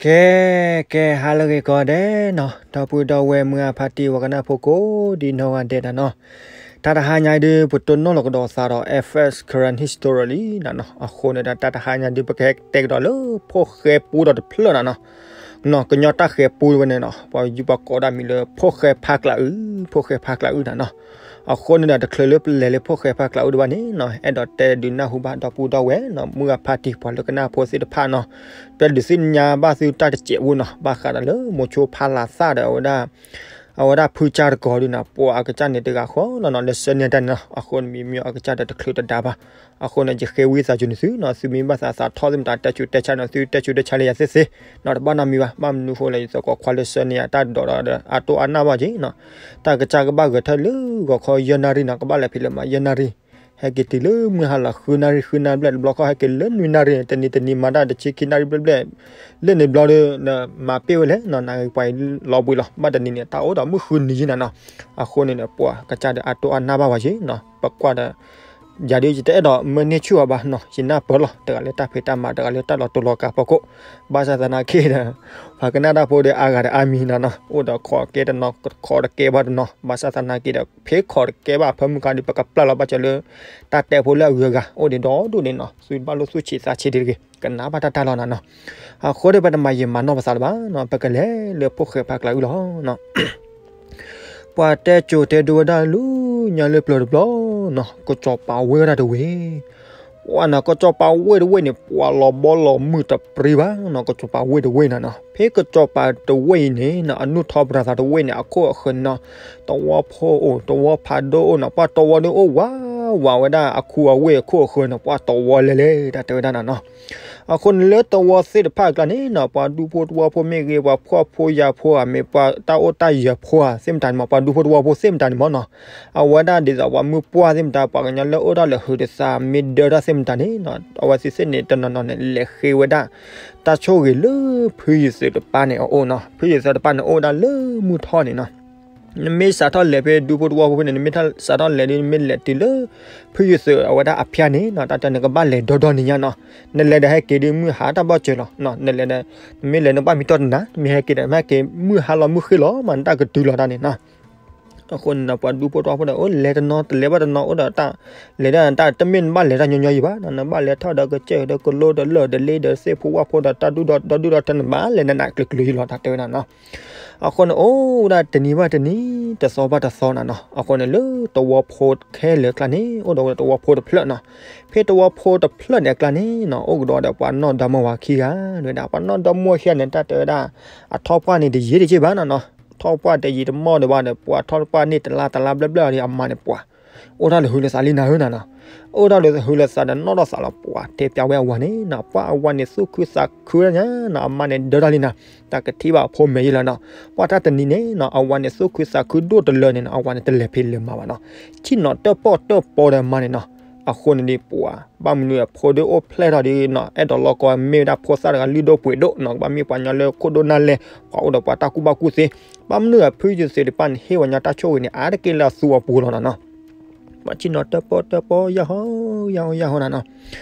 ကဲ, ကဲ ဟါလၢအဂ့ၤကိးဂၤဒဲးနီၤ, ဒီပုၢ်ဒီဝဲၢ်မုၢ်အဖါတံၢ် ပှၤကနၣ်ဖိကိးဒံနီၢ်ဂၤဒဲးနီၤ, တၢ်တဟါညါအံၤဒုး ပတိၢ်နီၣ်လီၤကဒီးသးဒီး F S Karen History လံနီၤ. အဃိန့ၣ်ဒီး တၢ်တဟါညါဒုး ပကဟဲတဲကဒီးလၢ ဖိၣ်ဃဲပူဒီးတဖျၢၣ်နီၤနီၤ, ကညီတၢ်ဃဲၤပူဝဲန့ၣ်နီၤ, ပှၤယူးပှၤကိးဒၣ်မံၤလၢ ဖိၣ်ဃဲဖးကျးအု, ဖိၣ်ဃဲဖးကျးအုနီၤနီၤ. အဃိန့ၣ်ဒီး တချုးလၢပလဲၤလၢဖိၣ်ဃဲဖးကျးအုတဘၣ်န့ၣ်နီၤ, အဲၣ်ဒိးတဲဒုးနၢ်ဟူဘၣ်ဒီပုၢ်ဒီဝဲၢ်နီၤ, မုၢ်အဖါတံၢ် ပှၤလၢကနၣ်ဖိသ့ၣ်တဖၣ်နီၤ, ပဒုးသ့ၣ်ညါဘၣ်သုတၢ်တစဲးဖိနီၤ, ဘၣ်ဃးဒီးလၢမိၤဆိဖးလးသၣ်ဒီး အဝဲဒၣ် အဝဲဒၣ်ဖုကၢ်တကိးဒုးနီၤ, ပှၤအကစၢ်န့ၣ်တဂၤဃီလီၤနီၤ, လၢဆၢန့ၢ်တၢ်န့ၣ်နီၤ, အဃိန့ၣ်မ့မ့ၢ်အကစၢ်ဒီးတချုးတဒါဘၣ်. အဃိန့ၣ် ယဃ့ဝံသးစူၤန့ၢ်သုနီၤ, သုမ့ၢ်ဘၣ်သးသးထီၣ်သ့ၣ်မတၤ တဲဆူးတဲဆါန့ၣ် သုတဲဆူးတဲဆါလၢယၤသ့သ့နီၤ, တဘၣ်နီတမံၤဘၣ်. ဘၣ်မနုၤဃိလၢယသကိးခွါလၢဆၢန့ၢ်ယၤတၢ်ဒိးဒီး အတိၢ်အါနၢ်ဘၣ်က့ၤနီၤ, တၢ်ကစၢ်ကဘၣ်ဂဲၤထၢၣ်လၢဂီၤခီယဲၢ်နၣ်ရံၣ်နီၤ, ကဘၣ်လဲၤဖံးလၢမးယဲၢ်နၣ်ရံၣ်, ဟဲက့ၤတုၤလၢမုၢ်ဟါလီၤဃုနၣ်ရံၣ်, ဃုနၣ်ရံၣ်ဘျဲၣ်တဘျီဃီ ဟဲက့ၤလၢနွံနၣ်ရံၣ်, တနံၤတနံၤမၤတၢ်တဆံခံနၣ်ရံၣ်ဘျဲၣ်ဘျဲၣ်, လၢန့ၣ်ဘျီဒီး မၤပ့ၢ်ဝဲလဲၣ်နီၤ, နပှၤလီၤဘှံးလီၤ, ဘၣ်တနံၤန့ၣ် တၢ်အိၣ်ဒီးမုၢ်ဃုနံၤယံၤနၤနီၤ. အဃိန့ၣ်ဒီး ပှၤကစၢ်ဒီးအတိၢ်အါနၢ်ဘၣ်ဝဲယ့ၤနီၤ, ပကွၢ်ဒီး ယၤဒုးယတအဲၣ်ဒိးမၢန့ၢ်ဆူၣ်အီၤဘၣ်နီၤ, ယနၢ်ပၢၢ်လီၤ, တဂၤလၢတၢ်ဖံးတၢ်မၤ, တဂၤလၢတၢ်လီၤတူာ်လီၤကာ်ဖီခိၣ်, ဘၣ်ဆၣ်သနာ်က့ဒီး ပှၤကနၣ်တၢ်ဖိဒီးအါဂၤဒီးအါမံၤနၤနီၤ, အိၣ်ဒီးခိးကဲတနီၤ, ခိးတကဲဘၣ်တနီၤ, ဘၣ်ဆၣ်သနာ်က့ဒီး ဖဲခိးတကဲဘၣ်အဖၢမုၢ်ခါဒီး ပကပျၢ်လီၤဘၣ်စၢၤလၢ တၢ်တဲဖိလၢအဂုၤအဂၤ အိၣ်ဒံးဒီဒူၣ်န့ၣ်နီၤ, သုတဘၣ်လိၣ်သူၣ်ဆံးသးဆံးဒံးတဂ့ၤ, ကနၣ်ဘၣ်တၢ်တၢ်လီၤနၤနီၤ. အဃိဒီးပတမၤယံာ်မၤနီၢ်ပသးလၢၤဘၣ်နီၤ, ပကလဲၤလၢဖိၣ်ဃဲဖးကျးအုလီၤနီၤ. ပှၤတဲကိၤတဲဒိဝဲဒၣ်လၢညါလၢပျၢၤတဘျီနီၤ, ကစီၤပၤဝ့ၢ်ဝဲဒၣ်တဝ့ၢ်, ပှၤနီၤ ကစီၤပၤဝ့ၢ်တဝ့ၢ်န့ၣ် ပှၤလီၤဘီလီၤမုၢ်တပြံဘၣ်နီၤ, ကစီၤပၤဝ့ၢ်တဝ့ၢ်နၤနီၤ, ဖဲကစီၤပၤတဝ့ၢ်အံၤန့ၣ်နီၤ အနုၢ်ထီၣ်ပတြၢၤသးတဝ့ၢ်န့ၣ် အခိၣ်အဃၢၤန့ၣ်နီၤ, သဝီဖိအိၣ် သဝီဖးဒိၣ်အိၣ်နီၤ, ပှၤသဝီဒုးအိၣ်ဝးဝးဝဲဒၣ်အခူအဝ့ၢ်အခိၣ်အဃၢၤန့ၣ် ပှၤသဝီလဲၤလဲၤတၢ်တဲဝဲဒၣ်နၤနီၤ. အဃိန့ၣ်လၢသဝီသ့ၣ်တဖၣ်အကျါန့ၣ်နီၤ, ပှၤဒူဖိသဝီဖိမ့ၢ်ဂ့ၤ, ပှၤဖှီၣ်ဖိယာ်ဖိဧါ, မ့ၢ်ပှၤတၢ်အိၣ်တၢ်ယၢၤဖိဧါ, သ့ၣ်မတၤန့ၣ်မး, ပှၤဒူဖိသဝီဖိသ့ၣ်မတၤန့ၣ်မးနီၤ, အဝဲဒၣ်ဒ်သိးပှၤမုၢ်ပှၢ်သ့ၣ်မတၤ, ပှၤကညီလၢအိၣ်ဒၣ်လၢဟုးတသး မ့ၢ်ဒၢတၢ်သ့ၣ်မတၤန့ၣ်နီၤ, အဝဲသ့ၣ်သ့ၣ်န့ၣ် တနီၤနီၤန့ၣ် လဲၤဃ့ဝဲဒၣ် တၢ်ဆိၣ်ဂ့ၤလၢဖုယုၢ်သုးတပၤန့ၣ်အအိၣ်နီၤ, ဖုယုၢ်သုးတပၤန့ၣ်အိၣ်ဝဲဒၣ်လၢမုၢ်ထီၣ်န့ၣ်နီၤ. နမ့ၢ်စးထီၣ်လဲၤဖဲဒူဖိသဝီဖိဖဲန့ၣ်, နမ့ၢ်စးထီၣ်လဲၤဒီး နမ့ၢ်လဲၤတုၤလၢ ဖုယုၢ်သုးအဝဲဒၣ်အဖၠါန့ၣ်နီၤ, တၢ်တဲန့ၣ်ကဘၣ်လဲၤဒီဒီနံၤညါနီၤ, နလဲၤဒီးဟဲက့ၤဒီးမုၢ်ဟါတၢ်ဘၣ်စၢၤလီၤ, နလဲၤဒီး နမ့ၢ်လဲၤနဘၣ်မံတီၢ်တနၤ, နမ့ၢ်ဟဲက့ၤဒီး မ့ၢ်ဟဲက့ၤမုၢ်ဟါလီၤမုၢ်ဃ့လီၤမး နတၢ်ကတုၤလီၤတၢ်န့ၣ်နီၤ. အဃိန့ၣ်ဒီး ပှၤဒူဖိသဝီဖိဒီး အိၣ်လဲၤတနီၤ တလဲၤဘၣ်တနီၤ အိၣ်ဒီးတၢ်လဲၤဒၣ်တၢ် တမ့ၢ်နဘၣ်လဲၤတၢ်ညီညီယံၤဘၣ်နီၤ, နဘၣ်လဲၤထီၣ်ဒီးကစၢၢ်ဒီးကလိဒီးလၢၢ်ဒီးလ့ဒီးသ့ၣ်ဖိဝၣ်ဖိဒီးတၢ်ဒူၣ်ဒီးဒီဒူၣ်ဒီးထၢန့ၣ် ဘၣ်လဲၤနးနးကျုၤကျုၤယံၤလီၤ တၢ်တဲဝဲဒၣ်နီၤ. အဃိန့ၣ် အိၣ်ဝဲဒၣ်တနံၤဘၣ်တနံၤ တသီဘၣ်တသီနၤနီၤ. အဃိန့ၣ် လၢသဝီဖိခဲလၢာ်အကျါန့ၣ် အိၣ်ဒီးဝဲသဝီဖိတဖျၢၣ်နီၤ. ဖဲသဝီဖိတဖျၢၣ်န့ၣ်အကျါန့ၣ်နီၤ အိၣ်ကဒီးဒီးပှၤနီၢ်ဒီမါဝၤခံဂၤ တဲဝဲဒၣ် ပှၤနီၢ်ဒီမါဝၤခံဂၤန့ၣ် တၢ်တဲဝဲဒၣ် အထီၣ်ပှၢ်န့ၣ် တယံာ်တက့ၢ်ဘၣ်နီၤနီၤ. ထီၣ်ပှၢ်တယံာ်တမီၢ်ဒံးဘၣ်ဒီး ပှၤထီၣ်ပှၢ်န့ၢ်တလါတလါဘျဲၣ်ဘျဲၣ်ဒီး အမါန့ၣ်ပှၤ အိၣ်တၢ်လၢဟုးလၢသးလံနၤဧၢနၤနီၤ. အိၣ်တၢ်လၢဟုးလၢသးဒီးနီၢ်ထီၣ်သးလီၤ ပှၤတဲပျးဝဲအဝၤန့ၣ်နီၤ. ပှၤအဝၤန့ၣ်သူၣ်ခုသးခုညါနီၤ, အမါန့ၣ်ဒၢတၢ်လံနၤ. တၢ်ကထံၣ်ဘၣ်အဖိမဲာ်ယံၤလီၤနီၤ. ပှၤတၢ်တနံၤန့ၣ်နီၤ အဝၤန့ၣ်သူၣ်ခုသးခုဒိၣ်တလၢန့ၣ်နီၤ, အဝၤန့ၣ်တလဲၤဖံးလဲၤမၤဘၣ်နီၤ. ဆ့ၣ်နီၤတၢၣ်ပီၣ်တၢၣ်ပီဒီးအမါန့ၣ်နီၤ. အဃိန့ၣ်ဒီးပှၤ ဘၣ်မနုၤအဖိဒုးအိၣ်ဖျဲၣ်ထီၣ်ဒီးနီၤ အဲၣ်ဒိးလီၤကီမ့ၢ်ဝဲဒၣ်ဖိသၣ်တဂၤလုၢ်ဒိၣ်ပှ့ၤဒိၣ်နီၤ, ကဘၣ်မ့ၢ်ပှၤညီလၢခိၣ်ဒိၣ်နၢ်လဲၢ် ပှၤအိၣ်ဒီးပှၤတၢ်ကူၣ်ဘၣ်ကူၣ်သ့, ဘၣ်မနုၤအဖုယုၢ်သုးတပၤန့ၣ် ဟ့ၣ်ဝဲညီတၢ်ဆိၣ်ဂ့ၤန့ၣ် အါတက့ၢ်လၢအသူအပူၤလီၤနီၤနီၤ. ပှၤဆ့ၣ်နီၤတၢၣ်ပီၣ်တၢၣ်ပီ ယၢ်ဟီယၢ်ဟီယၢ်ဟီနၤနီၤ.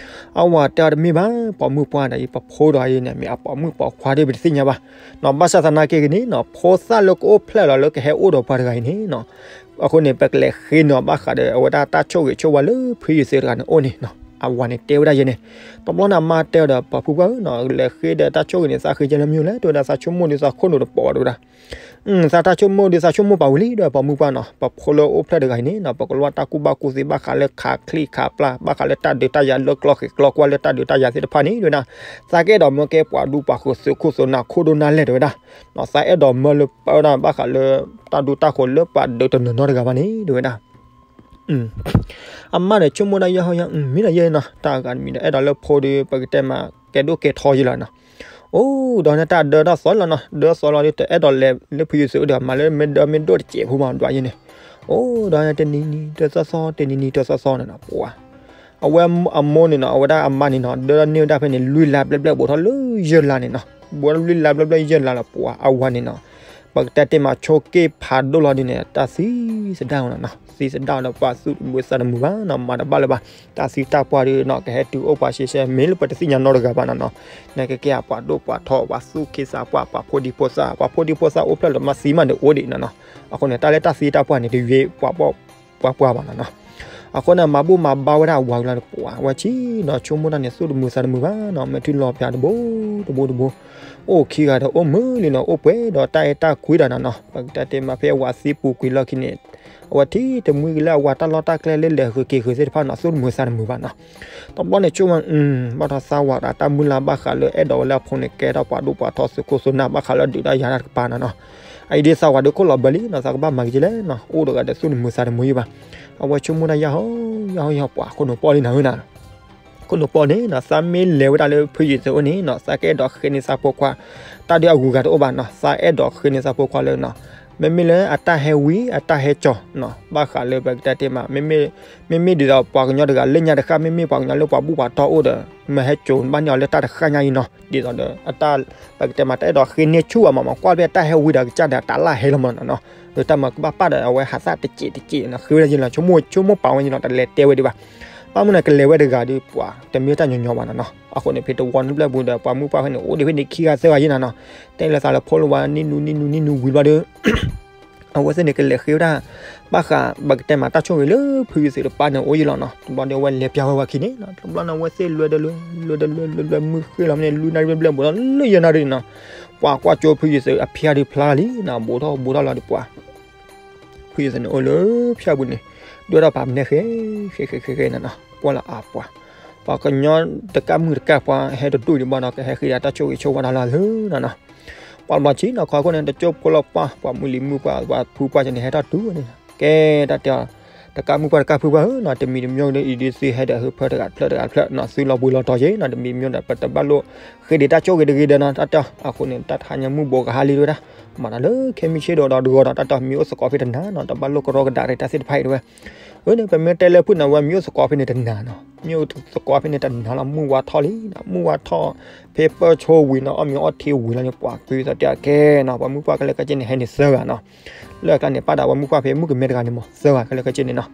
အဝၤတဲအီၤတမ့ၢ်ဘၣ် ပိာ်မုၣ်ပှၢ်ဒီးအံၤ ပဖိဒီးအံၤန့ၣ် မ့ၢ်အပိာ်မုၣ်ပိာ်ခွါဒီးပတသ့ၣ်ညါဘၣ်နီၤ. ဘၣ်ဆၣ်သနာ်က့ဂ့ၤန့ၣ်နီၤ ဖိသၣ်လၢကအိၣ်ဖျဲၣ်လီၤလၢကဟဲအိၣ်ဒီးပှၤတဂၤအံၤန့ၣ်နီၤ အဃိန့ၣ် ပကလဲၤဃ့န့ၢ်အီၤဘၣ်ဃးဒီး အဝဲဒၣ်တၢ်ဆိၣ်ဂ့ၤဆိၣ်ဝါလၢဖုယုၢ်သုးတဂၤန့ၣ်အိၣ်န့ၣ်နီၤ. အဝၤန့ၣ်တဲဝဲဒၣ်ယဲန့ၣ် တဘျီန့ၣ် အမါတဲအီၤဒီး ပိာ်မုၣ်ပှၢ်ဧၢနီၤ လဲၤဃ့ဒီးတၢ်ဆိၣ်ဂ့ၤန့ၣ် သးဃ့ကဲလၢမ့ၢ်လဲၣ် တဲဝဲဒၣ် သးဆိကမိၣ်ဒီးသးခိၣ်နူာ်တပိာ်ဘၣ် တဲဝဲဒၣ်. သးတၢ်ဆိကမိၣ်ဒီးသးဆိကမိၣ်ပာ်ဝံၤလံ ဒီးပိာ်မုၣ်ပှၢ်နီၤ ပဖိလၢအိၣ်ဖျဲၣ်တဂၤအံၤန့ၣ်နီၤ ပကလိၣ်တၢ်ကူၣ်ဘၣ်ကူၣ်သ့ဘၣ်ဃးလၢခးချံၣ်ခးပျၢ် ဘၣ်ဃးလၢတၢ်ဒုးတၢ်ယၤလၢကျီဃ့ၢ်ကျီကွာ်လၢတၢ်ဒုးတၢ်ယၤသ့ၣ်တဖၣ်န့ၣ် တဲဝဲဒၣ်. သးကအဲၣ်ဒိးမၢကဲပှၤဒူပှၤဃိၤသုးခိၣ်သုးနၢ်ခိၣ်ဒိၣ်နၢ်လဲၢ် တဲဝဲဒၣ်. သးအဲၣ်ဒိးမၢလၢပၢဒၣ်ဘၣ်ဃးလၢ တၢ်ဒူတၢ်ဃိၤလၢပှၤဒုးတနီၤနီၤတဂၤဘၣ်န့ၣ် တဲဝဲဒၣ်. အမါန့ၣ်ဆိကမိၣ်ဒၣ်ယဲၢ်ဟီယဲၢ် မ့ၢ်ဒီးယဲၢ်နီၤ တၢ်ဂၤတမံၤဒီး အဲၣ်ဒိးလၢဖိဒီး ပကတဲမး ကဲဒိၣ်ကဲထီယဲၢ်လီၤနီၤ. အိၣ်ဒီးန့ၣ်တၢ်ဒၢတၢ်သီလီၤနီၤ ဒၢသီလီၤဒီး တအဲၣ်ဒိးလဲၤလၢဖုယုၢ်သုးဒီး မၤလၢမ့ၢ်ဒၢမ့ၢ်ဒိၣ်တစဲးဖိမး ဒွးယဲၢ်န့ၣ်. အိၣ်ဒီးန့ၣ်တနံၤနံၤတသီသီ တနံၤနံၤတသီသီန့ၣ်နီၤ ပှၤ အဝဲအမိၢ်န့ၣ်နီၤ အဝဲဒၣ်အမါန့ၣ်နီၤ ဒၢန့ၢ်ဝဲဒၣ်ဖဲန့ၣ် လွံၢ်လါဘျဲၣ်ဘျဲၣ် ဘူးထီၣ်လၢယဲၢ်လါန့ၣ်နီၤ ဘူးထီၣ်လွံၢ်လါဘျဲၣ်ဘျဲၣ်ယဲၢ်လါလီၤ ပှၤအဝၤန့ၣ်နီၤ ပကတဲတ့ၢ်မးဆိက့ၢ်ဖးဒိၣ်လီၤဒ်န့ၣ် တၢ်သံသဒၣ်နီၤနီၤ, သံသဒၣ်ဒီးပှၤသူၣ်တမုာ်သးတမုာ်ဘၣ်နီၤ, မၤတဘၣ်လၢၤဘၣ်. တၢ်သံတၢ်ပှၢ်ဒ်နီၤ ကဟဲတုၤအိၣ်ပှၤရှဲရှဲ မ့ၢ်လၢပတသ့ၣ်ညါနီတဂၤဘၣ်နီၤနီၤ. နကကဲပှၤဒိၣ်ပှၤထီ ပှၤသူၣ်က့သးပှၢ် ပှၤဖိဒံဖိသၣ် ပှၤဖိဒံဖိသၣ်အိၣ်ဖျဲၣ်လၢမၤသံမးန့ၣ်အိၣ်ဒံးနီၤနီၤ. အဃိန့ၣ် တၢ်လၢတၢ်သံတၢ်ပှၢ်န့ၣ် တယွ့ပှၤဘၣ် ပှၤပှၢ်ဘၣ်နီၤနီၤ. အဃိန့ၣ် မၤဘူၣ်မၤဘါဝဲဒၣ်အဝၤကလီၤတပှၢ် အဝဲဆံးဒီးဆိကမိၣ်တၢ်န့ၣ် သူၣ်တမုာ်သးတမုာ်ဘၣ်နီၤ, မဲာ်ထံလီၤပၠးတဘိတဘိတဘိ, အိၣ်ခံဂၤဒီးအိၣ်မုာ်လံနီၤ, အိၣ်ပှဲၤဒီးတၢ်အဲၣ်တၢ်ကွံဒီးနီၤနီၤ. ပကတဲတ့ၢ်မးဖဲအဝၤသံပူၤကွံာ်လီၢ်ခံန့ၣ် အဝဲထံၣ်တမှံကလၢအဝၤတၢ်လီၢ်တၢ်ကျဲလၢလဲၤဃုာ်က့ၤဃုာ်သ့ၣ်တဖၣ်နီၤ သူၣ်တမုာ်သးတမုာ်ဘၣ်နီၤ. တဘျီန့ၣ်ဆိကမိၣ် ဘၣ်ထီၣ်သးဝၤဒီးတၢ်မုၢ်လၢ်ဘၣ်ဃးလၢအဲၣ်ဒိးဝဲလၢအဖိန့ၣ် ကဲထီၣ်ပှၤဒိၣ်ပှၤထီသုးခိၣ်သုးနၢ် ဘၣ်ဃးလၢဒုးတၢ်ယၤတၢ်တကပၤနီၤနီၤ. အအံၤဒ်သးဝၤဒုးခိၣ်လီၤဘၢလံနီၤ, သးကဘၣ်မၤက့ၤက့ၤလဲၣ်နီၤ, အိၣ်တဂၤဒီးသူၣ်တမုာ်သးတမုာ်ယံၤဘၣ်. အဝဲဆိကမိၣ်တၢ်ယၢ်ဟီယၢ်ဟီယၢ်ပှၤ ခိၣ်နူာ်ပီၢ်လံနီၤဧၢနီၤ. ခိၣ်နူာ်ပီၢ်န့ၣ်နီၤ သးမ့ၢ်လဲၤဝဲဒၣ်လၢဖုယုာ်သုးအိၣ်န့ၣ်နီၤ သးကအဲၣ်ဒိးဃ့န့ၢ်သးဖိခွါ, တၢ်ဒုးအဂုၤအဂၤတအိၣ်ဘၣ်နီၤ, သးအဲၣ်ဒိးဃ့န့ၢ်သးဖိခွါလၢနီၤ မ့မ့ၢ်လၢအတၢ်ဟဲဝံ အတၢ်ဟဲကၠီၤနီၤ, ဘၣ်ဃးလၢပကတဲတ့ၢ်မး မ့မ့ၢ်ဒ်သိးပှၤကညီတဂၤလၢညါတဃၣ် မ့မ့ၢ်ပှၤကညီလၢပှၤဘူၣ်ပှၤတီၢ်အိၣ်ဒီး မ့ၢ်ဟဲကၠီၤဘၣ်န့ၢ်အီၤလၢတၢ်တဃၣ်ညါအံၤနီၤ, ဒ်သိးဒီးအတၢ် ပကတဲမး တၢ်အဲၣ်ဒိးဃ့န့ၢ်ဆူၣ်ဘၣ်မးမး ကွၢ်ဖဲတၢ်ဟဲဝံဒီးကစၢ်ဒီးတၢ်လၢဟဲလီၤမးနီၤနီၤ, ဒီးတၢ်မၤကဘၣ်ပာ်ဒီးအဝဲဟးသၣ်တစဲးတစဲးနီၤ ဃ့ဝဲဒၣ်ယံၤလီၤ ဆိကမိၣ်ပာ်ဝဲယံၤလီၤ တလဲၤတဲဝဲဒံးဘၣ်. ဘၣ်မနုၤန့ၣ် ကလဲၤဝဲတဂၤဒီးပှၤ တမ့ၢ်တၢ်ညီညီဘၣ်နီၤနီၤ. အဃိန့ၣ် ဖဲတဝီန့ၣ်ဘျဲၣ်ပူၤဒီး ပှၤမုၣ်ပှၢ်ဖဲန့ၣ် အိၣ်ဒံးဖဲန့ၣ်ခံဂၤသၢဂၤယံၤနီၤနီၤ, တဲလၢသးလၢဖိလၢဝါ နံၣ်နူနံၣ်နူနံၣ်နူဝံၤဘျီဒီး အဝဲသ့ၣ်န့ၣ် ကလဲၤဃ့ဝဲဒၣ် ဘၣ်ဃး ပကတဲမး တၢ်ဆိၣ်ဂ့ၤလၢဖုယုာ်သုးတပၤန့ၣ်အိၣ်ယံၤလီၤနီၤ. တဘျီန့ၣ် အဝဲလဲၤပျၢ်ဝဲဝဲခံန့ၣ်နီၤ, တဘျီန့ၣ် အဝဲသ့ၣ်လွဲဒီးလွဲ လွဲဒီးလွဲ လွဲဒီးလွဲ မုၢ်ဃ့ၢ်လီၤမ့ၢ်န့ၣ် လွံၢ်နၣ်ရံၣ်ဘျဲၣ်ဘျဲၣ်ဘူးထီၣ်လၢယဲၢ်နၣ်ရံၣ်နီၤ, ပှၤကွၢ်ကၠိဖုယုာ်သုးအဖၠါဒုးဖျါလံနီၤ, ဘူးထီၣ်ဘူးထီၣ်လီၤဒီးပှၤ ဖုယုာ်သုးန့ၣ်အိၣ်လၢဖၠါပူၤန့ၣ် ဒွဲၣ်ထီၣ်ဖးမနဲဃဲ ဃဲဃဲဃဲဃဲနီၤနီၤ, ကွၢ်လၢအပှၤ ပှၤကညီတကးမုၢ်တကးပှၤဟဲတဒူၣ်ဒံးဘၣ်နီၤ, ကဟဲဃ့ဒီးတၢ်ဆိၣ်ဂ့ၤဆိၣ်ဝါတၢ်လၢအလၢနီၤနီၤ. ပှၤတဘျီဆံးနီၤ ခီခိၣ်န့ၣ် တကၠိဖိလီၤပှၢ် ပှၤမုၢ်လံၤမုၢ်ပှၢ် ပှၤဖုပှၢ်ကန့ၣ် ဟဲထီၣ်တုၤဝဲန့ၣ် ကဲတၢ်တဲအီၤ တကးမုၢ်ပှၢ်တကးဖုပှၢ်ဧၢနီၤ, တမံၤတမံၤဒီး အံၤဒုးသုဟဲဒီးဟၢဖၢတဂၤတဖျၢၣ်တဂၤတဖျၢၣ်နီၤ, သုလီၤဘှံးလီၤတီၤက့ၤနီၤ, တမံၤမံၤဒီး ပတဘၣ်လိၣ်ဃ့ဒံးတၢ်ဆိၣ်ဂ့ၤတဂ့ၤဒီးနီၤ, တၢ်တဲအီၤ အဃိန့ၣ် တၢ်တဟါညါမုၢ်ဘိးကဟါလံတဝဲဒၣ်, မၤတၢ်လၢခဲမုၢ်ဆ့ၣ်ဒီးဒီးတဂီၤဒီး တၢ်တဲအီၤ မ့ၢ်အိၣ်သကိးဖဲတနၤနီၤ, တဘၣ်လိၣ်ကရီကဒးရ့ၣ်တၢ်သ့ၣ်တဖၣ်အံၤတဝဲ အန့ၣ် ပမ့ၢ်တဲလၢဖုၣ်န့ၣ် အဝဲမ့ၢ်အိၣ်သကိးဖဲန့ၣ်တနၤနီၤ, မ့ၢ်အိၣ်သကိးဖဲန့ၣ်တနၤလီၤ, မုၢ်ဝါထီၣ်လံနီၤ, မုၢ်ဝါထီၣ် ဖဲပၢၢ်ဆိဝံၤနီၤ, အီၣ်မ့ၤအီထံဝံၤလီၤန့ၣ် ပှၤကွံာ်သးတဲအီၤကဲနီၤ, ပှၤမုၢ်ပှၢ်ခဲလၢာ်ခဲဆ့န့ၣ် ဟဲန့ၣ်သၢဂၤနီၤ, လၢအကျါန့ၣ် ပာ်ဒၣ်ပှၤမုၢ်ပှၢ်ဖဲမုၣ်ကမဲတဂၤန့ၣ်မး သၢဂၤခဲလၢာ်ခဲဆ့န့ၣ်နီၤ,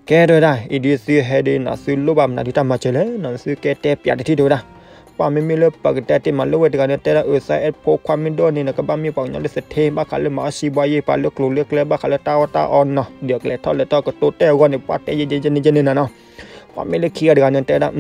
ကဲတဝဲဒၣ် အံၤဒုးသုဟဲဒုးနီၤ, သုလိၣ်ဘၣ်မနုၤဒုးတၢ်မၤစၢၤလဲၣ်နီၤ, သုကဲတဲပၠးတထံၣ်တဝဲဒၣ် ပှၤမ့မ့ၢ်လၢပကတဲတ့ၢ်မး လၢဝဲတဂၤန့ၣ် တဲဒၣ်အၢ သးအဲၣ်ဖိခွါမ့ၢ်ဒိၣ်န့ၣ် နကဘၣ်မ့ၢ်ပှၤကညီလၢသထ့ ဘၣ်ဃးလၢမၤအီၣ်စံးဘှါယံၤ ပှၤလၢကျိၤလၢကျဲ ဘၣ်ဃးလၢတၢ်အီၣ်တၢ်အီနီၤ, ဒီးကလဲၤထီၣ်လဲၤထီၣ်ကတိၤတဲအဂီၢ်န့ၣ် ပှၤတဲယဲယဲန့ၣ်န့ၣ်နီၤ, ပှၤမ့ၢ်လၢခံဂၤတဂၤန့ၣ် တဲဒၣ်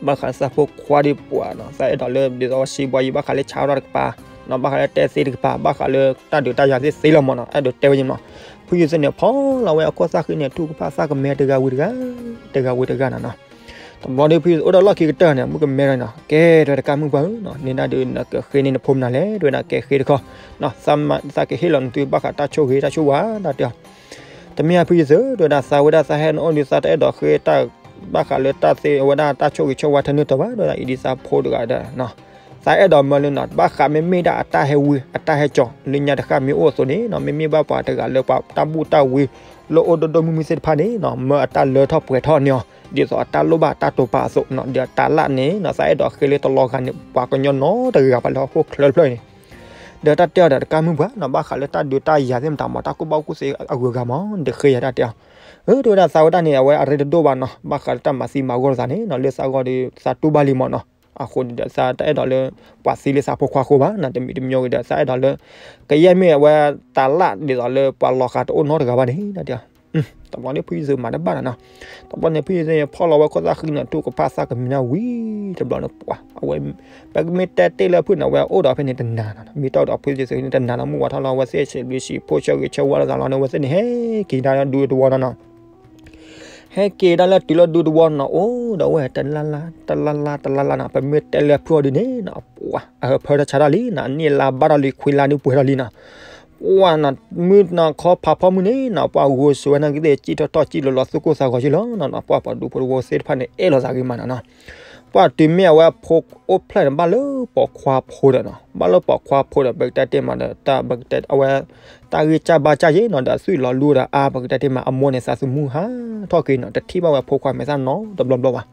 ဘၣ်ဃးသးဖိခွါဒ်ပှၤနီၤ, သးအဲၣ်ဒိးလၢဒ်သိးစံးဘှါယံၤ ဘၣ်ဃးလၢဆါအီၣ်တၢ်တကပၤနီၤ, ဘၣ်ဃးလၢတဲသ့တကပၤ ဘၣ်ဃးလၢတၢ်ဒုးတၢ်ယၤသ့ၣ်သ့လီၤမးနီၤ, အဲၣ်ဒိးတဲဝဲန့ၣ်နီၤ, ဖုယုာ်သုးန့ၣ် ဖီၣ်လီၤဝဲအခိၣ်သၣ်ဃံန့ၣ် ထူၣ်ကဖၣ်သၣ်ကမဲတဂၤဝံၤတဂၤ တဂၤဝံၤတဂၤနီၤနီၤ တဘျီဒီးဖုယုာ်သုးအိၣ်ဒီးလီၢ်ခံကတၢၢ်န့ၣ် မုၣ်ကမဲထီၣ်နီၤ, ကဲတဝဲတကးမုၢ်ပှၢ်ဧၢနီၤ, န့ၣ်ဒၣ်ဒုးနကဃ့န့ၢ်နဖိမနုၤလဲၣ် တဝဲဒၣ်ကဲဃ့တခီနီၤ, သးကဟ့ၣ်လီၤနသုဘၣ်ဃးတၢ်ဆိၣ်ဂ့ၤတၢ်ဆိၣ်ဝါဒၣ်တဲအီၤ, တမ့ၢ်ဧါဖုယုာ်သုး တဝဲဒၣ်သးဝဲဒၣ်သးဟဲနအိၣ်ဒီးသးတအဲၣ်ဒိးဃ့တၢ် ဘၣ်ဃးလၢတၢ်သ့ဝဲဒၣ်တၢ်ဆိၣ်ဂ့ၤဆိၣ်ဝါထဲန့ၣ်တီၤဘၣ် တဝဲဒၣ်အံၤဒ်သးဖိတဂၤဒီး သးအဲၣ်ဒိးမၢလၢနီၤ ဘၣ်ဃးမ့မ့ၢ်ဒၣ်အတၢ်ဟဲဝံ အတၢ်ဟဲကၠီၤ လၢညါတဃၣ်မ့ၢ်အိၣ်အသိးန့ၣ်နီၤ, မ့မ့ၢ်ဘၣ်ပှၤတဂၤလၢပှၤတၢ်ဘူၣ်တၢ်ဝံ လၢအိၣ်ဒိၣ်ဒိၣ်မုၢ်မုၢ်သ့ၣ်တဖၣ်န့ၣ်နီၤ မၢအတၢ်လၢထီၣ်ပှဲၤထီၣ်န့ၢ်အီၤ ဒ်သိးအတၢ်လိၣ်ဘၣ်တၢ်တိာ်ပာ်အသိးနီၤ, ဒီးတၢ်လၢ်န့ၣ်နီၤ သးအဲၣ်ဒိးဃ့လၢတလီၤဂာ်န့ၣ် ပှၤကညီနီတဂၤဘၣ်လၢဟီၣ်ခိၣ်ချၢတဖျၢၣ်န့ၣ် ဒီးတၢ်တဲအီၤဒီးတကးမုၢ်ပှၢ်နီၤ ဘၣ်ဃးလၢတၢ်ဒုးတၢ်ယၤသ့ၣ်မတၤမး တၢ်ကူၣ်ဘၣ်ကူၣ်သ့အဂုၤအဂၤမး ဒီးဃ့ယၤတၢ်တဲအီၤ, အၢ တဝဲဒၣ်သးဝဲဒၣ်န့ၣ် အဝဲအရ့တဒိၣ်ဘၣ်နီၤ, ဘၣ်ဃးလၢတၢ်မၤသံမၤဂီၢ်လိာ်သးန့ၣ်နီၤ လၢသးဂီၢ်ဒီးသးတူၢ်ဘၣ်လံမးနီၤ, အဃိန့ၣ်ဒီးသးတအဲၣ်ဒိးလၢ ပှၤသံလၢသးဖိခွါအဃိဘၣ်နီၤ, တမံၤတမံၤဂ့ၤဒီးသးအဲၣ်ဒိးလၢ ကယဲၢ်မ့ၢ်အဝဲတၢ်လၢ်ဒ်သိးလၢပှၤလီၤဃာ်တအိၣ်နီတဂၤဘၣ်န့ၣ် တဘျီန့ၣ်ဖုယုာ်သုးမၤတဘၣ်နီၤနီၤ, တဘျီန့ၣ်ဖုယုာ်သုးန့ၣ် ဖီၣ်လီၤဝဲခိၣ်သၣ်ဃံန့ၣ် ထူၣ်ကဖၣ်သၣ်ကမံၤန့ၣ်ဝံၤတဘျီန့ၣ်ပှၤ အဝဲ ပကမ့ၢ်တဲတ့ၢ်လၢဖုၣ်န့ၣ် အဝဲအိၣ်ဒီးဖဲန့ၣ်တနၤနီၤ, မ့ၢ်တီၢ်ဒီးဖုယုာ်သုးန့ၣ်တနၤလီၤ မုၢ်ဝါထီၣ်လီၤ အဝဲသ့ၣ်ဆဲးဘျုးဆံးဖိဆၢဂ့ၤဆၢဝါလိာ်သးလီၤန့ၣ် အဝဲသ့ၣ်န့ၣ် ဟဲက့ၤဒၣ်လၢဒူတဝီနီၤနီၤ ဟဲက့ၤဒၣ်လၢတုၤလၢဒူတဝီနီၤ အိၣ်ဒီးဝဲတလါလါ တလါလါ တလါလါနီၤ, ပမ့ၢ်တဲလၢဖုအီၤဒ်န့ၣ်နီၤ ပှၤ အဟၢဖၢထီၣ်ဆါထီၣ်လံနီၤ, အနံၣ်အလါဘၣ်ထီၣ်လံခွံလါဒုးပှဲၤထီၣ်လံနီၤ, ပှၤနီၤ မုၢ်နီၤခီဖးဖီမုၢ်န့ၣ်နီၤ ပှၤဂိၤစိာ်ဝဲနာ်က့သ့ၣ် စံၣ်ထီၣ်ထီၣ်စံၣ်လီၤလီၤသူၣ်ကိၢ်သးဂီၤက့ၤလီၤနီၤနီၤ, ပှၤပှၤဒူဖိတဝီသ့ၣ်တဖၣ်န့ၣ် အဲၣ်လိာ်သးဂ့ၤမးနီၤနီၤ, ပှၤတုၤမ့ၢ်အဝဲဖိအိၣ်ဖျဲၣ်န့ၣ် ဘၣ်လၢပိာ်ခွါဖိဒီးနီၤ, ဘၣ်လၢပိာ်ခွါဖိဒီး ပကတဲတ့ၢ်မးဒီး တၢ်ပကတဲအဝဲ တၢ်ဂ့ၢ်စၢ်ဘါစၢ်ယ့ၣ်နီၤ ဒီးအသွံၣ်လီၤလူဒီးအါ ပကတဲတ့ၢ်မး အမိၢ်န့ၣ်သးသမူဟးထီၣ်က့ၤနီၤ တထံၣ်ဘၣ်ဝဲဖိခွါမဲာ်သၣ်နီတဘျီဘျီဘၣ်.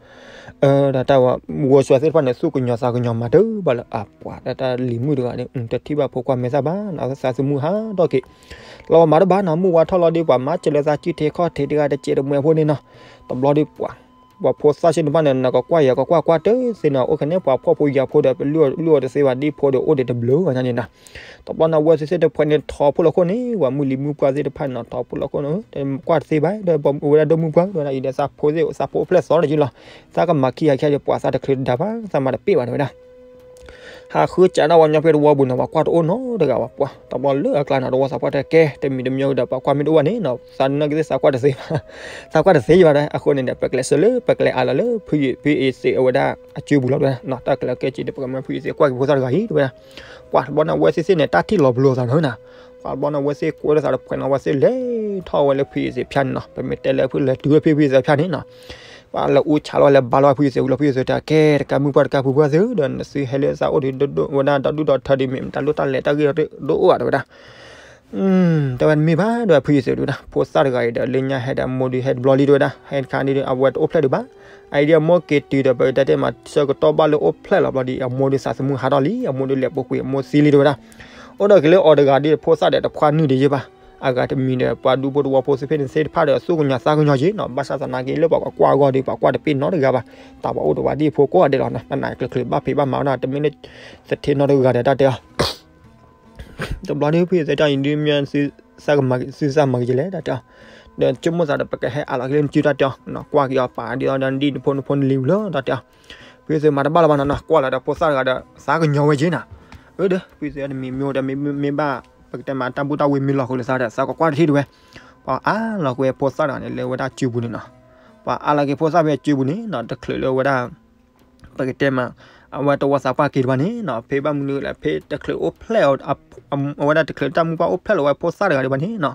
ဒီးတၢ်ဝဲ ဝီၤစှၤသ့ၣ်တဖၣ်န့ၣ် သူၣ်ကညီၤသးကညီၤမၤတၢ်ဘၣ်လၢအပှၤ တၢ်တၢ်လံၤမုၣ်တဂၤန့ၣ် တထံၣ်ဘၣ်ဖိခွါမဲာ်သၣ်ဘၣ်နီၤ သးသမူဟးထီၣ်က့ၤ လီၤမၤတဘၣ်နီၤ မုၢ်ဝါထီၣ်လီၤဒီး ပှၤမၤစၢၤလၢသးစုထံခီၣ်ထံးတဂၤ တစဲးတမှဲၤဖိန့ၣ်နီၤ တဘျီဒီးပှၤ ပှၤဖိသၣ်ဆ့ၣ်တဖၣ်န့ၣ် နကကွၢ်ယၤကကွၢ်ကွၢ်တသ့နီၤ အိၣ်ကနဲၣ်ပှၤဖှီၣ်ဖိယာ်ဖိဒီး ပလုၢ်အီၤတသ့ဘၣ် ဒ်ဖိဒီးအိၣ်ဒီးတဘျုးဂၤညါန့ၣ်နီၤ တဘျီန့ၣ် ဝဲသ့ၣ်သ့ၣ်တဖှဲးန့ၣ် ထီၣ်ဖိလီၤခိၣ်န့ၣ် ပှၤမုၣ်လံၤမုၣ်ပှၢ်သ့ၣ်တဖၣ်န့ၣ်နီၤ ထီၣ်ဖိလီၤခိၣ်န့ၣ် ကွၢ်တသ့ဘၣ် ဒီးပှၤအိၣ်ဝဲဒၣ်ဒိၣ်မုၢ်ပှၢ် ဒီးနအံၤဒီးသးဖိသ့ၣ် သးဖိအိၣ်ဖျဲၣ်သီတယုၢ်လီၤ သးကမၤခံဂၤခံဂၤဒီးပှၤသးတချုးတဒါဘၣ် သးမၤတပ့ၢ်ဘၣ်တဲဝဲဒၣ် ဟးဃုစးထီၣ်ဝဲညီဖဲတဝီပူၤနီၤ ပှၤကွၢ်တအိၣ်နီတဂၤဘၣ်ပှၤ တဘျီလၢအကျါနီၤ တဝီသးပှၢ်တဲကဲ တမံၤတမံၤဒီး ပှၤကွၢ်မ့ၢ်တအိၣ်ဘၣ်န့ၣ်နီၤ သးနာ်က့သ့ၣ်သးကွၢ်တသ့ဘၣ် သးကွၢ်တသ့ဘၣ်ဒီး အဃိန့ၣ်ဒီး ပကလဲၤဆှၢလၢ ပကလဲၤအးလီၤလၢ ဖုယ့ၣ်သ့းအဝဲဒၣ်အစုပူၤလီၤတဲဝဲဒၣ် တၢ်ကလဲၤကဲက့ၤဒီး ပကမၢဖုယ့ၣ်သ့းကွၢ်က့ၤဖိသၣ်တဂၤအံၤတဲဝဲဒၣ် ပှၤတဘျီန့ၣ် ဝဲသ့ၣ်သ့ၣ်န့ၣ် တၢ်ထံၣ်လီၤပလိာ်သးနီၤ ပှၤတဘျီန့ၣ် ဝဲသ့ၣ်ကွဲးဒီးသးတဖှဲးနီၤ ဝဲသ့ၣ်လဲၤထီၣ်ဝဲလၢဖုယ့ၣ်သ့းဖၠါန့ၣ်နီၤ ပမ့ၢ်တဲလၢဖုလဲၤတုၤဝဲဖုယ့ၣ်သ့းဖၠါန့ၣ်နီၤ ပှၤလၢအူဆးလီၤဝဲလဲၤဘါလီၤဝဲဖုယ့ၣ်သ့းဝံၤလီၤ ဖုယ့ၣ်သ့းတဲကဲ တကးမုၣ်ပှၢ်တကးဖုပှၢ်သ့ၣ်ဒီး နသုဟဲလၢသးအိၣ်ဒီး ဝဲဒၣ်ဒီဒူၣ်ဒီထၢဒ်မ့ၢ် တၢ်လိၣ်တၢ်လဲၤတၢ်ဂ့ၢ်တအိၣ်ဘၣ်တဲဝဲဒၣ် တဲဝဲတမ့ၢ်ဘၣ်ဒီး ဖုယ့ၣ်သ့းတဲဝဲဒၣ် ဖိသၣ်တဂၤအံၤဒီး လၢညါဟဲဒီးအမိၢ်ဒုးဟဲတဘျီလံတဲဝဲဒၣ် ဟဲတခါဒုး အဝဲတအိၣ်ဖျဲၣ်ဒံးဘၣ် အအံၤဒုးအမိၢ်က့ၤတုၤဒီး ပကတဲတ့ၢ်မး ဆၢကတီၢ်ဘၣ်လၢအိၣ်ဖျဲၣ်လီၤဘျီဒီး အမိၢ်ဒုးသးသမူဟးထီၣ်လံ အမိၢ်ဒုးလဲၤပူၤကွံာ်အမိၢ်သံလံတဲဝဲဒၣ် အိၣ်ဒီးက့ၤလၢအီၤတဂၤဒီး ဖိသၣ်ဒီးတဖှါနုာ်ဒံးယဲၢ်ဘၣ် အဂၤတမံၤဒီး ပှၤဒူဖိတဝီဖိသ့ၣ်ဖဲန့ၣ်သ့ၣ်တဖၣ်ဒီး သူၣ်ကညီၤသးကညီၤယဲၢ်နီၤ ဘၣ်ဆၣ်သနာ်က့လၢပှၤကကွၢ်အဂီၢ်ဒီး ပှၤကွၢ်တပ့ၢ်နီတဂၤဘၣ် တၢ်ပှၤအိၣ်ဒီးပှၤဒ်ဖိကိးဂၤဒဲးလီၤနီၤ နနၤကျၢၤကျၢၤဘၣ်ဖံးဘၣ်မၤဝဲဒၣ် တမ့ၢ်လၢ သထ့နီတဂၤဒီးတၢ်တဲအီၤ တဘျီဒီး ဖုယ့ၣ်သ့းတဲအံၤဒုးမ့ၢ် သုသးမၤက့ၤလဲၣ်တၢ်တဲအီၤ ဒီးဆိကမိၣ်သးဒီး ပကဟဲအးလီၤက့ၤလၢနစုတၢ်တဲအီၤ ကွၢ်က့ၤအီၤပာ်ဒ်အီၤဒီး နဒ်နဖိနဖိနလံၤဝံၤလီၤတၢ်တဲအီၤ ဖုယ့ၣ်သ့းမၤတဘၣ်လၢၤဘၣ်နီၤနီၤ ကွၢ်လီၤဒီးဖိသၣ်တဂၤဒီး သးကညီၤဝဲက့ၤနီၤ အၢဒီး ဖုယ့ၣ်သ့းတမံၤမ့ၢ်အိၣ်ဒီး မ့ၢ်ဘၣ် ပကတဲမး တၢ်ဘူၣ်တၢ်ဝ့မ့ၢ်လီၤဃုာ်လၢသးဒီး သးကကွၢ်တထံၣ်တဝဲ ပှၤအးလီၤကွံာ်ဖိသၣ်တဂၤန့ၣ် လၢဝဲဒၣ်စုပူၤန့ၣ်နီၤ ပှၤအးလီၤက့ၤဖိသၣ်ဖဲစုပူၤန့ၣ်နီၤ တချုးလၢဝဲဒၣ် ပကတဲမး အဝဲတဝီသးပှၢ်က့ၤတဘၣ်န့ၣ်နီၤ ဖဲဘၣ်မနုၤလဲၣ် ဖဲတချုးအိၣ်ဖျဲၣ်အီၤ အဝဲဒၣ်တချုးတၢ်မုၢ်ပှၢ်အိၣ်ဖျဲၣ်လီၤဝဲဖိသၣ်တဂၤဒံးဘၣ်န့ၣ်နီၤ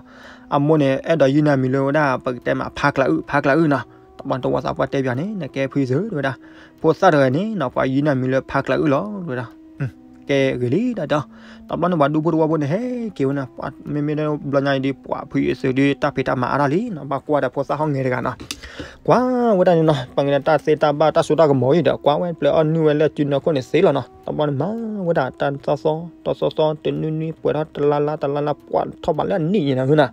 အမိၢ်န့ၣ် အဲၣ်ဒိးယုၢ်နၤမံၤလၢဝဲဒၣ် ပကတဲမး ဖါကျးအုၣ် ဖါကျးအုၣ်နီၤ တဘျီတဝီသးပှၢ်တဲပၠးန့ၣ် နကဲဖုယ့ၣ်သ့းတဲဝဲဒၣ် ဖိသၣ်တဂၤန့ၣ်နီၤ ပှၤယုၢ်နၤမံၤလၢဖါကျးအုၣ်လီၤတဲဝဲဒၣ် ကဲဂ့ၤလံတၢ်တဲအီၤ တဘျီန့ၣ် ပှၤဒူဖိတဝီဖိန့ၣ် ဟဲက့ၤဝဲန့ၣ် မ့မ့ၢ်လၢဘျီညါအံၤဒ် ပှၤဖုယ့ၣ်သ့းဒုး တၢ်ဖံးတၢ်မၤအါထီၣ်လံနီၤ ဘၣ်ကွၢ်ဒီးဖိသၣ်ဟီၣ်ငဲၤတဂၤနီၤ ကွၢ်ဝဲဒၣ်န့ၣ်နီၤ ပှၤကညီတၢ်သ့တၢ်ဘၣ်တၢ်စိတၢ်ကမီၤအံၤဒီး ကွၢ်ဝဲပျဲအီၣ်နုၢ်ဝဲလၢစုနီၢ်ခိၣ်န့ၣ်သ့လီၤနီၤ တဘျီန့ၣ် မၤဝဲဒၣ်တၢ်သီသီ တသီသီ တနွံနွံ ပှဲၤထီၣ်တလါလါ တလါလါ ပှၤထီၣ်ဘးလၢအနံၣ်ညါနၤဟၢနၤ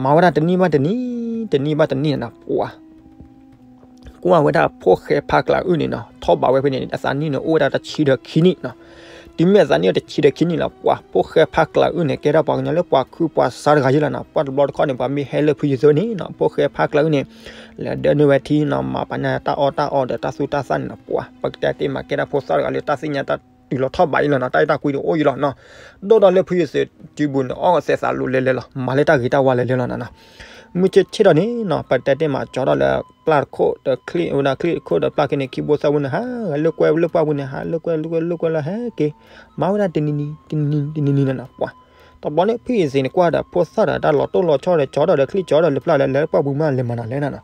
မၤဝဲဒၣ်တနံၣ်ဘၣ်တနံၣ် တနံၣ်ဘၣ်တနံၣ်နၤ ပှၤ ကွၢ်ဝဲဒၣ်ဖိၣ်ဃဲဖါကျးအုၣ်န့ၣ်နီၤ ထီၣ်ဘးဝဲဖဲန့ၣ် အသးနံၣ်န့ၣ် အိၣ်ဝဲဒၣ်တဆံဒီးခံနံၣ်နီၤ တုၤမ့ၢ်အသးနံၣ်အိၣ်တဆံဒီးခံနံၣ်လီၤ ပှၤဖိၣ်ဃဲဖါကျးအုၣ်န့ၣ် ကဲထီၣ်ပှၤကညီလၢပှၤခုပှၤသးတဂၤယဲၢ်လီၤနီၤ ပှၤတဘျီတခီၣ်န့ၣ် ပှၤမ့ၢ်ဟဲလၢဖုယ့ၣ်သ့းန့ၣ်နီၤ ဖိၣ်ဃဲဖါကျးအုၣ်န့ၣ် လဲၤဒၢနုာ်ဝဲထံနီၤ မၤပာ်ညါတၢ်အီၣ်တၢ်အီဒီးတၢ်သူတၢ်သၣ်န့ၣ်နီၤ ပှၤ ပကတဲတ့ၢ်မး ကဲဒၣ်ဖိသၣ်တဂၤလၢတၢ်သ့ၣ်ညါတၢ်တုၤလီၤထီၣ်ဘးအံၤလီၤနီၤ တၢ်အဲၣ်တၢ်ကွံတအိၣ်အံၤလီၤနီၤ ဒိၣ်ဒီးလၢဖုယ့ၣ်သ့းစုပူၤန့ၣ် အီၣ်သဲးသးလိၤလဲၤလဲၤလီၤ မၤလၢတၢ်ဂ့ၤတၢ်ဝါလဲၤလဲၤလီၤနီၤနီၤ မုၢ်ဆ့ၣ်ဆ့ၣ်ထီၣ်န့ၣ်နီၤ ပတဲတ့ၢ်မး ကၠီထီၣ်လၢပျၢ်တခိၣ်ဒီးချံၣ် ဝဲဒၣ်ချံၣ်တခိၣ်ဒီးပျၢ်ခံန့ၣ် ခံဘိသၣ်ဘိန့ၣ် ဟးဂဲၤလၢကွဲလၢပှၢ်ပူၤန့ၣ် ဟးလၢကွဲလၢကွဲလၢကွဲလၢဟဲက့ၤ မၤဝဲဒၣ်တနံၤနံၤ တနံၤနံၤ တနံၤနံၤနီၤနီၤ ပှၤ တဘျီန့ၣ် ဖုယ့ၣ်သ့းန့ၣ်ကွၢ်ဒီး ဖိသၣ်ဒီးတၢ်လီၤတိၢ်လီၤဆီဒီး ကၠီထီၣ်ဒီးချံၣ်ကၠီထီၣ်ဒီးလၢပျၢ်လၢ လၢပှၢ်ပူၤမးလဲၤမၤနၤလဲၣ်နီၤနီၤ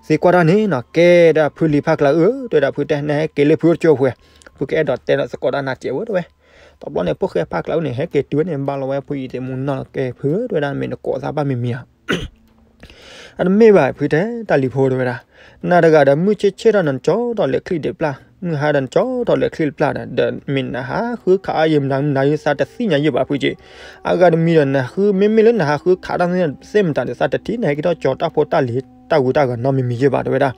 သ့ကွၢ်တၢ်န့ၣ်နီၤ ကဲဒၣ်ဖုလံၤဖါကျးအုၣ်ဧၢ တဲဝဲဒၣ် ဖုတဲ နဟဲက့ၤလၢဖုအိၣ်တကၠိၢ်ဖှဲး ဖုကအဲၣ်ဒိးတဲဒီးသကိးတၢ်နၤစဲးဝဲတဲဝဲ တဘျီန့ၣ် ဖိၣ်ဃဲဖါကျးအုၣ်န့ၣ် ဟဲက့ၤတုၤဝဲန့ၣ် ဘါလီၤဝဲဖုယ့ၣ်သ့းမူနီၤ ကဲဖုဧၢ တဲဝဲဒၣ် မ့ၢ်နကိးသးဘၣ်မံၤမံၤဧါ အတမ့ၢ်ဘၣ် ဖုတဲ တၢ်လံၤဖိတဲဝဲဒၣ် နၤတဂၤဒီး မုၢ်ဆ့ၣ်ဆ့ၣ်ထီၣ်နကၠီထီၣ်လၢချံၣ်ဒီးပျၢ် မုၢ်ဟါဒီးနကၠီထီၣ်လၢချံၣ်လၢပျၢ်ဒီး ဒီးမ့ၢ်နဟးဃုခးအါယံာ်မနုၤမနုၤ သးတသ့ၣ်ညါယဲၢ်ဘၣ်ဖုက့ အဂၤတမံၤဒီး နဃု မ့မ့ၢ်လၢနဟးဃုခးတၢ်သ့ၣ်မတၤဒီး သးတထံၣ်နဟဲက့ၤထီၣ်ကၠီတၢ်ဖိတၢ်လံၤတၢ်ဂူတၢ်ဂၤနီတမံၤမံၤယဲၢ်ဘၣ်တဲဝဲဒၣ်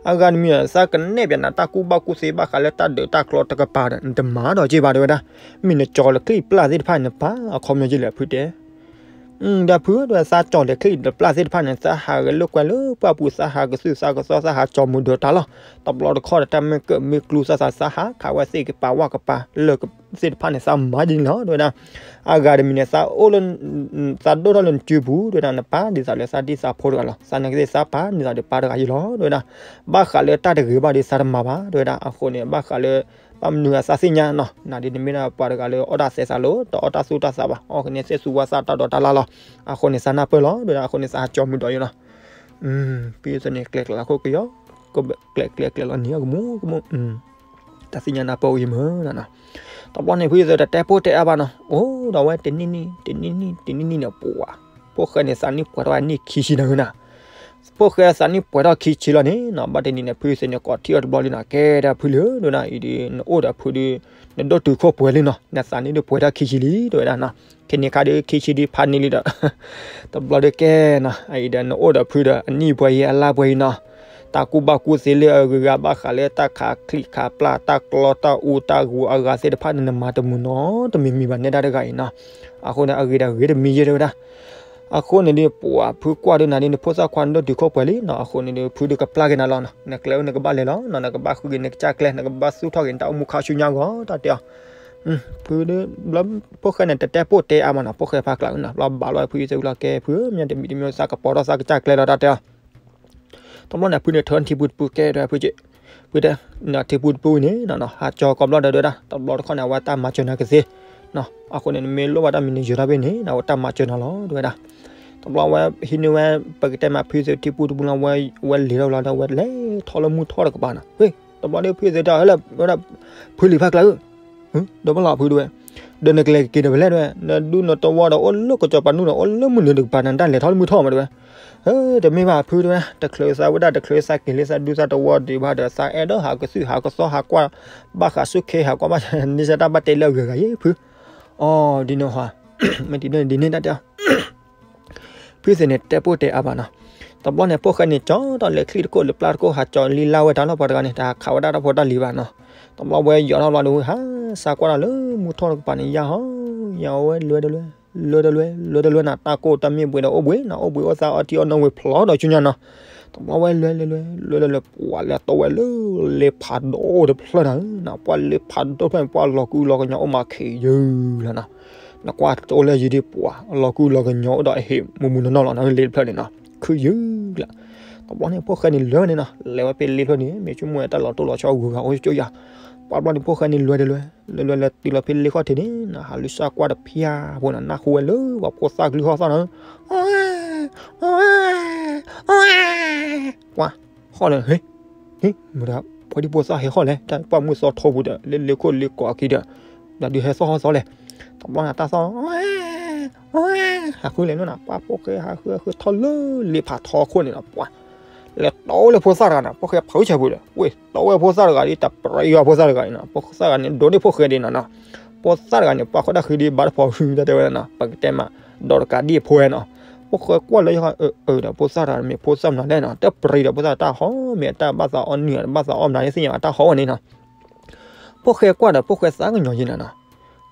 အဂၤတမံၤဒီး သးကနဲၣ်ပၠးနၤတၢ်ကူၣ်ဘၣ်ကူၣ်သ့ဘၣ်ဃးလၢတၢ်ဒုးတၢ်ကျီတကပၤဒီး နတမၤဒီးက့ၤဘၣ်တဲဝဲဒၣ် မ့ၢ်နကၠီလၢချံၣ်ပျၢ်သ့ၣ်တဖၣ်န့ၣ် နပၢ်အခီပညီယဲၢ်လဲၣ်ဖုတဲ ဒီးဖုဧၢ ဒီးသးကၠီလၢချံၣ်ဒီးပျၢ်သ့ၣ်တဖၣ်န့ၣ် သးဟးဂဲၤလိာ်ကွဲလၢပှၢ်ပူၤ သးဟးကသုၣ်သးကသီ သးဟးကၠီမုၢ်ဒီးတၢ်လီၤ. တဘျီတခီၣ်ဒီးတၢ်မ့ၢ်ကၢၣ်မ့ၢ်ကျူသးသး သးဟးခးဝဲသ့ၣ်ကပၤဝၣ်ကပၤလၢသ့ၣ်တဖၣ်န့ၣ် သးမၤဒ်န့ၣ်လီၤ တဲဝဲဒၣ်. အဂၤတမံၤန့ၣ် သးအိၣ်လၢ သးဒိၣ်ထီၣ်လၢနစုပူၤ တဲဝဲဒၣ် နပၢ်ဒ်သိးလၢသးဒ်သးဖိတဂၤလီၤ. သးနာ်က့သ့ၣ်သးပၢ်န့ၣ်သးဒီးပၢ်တဂၤယဲၢ်လီၤ တဲဝဲဒၣ်. ဘၣ်ဃးလၢတၢ်တဂ့ၤဘၣ်ဒီးသးတမၤဘၣ် တဲဝဲဒၣ်. အဃိန့ၣ် ဘၣ်ဃးလၢ ဘၣ်မနုၤအသးသ့ၣ်ညါနီၤ နၤဒ်နမ့ၢ်ဒၣ်ပှၤတဂၤလၢအီၣ်တၢ်သဲသးလိၤ တအီၣ်တၢ်သူၣ်တၢ်သးဘၣ် အီၣ်ကန့ၢ်သ့ၣ်သူဝါသၣ်တၢ်ဒိးတၢ်လၢ်လီၤ. အဃိန့ၣ် သးနၢ်ပၢၢ်လီၤ တဲဝဲဒၣ်. အဃိန့ၣ် သးဟးကၠီမုၢ်ဒီးယဲၢ်လီၤ. ဖုယသးန့ၣ် ကျဲကျဲလီၤခိၣ်ကယီ ကျဲကျဲကျဲလီၤနံၤအကမူကမူ တၢ်သ့ၣ်ညါနၢ်ပၢၢ်အိၣ်ယမုာ်နီၤ. တဘျီန့ၣ် ဖုယသးတတဲပိၢ်တဲအါဘၣ်နီၤ အိၣ်ဒီးဝဲတနံၣ်နံၣ် တနံၣ်နံၣ် တနံၣ်နံၣ်န့ၣ် ပှၤ ဖိၣ်ဃဲန့ၣ် သးနံၣ်ပှဲၤထီၣ်ဝဲနံၣ်ခံဆံနၤဧၢနီၤ. ဖိၣ်ဃဲသးနံၣ်ပှဲၤထီၣ်ခံဆံလီၤန့ၣ်နီၤ, ဘၣ်တနံၤန့ၣ် ဖုသ့ၣ်န့ၣ် ကိးထံၣ်အီၤတဘျီလံနီၤ, ကဲဒၣ်ဖုလံဧၢ ဒဝဲဒၣ် အံၤဒီး နအိၣ်ဒီးဖုဒီး နဒိၣ်တုာ်ခိၣ်ပှဲၤလံနီၤ, နသးနံၣ်ဒုးပှဲၤထီၣ်ခံဆံလံ ဒဝဲဒၣ်နီၤ, ခဲန့ၣ်ခါဒီး ခံဆံဒုးဖးန့ၢ်လံဒီး တဘျီဒီးကဲနီၤ, အအံၤဒီး နအိၣ်ဒီးဖုဒီး အနံၣ်ပှဲၤအံၤ အလါပှဲၤအံၤနီၤ, တၢ်ကူၣ်ဘၣ်ကူၣ်သ့လၢအဂုၤအဂၤ ဘၣ်ဃးလၢတၢ်ခးချံၣ်ခးပျၢ် တၢ်ကျီတၢ်အူတၢ်ဂူၤအဂၤသ့ၣ်တဖၣ်န့ၣ် နမၤတမုာ်နီတမံၤမံၤဘၣ် နဲဒၣ်တဂၤအံၤနီၤ, အဃိန့ၣ် အဂ့ၤဒီးဂ့ၤတမံၤယဲ ဒဝဲဒၣ် အဃိန့ၣ်ဒီး ပှၤဖုကွၢ်ဒီးနၤဒီး နဖိသၣ်ခွါနဒိၣ်တုာ်ခိၣ်ပှဲၤလံနီၤ, အဃိန့ၣ်ဒီး ဖုဒီးကပျၢ်က့ၤနၤလီၤနီၤ, နကျဲအိၣ်နကဘၣ်လဲၤလီၤနီၤ, နကဘၣ်ဃုက့ၤနကစၢ်ကျဲ နကဘၣ်သူၣ်ထီၣ်က့ၤနတၢ်အိၣ်မူခါဆူညါအဂီၢ် တၢ်တဲအီၤ, ဖုဒီး ဘျီ ဖိၣ်ဃဲန့ၣ် တတဲပိၢ်တဲအါမးနီၤ, ဖိၣ်ဃဲဖးကျးနီၤ, ဘျီဘၣ်လီၤဖုသ့ၣ်ဝံၤလီၤ ကဲဖု မ့ၢ်တမံၤတမံၤသးကပီၤထီၣ်သးကစၢ်ကျဲလီၤ တၢ်တဲအီၤ တဘျီန့ၣ် ဖုန့ၣ် ထၢထံပူတပူ ကဲဒၣ်ဖုက့, ဖုတဲ, နထံပူတပူအံၤန့ၣ်နီၤ ဟးကၠီၤကိးဘျီဒီး ဒဝဲဒၣ် တဘျီတခီန့ၣ် အဝဲတၢ်မၤစၢၤနၤကသ့နီၤ, အဃိန့ၣ် နမ့ၢ်လိၣ်ဘၣ်တၢ်မံၤန့ၣ် ယၢၤထီၣ်ဖဲန့ၣ် အဝဲတၢ်မၤစၢၤနၤလီၤ ဒဝဲဒၣ်, တဘျီဝဲဟံးန့ၢ်ဝဲ ပကတဲမးဖုသ့ၣ်ထံပူတပူလီၤ ဝဲလဲၤထီၣ်လီၤဒီး ဝဲလဲၤထီၣ်လၢမုၢ်ထီၣ်တကပၤနီၤ, တဘျီဒီးဖုသ့ၣ်တဲ ဝဲဒၣ် ဖုလံၤဖးကျးဧၢ ဒီးဘၣ်လီၤဖုဒဝဲ, ဒီးနကလဲၤက့ၤဒီးဖဲလဲၣ်ဒဝဲ, နဒူၣ်နတဝီဒီးအိၣ်လၢကစီၤပၤနူၢ်ဒီး အိၣ်လၢမုၢ်နုာ်တကပၤန့ၣ် တၢ်လဲၤထီၣ်လၢမုၢ်ထီၣ်မးဒဝဲ, တမ့ၢ်ဘၣ်ဖုဒဝဲ, တချုးသးဝဲဒၣ် တချုးသးက့ၤလၢသးဒူသးတဝီဒံးဘၣ်ဒီး သးအဲၣ်ဒိးဟးကသုၣ်ဟးကသီ ဟးကွၢ်ဘၣ်ဃးဆူၣ်ခ့ ဟးကွၢ်ဘၣ်န့ၢ်စၢ်တၢ်ဘၣ်တဲလၢအဂုၤအဂၤယဲဖု, အီၤဒ်န့ၣ်ဟီ, မ့ၢ်ဒ်န့ၣ်ဒ်န့ၣ်တၢ်တဲအီၤ ဖုသ့ၣ်န့ၣ် တဲပိၢ်တဲအါဘၣ်နီၤ, တဘျီန့ၣ် ဖိၣ်ဃဲန့ၣ် ကၠီထီၣ်လဲၤချံၣ်တခိၣ်လၢပျၢ်တခိၣ် ဟးကၠီၤလံလါဝဲတၢ်လီၢ်ပှၤတဂၤန့ၣ် တဟးခးဝဲဒၣ်တၢ်ဖိတၢ်လံၤဘၣ်နီၤ, တဘျီဝဲယီၤထီၣ်ဘျီဒီး ဟးစးကွၢ်ဒီးလၢမုၢ်ထီၣ်တကပၤန့ၣ် ယါဟီ, ယါဝဲလဲၤတလဲၤ လဲၤတလဲၤ လဲၤတလဲၤနီၤ, တၢ်ကိၢ်တၢ်မ့ၢ်ဘှံးဒီးအိၣ်ဘှံးနီၤ, အိၣ်ဘှံးအိၣ်သးအီထံအီနိဝဲဖျိးဒီးဆူညါနီၤ, တဘျီဝဲလဲၤလဲၤလဲၤလဲၤလဲၤလဲၤ ပှၤလဲၤတီဝဲလၢ လ့ဖးဒိၣ်တဖျၢၣ်နီၤ, ပှၤလ့ဖးဒိၣ်တဖျၢၣ်န့ၣ် ပှၤလီၤကူလီၤကညီအိၣ်မးခံးယုၢ်လီၤနီၤ, နကွၢ်တအိၣ်လၢယံၤဒီး ပှၤလီၤကူလီၤကညီအိၣ်ဒီးအဟံၣ်မူမူနီၢ်နီၢ်လီၤနီၤ, လ့တဖျၢၣ်န့ၣ်နီၤ ခံးယုၢ်လီၤ, တဘျီန့ၣ် ဖိၣ်ဃဲန့ၣ်လဲၤဝဲန့ၣ်နီၤ, လဲၤဝဲဖဲလ့ဖျၢၣ်န့ၣ် မ့ၢ်ဆိကမိၣ်ဝဲတၢ်လီၤတိၢ်လီၤဆီဂုၤဂၤအိၣ်ကၠိယၤ, ပှၤတဘျီန့ၣ် ဖိၣ်ဃဲန့ၣ်လဲၤတလဲၤ လဲၤလဲၤလဲၤတုၤလီၤဖဲလ့ခီၣ်ထံးန့ၣ်နီၤ, ဟးလူၤစၢ်ကွၢ်တဖၠၣ်ဖိနီၤ, နၢ်ဟူဝဲလၢပှၤဖိသၣ်ကလုၢ်ဟီၣ်သီနီၤ, ပှၤ ဟီၣ်လၢ ဟ့ၣ် ဟ့ၣ် မတၤ ဖိဒံဖိသၣ်ဟဲဟီၣ်လဲၣ်, တၢ်ပှၢ်မုၢ်သီထိပူၤဒီး လၢလ့ခိၣ်လ့ကိးအခံဒီး ဒီးဒုးဟဲသီၣ်ဟီၣ်သီလဲၣ်, တဘျီန့ၣ်တၢ်သီၣ် ဟးဃုလဲၣ်နီၤနီၤ, ပှၤဖိၣ်ဃဲဟးဃုဟးဃုထီၣ်လၢ လ့ဖးထီခိၣ်န့ၣ်နီၤ, ပှၤ လဲၤတီဝဲလၢဖိသၣ်တဂၤန့ၣ်, ဖိၣ်ဃဲဖုဆၢပူၤဒီး ဝ့ၢ်တီဝဲဖိသၣ်တဂၤဒီး တပရံယီၤဖိသၣ်တဂၤန့ၣ်နီၤ, ဖိသၣ်တဂၤန့ၣ် ဒိးန့ၢ်ဖိၣ်ဃဲဒ်နီၤနီၤ, ဖိသၣ်တဂၤန့ၣ် ပှၤဃီတၢ်ဃံဒီး ဘၣ်တဖီ တၢ်တဲဝဲဒၣ်နီၤ, ပကတဲမး ဒီးတကးဒံၣ်အဖိဝဲနီၤ, ဖိၣ်ဃဲကွၢ်လၢယဟီၣ် အၢ ဒီးဖိသၣ်တဂၤန့ၣ် မ့ၢ်ဖိသၣ်မနုၤလဲၣ်နီၤ, တပရံဒီးဖိသၣ်တၢ်ဟီၣ် မ့ၢ်အတၢ်ဘၣ်သးအီၣ်နုၢ် တဘၣ်သးအီၣ်မနုၤန့ၣ် သ့ၣ်ညါအတၢ်ဟီၣ်ဝဲန့ၣ်နီၤ, ဖိၣ်ဃဲကွၢ်ဒီး ဖိၣ်ဃဲသးကညီၤယဲနီၤနီၤ,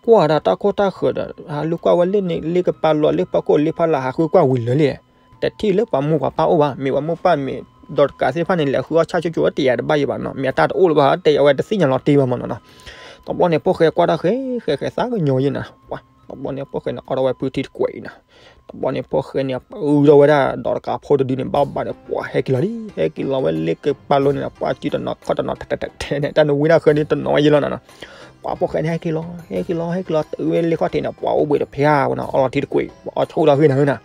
ကွၢ်ဒၣ်တၢ်ခိၣ်တၢ်ဃၢၤဒီး ဟးလူၤကွၢ်ဝဲလၢန့ၣ် လ့ကပၤလီၤ လ့ပှၤကိၢ်လ့ဖးလၢ် ဟးဃုကွၢ်ဝံၤလၢာ်လံ, တထံၣ်လၢပှၤမိၢ်ပှၤပၢ်အိၣ်ဘၣ်, မ့ၢ်ပှၤမိၢ်ပၢ်မ့ၢ် ဒီးတကးသ့ၣ်တဖၣ်န့ၣ် လဲၤဃုအီၣ်ဆၣ်ကၠိကၠိဝဲတယၤတဘၣ်ယဲဘၣ်နီၤ, မ့ၢ်အတၢ်တအိၣ်လၢၤဘၣ် တဲအဝဲတသ့ၣ်ညါလီၤတ့ၢ်ဘၣ်မးနီၤနီၤ, တဘျီန့ၣ် ဖိၣ်ဃဲကွၢ်တၢ်ဃဲဃဲဃဲသးကညီၤယဲနီၤ, ပှၤ တဘျီန့ၣ် ဖိၣ်ဃဲန့ၣ် အိးထီၣ်ဝဲဖုထံတကွဲးအံၤနီၤ, တဘျီန့ၣ် ဖိၣ်ဃဲန့ၣ် ပၢထီၣ်ဝဲဒၣ် ဒီးတကးဖိတဒုန့ၣ် ဘၣ်ဘၣ်ဒီး ပှၤဟဲက့ၤလီၤလံ, ဟဲက့ၤလီၤဝဲလ့ကပၤလီၤန့ၣ် ပှၤစုတနီၤခီၣ်တနီၤ ထဲထဲထဲန့ၣ် တၢ်နဝံတၢ်ဃၢန့ၣ် တနီၤဝဲယဲလီၤနီၤနီၤ, ပှၤဖိၣ်ဃဲန့ၣ် ဟဲက့ၤလီၤ ဟဲက့ၤလီၤ ဟဲက့ၤလီၤ တုၤဝဲလ့ခီၣ်ထံးန့ၣ် ပှၤအိၣ်ဘှံးတဖျါဝဲနီၤ, အီလီၤထံတကွံာ် ပှၤအီဆိဒီးဃ့နၤနီၤ,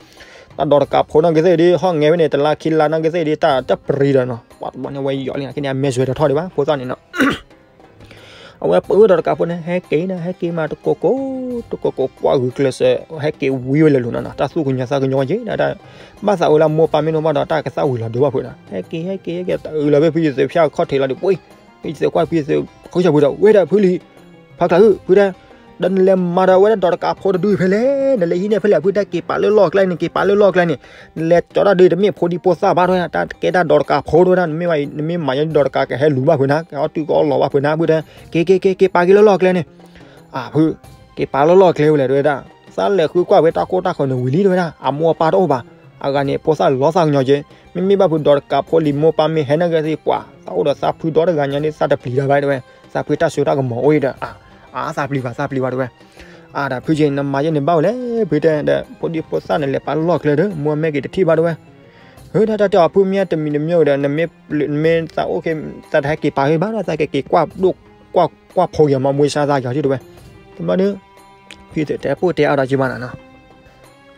တၢ်ဒီးတကးဖိနီၢ်က့ၤသ့ၣ်ဒီး ဟီၣ်ငဲၤဝဲန့ၣ် တလါခံလါနီၢ်က့ၤသ့ၣ်ဒီး တၢ်တပရံဒီးနီၤ, ပှၤတဘျီန့ၣ် အဝဲယီၤလံန့ၣ် ခဲန့ၣ် အမဲာ်စွဲးတထီၣ်ဒံးဘၣ် ဖိသၣ်န့ၣ်နီၤ အဝဲပၢဒီးတကးဖိန့ၣ် ဟဲက့ၤနၤ ဟဲက့ၤမးတကိးကိး တကိးကိး ပှၤဂုာ်ကျဲးစၢး ဟဲက့ၤဝံဝဲလၢာ်လီၤနီၤနီၤ, တၢ်သူၣ်ကညီၤသးကညီၤက့ၤနီၤ, တၢ်ဘၣ်သးဝဲလၢမိၢ်ပၢ်မ့ၢ်တအိၣ်ဘၣ်ဒီး တၢ်ကသၣ်ဝံၤလီၤဒိဘၣ်ဖုးနီၤ, ဟဲက့ၤ ဟဲက့ၤ ဟဲက့ၤ တုၤလီၤဖဲဖုယသ့ၣ်ဖၠၣ်ခီၣ်ထံးလီၤဒီး ပှ့ၤ ဖုယသ့ၣ်ကွၢ် ဖုယသ့ၣ်ဃုဆၢဖုဒီး ဝဲဒၣ်ဖုလံ ဖးကျၢ်ဧၢ ဖုတဲ ဒီးနလဲၤမၤဒီးဝဲဒၣ်ဒီးတကးဖိတဒုဖဲလဲၣ်, နလဲၤဟံးန့ၢ်ဖဲလဲၣ် ဖုတဲ က့ၤပာ်လၢလီၢ်ကျဲန့ၣ် က့ၤပာ်လၢလီၢ်ကျဲန့ၣ်, နလဲၤကၠီတၢ်ဒုးတမ့ၢ်ဖိဒံဖိသၣ်ဘၣ်တဲဝဲဒၣ်, တၢ်ကဲတၢ်ဒီးတကးဖိတဲဝဲဒၣ်, နမ့ၢ်မၤ နမ့ၢ်မၤယဲဒီးတကးကဟဲလူၤဘၣ်ဖုးနၤ, ကဟဲအီၣ်တုၤကအီၣ်လီၤဘၣ်ဖုးနၤ ဖုတဲ, က့ၤ က့ၤ က့ၤ က့ၤပာ်က့ၤလၢလီၢ်ကျဲန့ၣ်, အၢ ဖု က့ၤပာ်လၢလီၢ်ကျဲဝဲလဲၣ်တဲဝဲဒၣ်, သးလဲၤဃုကွၢ်ဖဲတၢ်ကိၢ်တၢ်ဃၢၤန့ၣ်ဝံၤလံတဲဝဲဒၣ်, အမိၢ်အပၢ်တအိၣ်ဘၣ်, အဂၤန့ၣ် ဖိသၣ်လီၤသးကညီၤက့ၤ, မ့မ့ၢ်ဘၣ်ဖုးဒီးတကးဖိလံ မိၢ်ပၢ်မ့ၢ်ဟဲနာ်က့ၤသ့ၣ်ပှၤ, သးအိၣ်ဒီးသးဖုဒီတဂၤညါန့ၣ် သးတပျံၤတၢ်ဘၣ်တဲဝဲ, သးဖုတၢ်စိတၢ်ကမီၤအိၣ်အံၤဒီး, အါ သးပျံၤဘၣ် သးပျံၤဘၣ်တဲဝဲ, အါ ဒီးဖုက့ၤ နမၤယဲန့ၣ်ဘၣ်ဝဲလဲၣ် ဖုတဲဒီး ဖိဒံဖိသၣ်န့ၣ် လဲၤပာ်လၢလီၢ်ကျဲဒီး မိၢ်အမဲာ်က့ၤတထံၣ်ဘၣ်တဲဝဲ, ဟဲဒၣ်တၢ်တဲအီၤ ဖုမ့ၢ်တမံၤတမံၤဒီး နမ့ၢ်သးအိၣ်က့ၤ သးတဟဲက့ၤပာ်ဖဲဘၣ်ဒီး သးကက့ၤကွၢ်ဒိၣ် ကွၢ် ကွၢ်ဖိက့ၤမၤမူဆါသးကီၤထံတဲဝဲ, တဘျီဒီး ဖုသ့ၣ်တဲပိၢ်တဲအါဒီးက့ၤမးနီၤနီၤ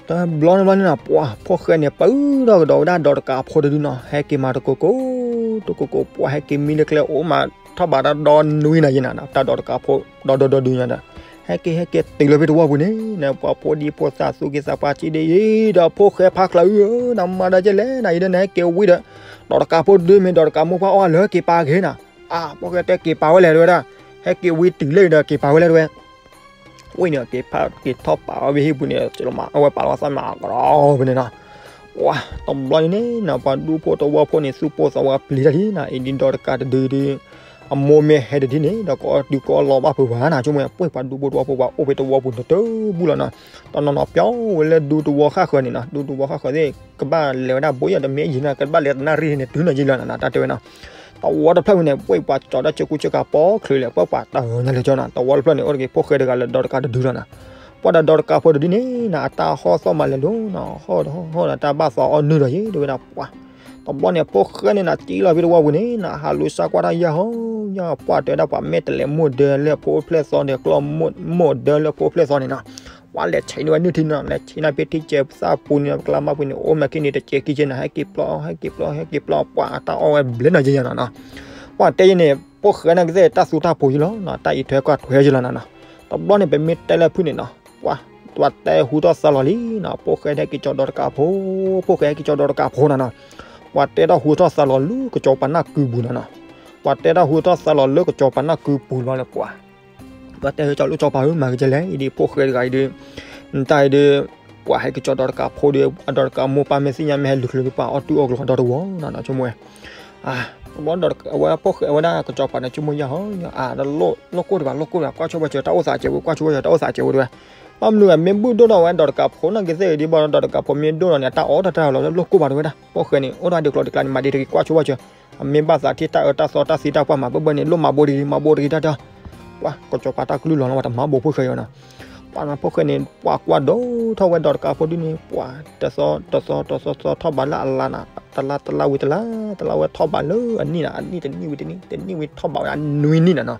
တဘျီန့ၣ်ဘျီန့ၣ်နီၤ ပှၤဖိၣ်ဃဲန့ၣ် ပၢဒီးကဒီးဝဲဒၣ်ဒီးတကးဖိတဒုနီၤ ဟဲက့ၤမၤတကိးကိး တကိးကိး ပှၤဟဲက့ၤမံလၢကျဲအိၣ်မး ထီၣ်ဘးတၢ်ဒီနွံနၤယဲနၤ တၢ်ဒီးတကးဖိ ဒီဒိဒီဒုညါဒီး ဟဲက့ၤဟဲက့ၤတုၤလီၤဖဲတဝီပူၤန့ၣ် နပှၤဖိဒံဖိသၣ်သူၣ်က့သးပှၢ်စံးဒ်အံၤဒီး ဖိၣ်ဃဲဖးကျၢၤဧၢ နမၤဒ်လဲၣ် နအံၤဒီးနဟဲက့ၤဝံဒီး ဒီးတကးဖိဒုမ့ၢ်ဒီးတကးမိၢ်ပှၢ်အီၣ်လၢက့ၤပာ်က့ၤနၤ, အါ ဖိၣ်ဃဲတဲက့ၤပာ်ဝဲလဲၣ်တဲဝဲဒၣ်, ဟဲက့ၤဝံတုၤလၢဒီးက့ၤပာ်ဝဲလဲၣ်တဲဝဲ ဝံန့ၣ် က့ၤဖးက့ၤထီၣ်ပာ်အီၤဖဲဟံၣ်ပူၤန့ၣ် အဝဲပာ်လီၤသးမးကရီဖဲန့ၣ်နီၤ, ပှၤတဘျီန့ၣ်န့ၣ် ပှၤဒူဖိတဝီဖိန့ၣ် သူၣ်ပိၢ်သးဝးပျံၤတၢ်လံနီၤ, အံၤဒ်ဒီးတကးတဒုဒု အမိၢ်မ့ၢ်ဟဲတဒုန့ၣ် ဒီးကအီၣ်တုၤကအီၣ်လီၤဘၣ်ဖုးဝဲနီၤ, ဆိကမိၣ် ပှၤဒူဖိတဝီဖိပှၤအိၣ်ဖဲတဝီပူၤန့ၣ်တဘူၣ်လီၤနီၤ, တနီၤနီၤပျီဝဲလၢဒူတဝီဃၣ်ဃၢၤန့ၣ်နီၤ, ဒူတဝီဃၣ်ဃၢၤသ့ၣ် ကဘၣ်လဲၤဝဲဒၣ်ဘိယီၤတမ့ၢ်ယံၤနီၤ, ကဘၣ်လဲၤတနၣ်ရံၣ်န့ၣ် တုၤနီၤယံၤလီၤနီၤ တၢ်တဲဝဲနီၤ တဝီတဖျၢၣ်ဝဲန့ၣ် ပှၤကၠီၤတၢ်ဆၢကူဆၢကၤပီချုးလဲၣ် ပှၤပှၤတၢ်ညါလဲၤကၠီနီၤ, တဝီတဖျၢၣ်န့ၣ် အိၣ်တက့ၤဖိၣ်ဃဲတဂၤလၢဒီးတကးတဒုလီၤနီၤ, ပှၤဒီးဒီးတကးဖိတဒုန့ၣ်နီၤ အတၢ်ဟီၣ်သီၣ်မးလဲၤလိၤနီၤ, ဟီၣ်ဟီၣ်နီၤ တၢ်ဘၣ်သးအီၣ်နုာ်ဒီးယံၤ တဲဝဲဒၣ်ပှၤ, တဘျီန့ၣ် ဖိၣ်ဃဲန့ၣ်နီၤ စံၣ်လီၤဖဲတဝီပူၤန့ၣ်နီၤ ဟးလူၤစါကွၢ်တၢ်ယၢ်ဟီၣ်ယၢ် ပှၤတဲဝဲဒၣ်ပှၤမ့ၢ်တလဲၤမိၢ်ဒၢလၢဖိဖျဲၣ်သီန့ၣ် ကျီၢ်မိၢ်ဒၢလၢဖိဖျဲၣ်သီန့ၣ်နီၤ ပှၤလဲၤဆံးန့ၢ်ဝဲနုၢ်ထံနီၤ လဲၤဆံးန့ၢ်ဖဲထံကဲသၣ်ပူၤန့ၣ် ကလါမါပူၤန့ၣ် အိၣ်မးက့ၤန့ၣ် တကဲကံကဲနီၤ ဟဲက့ၤပျီ ဟဲက့ၤပျီ ဟဲက့ၤပျီ ပှၤအတၢ်အီၣ်ဝဲဘျဲးနီၤယံၤနီၤနီၤ, ပှၤတဲယဲန့ၣ် ဖိၣ်ဃဲန့ၣ်ကသ့ၣ်တၢ်သူတၢ်ပူၤယံၤလီၤနီၤ တၢ်အံးထွဲကွၢ်ထွဲယံၤလီၤနီၤနီၤ, တဘျီန့ၣ် ပမ့ၢ်တဲလၢဖုၣ်န့ၣ်နီၤ ပှၤ ပှၤတဲဟူထီၣ်သါလီၤလံနီၤ ဖိၣ်ဃဲဟဲက့ၤကၠီဒီးတကးဖိ ဖိၣ်ဃဲဟဲက့ၤကၠီဒီးတကးဖိနီၤနီၤ, ပှၤတဲထီၣ်ဟူထီၣ်သါလီၤလၢကၠီပနၢ်ကုပူၤနီၤနီၤ, ပှၤတဲထီၣ်ဟူထီၣ်သါလီၤလၢကၠီပနၢ်ကုပူၤလီၤန့ၣ် ပှၤ ပှၤတဲဟဲကၠီလၢကၠီပၤဧၢ မၤက့ၤလဲၣ် အံၤဒ်ဖိၣ်ဃဲတဂၤအံၤဒ် တၢ်အံၤဒ် ပှၤဟဲက့ၤကၠီဒီးတကးဖိဒီး အဒီးတကးမိၢ်ပၢ်မ့ၢ်သ့ၣ်ညါမ့ၢ်ဟဲလူၤချုးလၢပှၤအီၣ်တူၢ်အီၣ်ကျိၤဒီတဝီနီၤနီၤ ဆိကမိၣ်ဝဲ တဘျီဒီးအဝဲဖိၣ်ဃဲဝဲဒၣ်ကၠီပၤန့ၣ် ဆိကမိၣ်ယၢ်ဟီၣ်ယၢ် အါ တလိၣ်ကိၢ်ဒံးဘၣ် လိၣ်ကိၢ်ဒံးဘၣ် ကွၢ်ဆိဝဲစၢၤ တၢ်အိၣ်သးစဲးဝဲ ကွၢ်ဆိဝဲစၢၤ တၢ်အိၣ်သးစဲးဝဲတဲဝဲ, ဘၣ်မနုၤအမ့ၢ်ဘူၣ်ဒိၣ်ထီၣ်ဝဲဒီးတကးဖိနီၢ်က့ၤသ့ၣ်ဂ့ၤဒ်ဘၣ်ဒီး တကးဖိမ့ၢ်ဒိၣ်ထီၣ်န့ၣ် အတၢ်အီၣ်တၢ်တၢ်လီၤ လိၣ်ကိၢ်ဘၣ်တဲဝဲဒၣ် ဖိၣ်ဃဲန့ၣ် အိၣ်ဒီးဒုးကျိၤဒုးကျါန့ၣ် မၤဒ်တဂ့ၤ ကွၢ်ဆိဝဲစၢၤ အမ့ၢ်ဘၣ်သးထံၣ်တၢ်အၢတၢ်သီတၢ်သံတၢ်ပှၢ်မၤဘၢဘၢန့ၣ် လိၣ်မၤဘိတဂ့ၤ မၤဘိတဂ့ၤတၢ်တၢ် ပှၤ ကၠီပၤတၢ်ကလုၢ်လီၤလီၤဝဲတမၤဘိဖိၣ်ဃဲအီၤနီၤ, ပှၤနီၤဖိၣ်ဃဲန့ၣ် ပှၤကွၢ်ဒိၣ်ထီၣ်ဝဲဒီးတကးဖိဒုန့ၣ် ပှၤ တသီ တသီ တသီ သီထီၣ်ဘးလၢအလါနီၤ, တလါ တလါဝံၤတလါ တလါဝဲထီၣ်ဘးလၢအနံၣ်နီၤ, အနံၣ်တနံၣ်ဝံၤတနံၣ် တနံၣ်ဝံၤထီၣ်ဘးဝဲဒၣ်နွံနံၣ်နီၤနီၤ,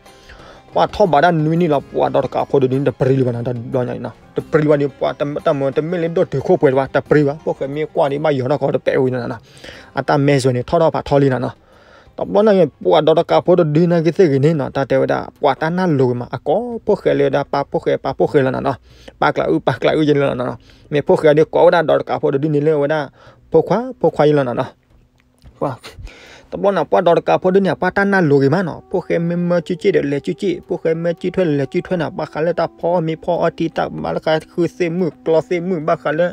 ပှၤထီၣ်ဘးဒၣ်နွံနံၣ်လီၤ ပှၤဒီးတကးဖိဒုန့ၣ် တပြံလၢၤဘၣ်နီၤ, တဘျီညါန့ၣ်နီၤ တပြံလၢၤဘၣ်ဒီး ပှၤတမ့ၢ်လၢဒိၣ်တုာ်ခိၣ်ပှဲၤတဘၣ် တပြံဘၣ် ဖိၣ်ဃဲမ့ၢ်ကွၢ်ဒ်ဘၣ်ယီၤထီၣ်ကီးတပဲာ်ဝံၤနီၤနီၤ, အတၢ်မဲာ်စွဲန့ၣ် ထီၣ်ထီၣ်ဖးထီလံနီၤနီၤ တဘျီန့ၣ် ပှၤဒီးတကးဖိတဒုနာ်က့သ့ၣ်ဂ့ၤန့ၣ်နီၤ တၢ်တဲဝဲဒၣ် ပှၤတၢ်နၢ်လိၤဂ့ၤမး အကိးဖိၣ်ဃဲလၢဒၣ်ပၢ်ဖိၣ်ဃဲပၢ်ဖိၣ်ဃဲလီၤနီၤနီၤ, ပၢ်ကျးအုၣ်ပၢ်ကျးအုၣ်ယဲလီၤနီၤနီၤ, မ့ၢ်ဖိၣ်ဃဲဒုးကိးဝဲဒၣ်ဒီးတကးဖိတဒုန့ၣ်လၢဝဲဒၣ် ဖိခွါဖိခွါယဲလီၤနီၤနီၤ, တဘျီန့ၣ် ပှၤဒီးတကးဖိဒုန့ၣ် ပှၤတၢ်နၢ်လိၤဂ့ၤမးနီၤ, ဖိၣ်ဃဲမ့ၢ်မၢစုစ့ၣ်ဒီးလဲၤစုစ့ၣ်, ဖိၣ်ဃဲမ့ၢ်စုထွဲဒီးလဲၤစုထွဲနီၤ, ဘၣ်ဃးလၢတၢ်ဖီအီၣ်မ့ၤဖီအီထံ တၢ်ဘၣ်လၢဃုသ့ၣ်မုၣ်ကျီသ့ၣ်မုၣ် ဘၣ်ဃးလၢ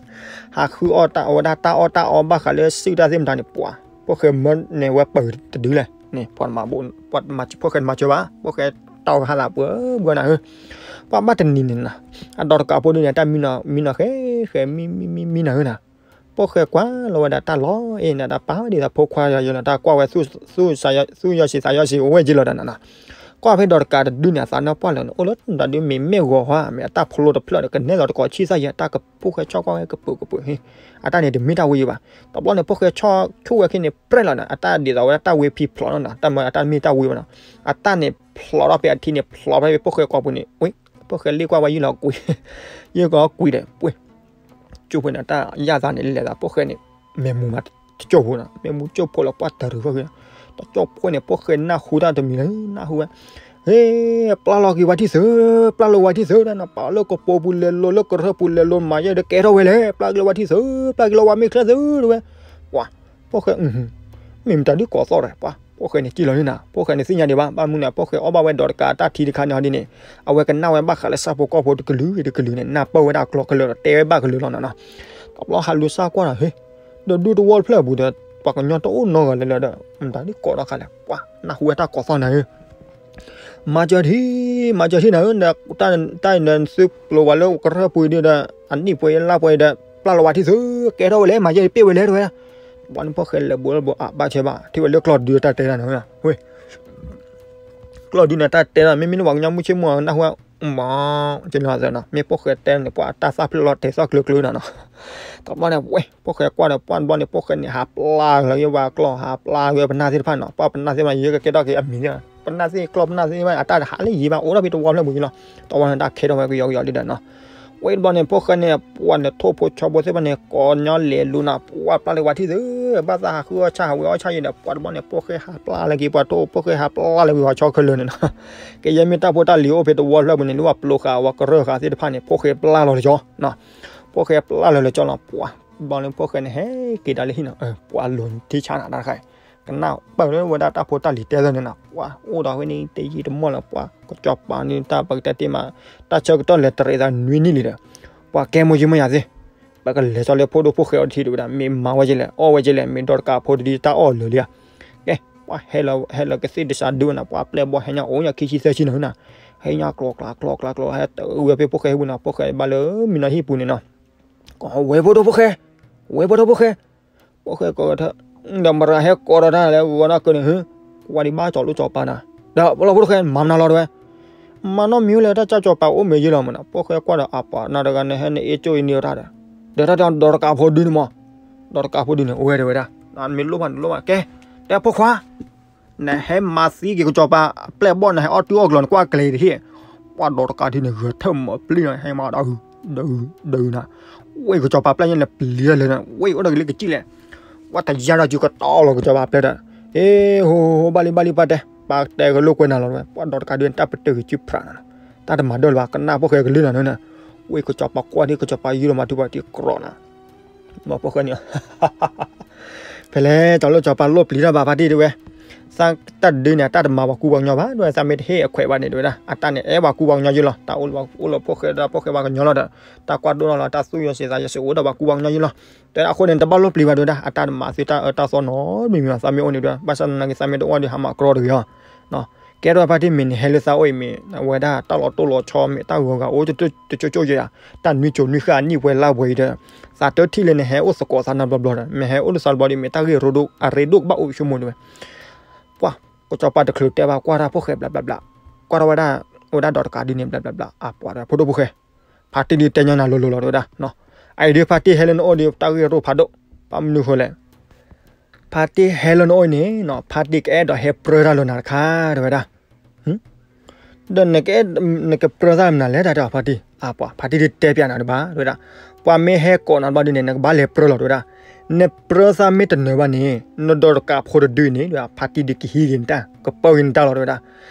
ဟးဃုအီၣ်တၢ်အီၣ်ဝဲဒၣ်တၢ်အီၣ်တၢ်အီ ဘၣ်ဃးလၢစုၣ်တၢ်သ့ၣ်မတၤန့ၣ် ပှၤ ဖိၣ်ဃဲမၢန့ၢ်ဝဲပၢၤတဒုလဲၣ်န့ၣ် ပှၤမၤဘိ ပှၤမၤ ဖိၣ်ဃဲမၤစၢၤဘၣ် ဖိၣ်ဃဲတၢ်အီၣ်ကဟါလၢပှဲၤပှဲၤနၤဧၢ, ပှၤဘၣ်တနံၤန့ၣ်နီၤ, အဒီးတကးဖိဒုန့ၣ် တၢ်မံနီၤ မံနီၤဃဲဃဲ မံမံမံမံနၤဧၢနၤ, ဖိၣ်ဃဲကွၢ်လီၤဝဲဒၣ်တၢ်လီၤအ့ၣ်နၤ တၢ်ပာ်ဝဲဒ်သိးဖိခွါယီၤယီၤနီၤ တၢ်ကွၢ်ဝဲ သူၣ်ယီၤဆံးသးယီၤဆံး အိၣ်ဝဲက့ၤလီၤတၢ်နၤနီၤ, ကွၢ်ဖဲဒီးတကးတဒုန့ၣ် အသးနၢ်ပှၢ်လၢၤန့ၣ် အိၣ်လၢတဒုမ့ၢ်မ့ၢ်ဂီၤဟါ မ့ၢ်အတၢ်ဖျိတဖျၢၣ်ဒီး ကနဲၣ်လီၤတကိးဆံသၣ်ယဲ တၢ်ကဖိၣ်ဃဲဆီၣ်ကွၢ်ဝဲကပၢၤကပၢၤဟ့ၣ်, အတၢ်န့ၣ်တမ့ၢ်တၢ်ဝံယံၤဘၣ်, တဘျီန့ၣ် ဖိၣ်ဃဲဆီၣ်ဆိၣ်ဝဲခံန့ၣ် ပြဲၢ်လီၤနၤ အတၢ်ဒ်သိးဝဲဒၣ်တၢ်ဝံဖံးဖျိးနီၤ တၢ်မၢအတၢ်မ့ၢ်တၢ်ဝံဘၣ်နီၤ, အတၢ်န့ၣ်ဖျိးထီၣ်ဖဲအထံန့ၣ် ဖျိးဖဲဖိၣ်ဃဲကိာ်ပူၤန့ၣ် ဝ့ၢ် ဖိၣ်ဃဲလ့ၣ်ကွၢ်ဝဲယုၢ်လီၤကွံာ်, ယုၢ်ကီးကွံာ်ဒီး ပှ့ၤ ကၠိၣ်ဖိန့ၣ် တၢ်ယၢ်သးန့ၣ် လဲၤသး ဖိၣ်ဃဲန့ၣ် မဲာ်မူမးတကၠိၣ်ဖိနီၤ မဲာ်မူကၠိၣ်ဖိလီၤ ပှၢ်တၢ်ရုးထီၣ်က့ၤ, တကၠိၣ်ဖိန့ၣ် ဖိၣ်ဃဲနၢ်ဟူတၢ်တမံၤလၢ နၢ်ဟူဝဲ, ဟ့ ပျၢ်လီၤက့ၤဝဲထံၣ်သု, ပျၢ်လီၤဝဲထံၣ်သု နပာ်လၢကပိာ်ပူၤလဲၤလိၤ လၢကရၢၢ်ပူၤလဲၤလိၤ မၤယဲဒီးကဲထီၣ်ဝဲလဲၣ် ပျၢ်က့ၤလီၤဝဲထံၣ်သု, ပျၢ်က့ၤလီၤဝဲမ့ၢ်ချ့သု တဲဝဲ, ပှၤ ဖိၣ်ဃဲ မ့ၢ်မတၤဒုးကိးသီၣ်ဒီး ပှၤ ဖိၣ်ဃဲန့ၣ်စံၣ်လီၤန့ၣ်နၤ ဖိၣ်ဃဲန့ၣ်သ့ၣ်ညါဒံးဘၣ် ဘၣ်မနုၤန့ၣ် ဖိၣ်ဃဲအီၣ်ဘၣ်ဝဲဒီးတကးတၢ်ထံတခါန့ၣ်ဟီဒ်န့ၣ် အဝဲကနၣ်ဝဲဘၣ်ဃးလၢဆၣ်ဖိကီၢ်ဖိတကလုာ်တကလုာ်န့ၣ် နၢ်ပၢၢ်ဝဲဒၣ်ကျိာ်ကလုာ်ဒီးတဲဝဲဘၣ်ကလုာ်လီၤနီၤနီၤ, တဘျီဟးလူၤစၢ်ကွၢ်ဒီး ဟ့ ဒီးဒူတဝီတဖျၢၣ်အပူၤဒီး ပှၤကညီတအိၣ်နီတဂၤလၢၤလၢၤဒီး မတၤဒုးကိးထီၣ်ခါလဲၣ် ပှၤနၢ်ဟူဝဲတၢ်ကိးသီၣ်နၤဧၢ မၤစၢၤထံၣ် မၤစၢၤထံၣ်နၤဧၢ တၢ်အံၤန့ၣ်သုပျိၤဝဲလၢကရၢၢ်ပူၤဒီး အနံၣ်ပှဲၤလါပှဲၤဒီး ပျၢ်လီၤဝဲထံၣ်သု ကဲထီၣ်ဝဲလဲၣ် မၤစၢၤပ့ၢ်ဝဲလဲၣ်တဲဝဲ, ဘၣ်န့ၣ်ဖိၣ်ဃဲလဲၤဘိးလၢဘိးအဘၣ်ဆဲဘၣ် ထံၣ်ဝဲလၢကျီၢ်ဒုတၢ်တဲတၢ်န့ၣ် ဝဲ ကျီၢ်ဒုန့ၣ်တၢ်တဲတၢ် မ့မ့ၢ်လၢပှၤကညီမုၢ်ဆ့ၣ်မုၢ်အနၢ်ဟူဝဲ မ ကနီၤသနီၤ မ့ၢ်ဖိၣ်ဃဲတဲန့ၣ် ပှၤတၢ်သၣ်ဖျၢၣ်လီၤတဲာ်သီၣ်ကျၢၤကျၢၤနီၤနီၤ, တဘျီန့ၣ် ဝဲ ဖိၣ်ဃဲကွၢ်ဒီးပှၢ်တဘျီန့ၣ် ဖိၣ်ဃဲန့ၣ် ဟးပျၢ်လီၤက့ၤဝဲကျီၢ် ဟးပျၢ်က့ၤဝဲပနၢ်သ့ၣ်တဖၣ်နီၤ ပှၢ်ပနၢ်သ့ၣ်တဖၣ် ယကဲထီၣ်က့ၤအမံၤ ပနၢ်သ့ၣ်ကျီၢ်ပနၢ်သ့ၣ်တဖၣ် အတၢ်တဟးလၢယံၤဘၣ် အိၣ်ထီၣ်ဖဲတဝီဖျၢၣ်ပူၤယံၤလီၤ, တဝီန့ၣ်တၢ်ခဲထီၣ်ဝဲကယီကယီဒ်ဒီးနီၤ, ဝဲတဘျီန့ၣ် ဖိၣ်ဃဲန့ၣ် ပှၤန့ၣ်ထိၣ်ဖိဆီဖိသ့ၣ်တဖၣ်န့ၣ် ကိးညီလဲၤလူၤနီၤ ပှၢ်ပျၢ်လီၤဝဲထံၣ်သု ဘၣ်သးဟးဃုအီၣ်ဆၣ် ဟးဝဲအီၣ်ဆၣ်ယဲဒီး ပှၤတဘျီန့ၣ် ဖိၣ်ဃဲဟးပျၢ်လၢက့ၤ ပှၤထိၣ်ဖိၣ်ဃဲဟးပျၢ်လၢဝံၤဟီၣ်ဆီခဲလၢာ်န့ၣ်နီၤ. ကယဲၢ်မ့ၢ်တၢ်ဖိတၢ်လံၤအိၣ်ဖဲတဝီဖျၢၣ်ပူၤန့ၣ် လၢပှၤပျိဃာ်ဝဲကရၢဃာ်သ့ၣ်တဖၣ်န့ၣ် ဖိၣ်ဃဲပျၢ်လီၤလၢကၠီ ဖိၣ်ဃဲပျၢ်လီၤလၢကၠီလီၤ. ပှၤဘျီန့ၣ် ဖိၣ်ဃဲန့ၣ် ဟဲက့ၤဒၣ်လၢဟံၣ်နီၤ, ပှၤလိၤထံဆါနၤတၢ်တခါအံၤ ကနၣ်ပၢၢ်လၢဝဲဒၣ်တၢ်ဖိတၢ်လံၤတဲသၢန့ၣ်နီၤ, ပှၤအိၣ်ဒီးဖဲန့ၣ် တယံာ်တမီၢ်လၢၤ ပှၤကစီၤပၤန့ၣ် တၢ်ပကတဲတ့ၢ်မး တၢ်ဆၢကတီၢ်လဲၤတရံးသးနွံနံၣ်လံဒီး ပှၤကဲမိၢ်ယံမ့ၢ်ယၤသ့ၣ်, ပကလဲၤဆီလၢဖိဒိၣ်ဖိၣ်ဃဲအီၤတထံၣ်တဲဝဲဒၣ်, မ့ၢ်မၤဝဲကလဲၣ် အီၣ်ဝဲကလဲၣ်, မ့ၢ်ဒီးတကးဖိတဒုတၢ်အီၣ်လၢာ်လံဧါ. ကဲ ပှၤဟဲလီၤ ဟဲလီၤကသ့ၣ်တစးဒုဝဲနီၤ, ပှၤပျဲၢ်ဘီဟဲညါအိၣ်ညါခံဆံသၢဆံနီၤနီၤ, ဟဲညါကျိၤကျါကျိၤကျါကျိၤ ဟဲတဂ့ၤဝဲဖဲဖိၣ်ဃဲဟံၣ်ပူၤနီၤ, ဖိၣ်ဃဲဘၣ်လၢမံၤနီၤဟံၣ်ပူၤန့ၣ်နီၤ, ကိးဝဲဖိဒိၣ်ဖိၣ်ဃဲ, ဝဲဖိဒိၣ်ဖိၣ်ဃဲ, ဖိၣ်ဃဲကိးကထၢၣ်, ဒီးမရၤဟဲကိးဒီးတၢ်လၢဂီၤနီၢ်ကၢန့ၣ် ဟ့ၣ်, ကွၢ်ဒံးဘၣ်ကၠီၤလိၣ်ကၠီၤပၤနၤ, ဒီးလီၤဖိဒိၣ်ဖိၣ်ဃဲ မၤမနုၤလီၤတဲဝဲ, မၤနီတမံၤလဲၣ် တၢ်ကၠီၤကၠီၤပၤအိၣ်မ့ၢ်ယဲလီၤမးနီၤ, ဖိၣ်ဃဲကွၢ်ဒီးအပှၤနၤတဂၤန့ၣ် ဟဲနအ့ၣ်ကၠိအံၤန့ၢ်တၢ်ဒီး, ဒီးတၢ်ဒီးတကးဖိဒုန့ၣ်မး, ဒီးတကးဖိဒုန့ၣ် အိၣ်ဝဲတဲဝဲဒၣ်, မ့ၢ်လိၣ်ဘၣ်န့ၣ်လိၣ်ဘၣ်, ကဲ, တဲဖိခွါ နဟဲမၤသံက့ၤကစီၤပၤအပျဲၢ်ဘီၣ် နဟဲအီၣ်တုၤအီၣ်ကျီၤ နကွၢ်ကျဲၤတဟ့ၣ်, ပှၤဒီးတကးဒုန့ၣ် ဂဲၤထၢၣ်မၤပျံၤနီၤ ဟဲမၤဒီးအုး, ဒီးအုး, ဒီးအုးနၤ, ဝဲကစီၤပၤပျဲၢ်ညါန့ၣ် ပျံၤလၢာ်နၤ ဝဲအိၣ်ဒီးကလံကစံၣ်လဲၣ်, ပှၤတယါဒီးစုကတီၢ်လီၤကစီၤပၤပျဲၢ်ဒီး, ဟ့ၣ် ဟိ ဟိ ဘၣ်လံဘၣ်လံ ပှၤတဲ, ပှၤတဲကလိာ်ကွဲနၤလီၤဝဲ, ပှၤဒီးတကးဒုန့ၣ် တၢ်ပတုာ်ကစုဖျးနၤ, တၢ်တမၤဒၢၣ်လၢၤဘၣ် ကနၣ်ဖိၣ်ဃဲကလုၢ်နၤန့ၣ်, ဝဲကစီၤပၤကွၢ်ဒ်ကစီၤပၤယုၢ်လီၤမၤထူပှၤတံၤကြီနၤ မ့ၢ်ဖိၣ်ဃဲန့ၣ်, ဖဲလဲၣ် ကၠီၤလိၣ်ကၠီၤပၤလိၣ်ပျံၤတၢ်ဘၣ်ဖါတံၢ်တဲဝဲ, သးတၢ်တဒုန့ၣ် အတၢ်တမၤပှၤကူပှၤကညီဘၣ် တဲဝဲ, သးမ့ၢ်တဟ့ၣ်အခွဲးဘၣ်န့ၣ် တဲဝဲဒၣ် အတၢ်န့ၣ် အဲၣ်ပှၤကူပှၤကညီယုၢ်လီၤ, တၢ်အိၣ်လၢဖိၣ်ဃဲဒီးဖိၣ်ဃဲပှၤကညီလီၤဒီး, တၢ်ကွၢ်ဒိၣ်ထီၣ်လီၤ တၢ်သူၣ်ယီၤစံးသးယီၤစံးအိၣ်ဒီးပှၤကူပှၤကညီယုၢ်လီၤ, တဲအဃိန့ၣ် တဘၣ်လိၣ်ပျံၤဘၣ်တဲဝဲဒၣ်, အတၢ်တမၤသုတၢ်အၢတၢ်သီနီတမံၤမံၤဘၣ်, သးမ့ၢ်အိၣ်န့ၣ်တဲဝဲ, ဘၣ်ဆၣ်သနာ်က့ သးမ့ၢ်တအိၣ်ဒီး ဟးမၤကြီတဂ့ၤအီၤ ကဲထီၣ်ဖါတံၢ်မ့ၢ်နဟဲလၢသးအိၣ်အံၤမ့ၢ် အဝဲဒၣ်တၢ်လီၤတိၢ်လီၤဆီမ့ၢ်တၢ်ဂီၤဂာ်အိၣ်တကၠိကၠိယဲၢ်ဧါ, တၢ်နွံစိၤနွံဃၣ်နံၣ်ပှဲၤလါပှဲၤအံၤဒီး, သးတထံၣ်လၢနဟဲအိၣ်သကိးသးနီတဘျီဘျီဒီး မ့ၢ်ဟဲအိၣ်လၢသးတဘျီဒီး မ့ၢ်တၢ်ဂ့ၢ်ရိဒိၣ် အရ့ဒိၣ်ကဘၣ်အိၣ်ဆိကမိၣ်တဲဝဲ, ပှၤ ကစီၤပၤတချုးတဲဘၣ်ကွၢ်တၢ်ဖိၣ်ဃဲဘျးဘျးဘျး, ကွၢ်ထီၣ်ဝဲဒၣ်, အဝဲဒၣ်ဒီးတကးဒုန့ၣ် ဘျးဘျးဘျး အပှၤတဲဝဲ ဖိဒိၣ်ဖိၣ်ဃဲ, ဖါတံၢ်ဒုတဲညီနၤလိၤလိၤလီၤတဲဝဲဒၣ်, အအံၤဒုဖါတံၢ်ဟဲလၢနအိၣ်ဒီး တၢ်ဂ့ၢ်ရိဒိၣ်ဖးဒိၣ်, ဘၣ်မနုၤဃိလဲၣ် ဖါတံၢ်ဟဲလၢနအိၣ်အံၤန့ၣ်နီၤ ဖါတံၢ်ကအဲၣ်ဒိးဟဲပြၢတၢ်လၢနၤတခါ တဲဝဲဒၣ်, ဒီးနကအဲၣ်, နကပြၢသးမနုၤလဲၣ် တၢ်တဲအီၤဖါတံၢ်, အပှၤ ဖါတံၢ်ဒုတဲပျးနၤတဘၣ် တဲဝဲဒၣ်, ပှၤမ့ၢ်ဟဲကိးနၤတဘျီဒုန့ၣ် နကဘၣ်လဲၤပြၢလီၤ တဲဝဲဒၣ်, နပြၢသးမ့ၢ်တနၢၤဘၣ်န့ၣ် နဒီးတကးဖိတဒုန့ၣ် ဖါတံၢ်ဒုကဟံးက့ၤနတၢ် ကပၢက့ၤနတၢ်လီၤ တဲဝဲဒၣ်,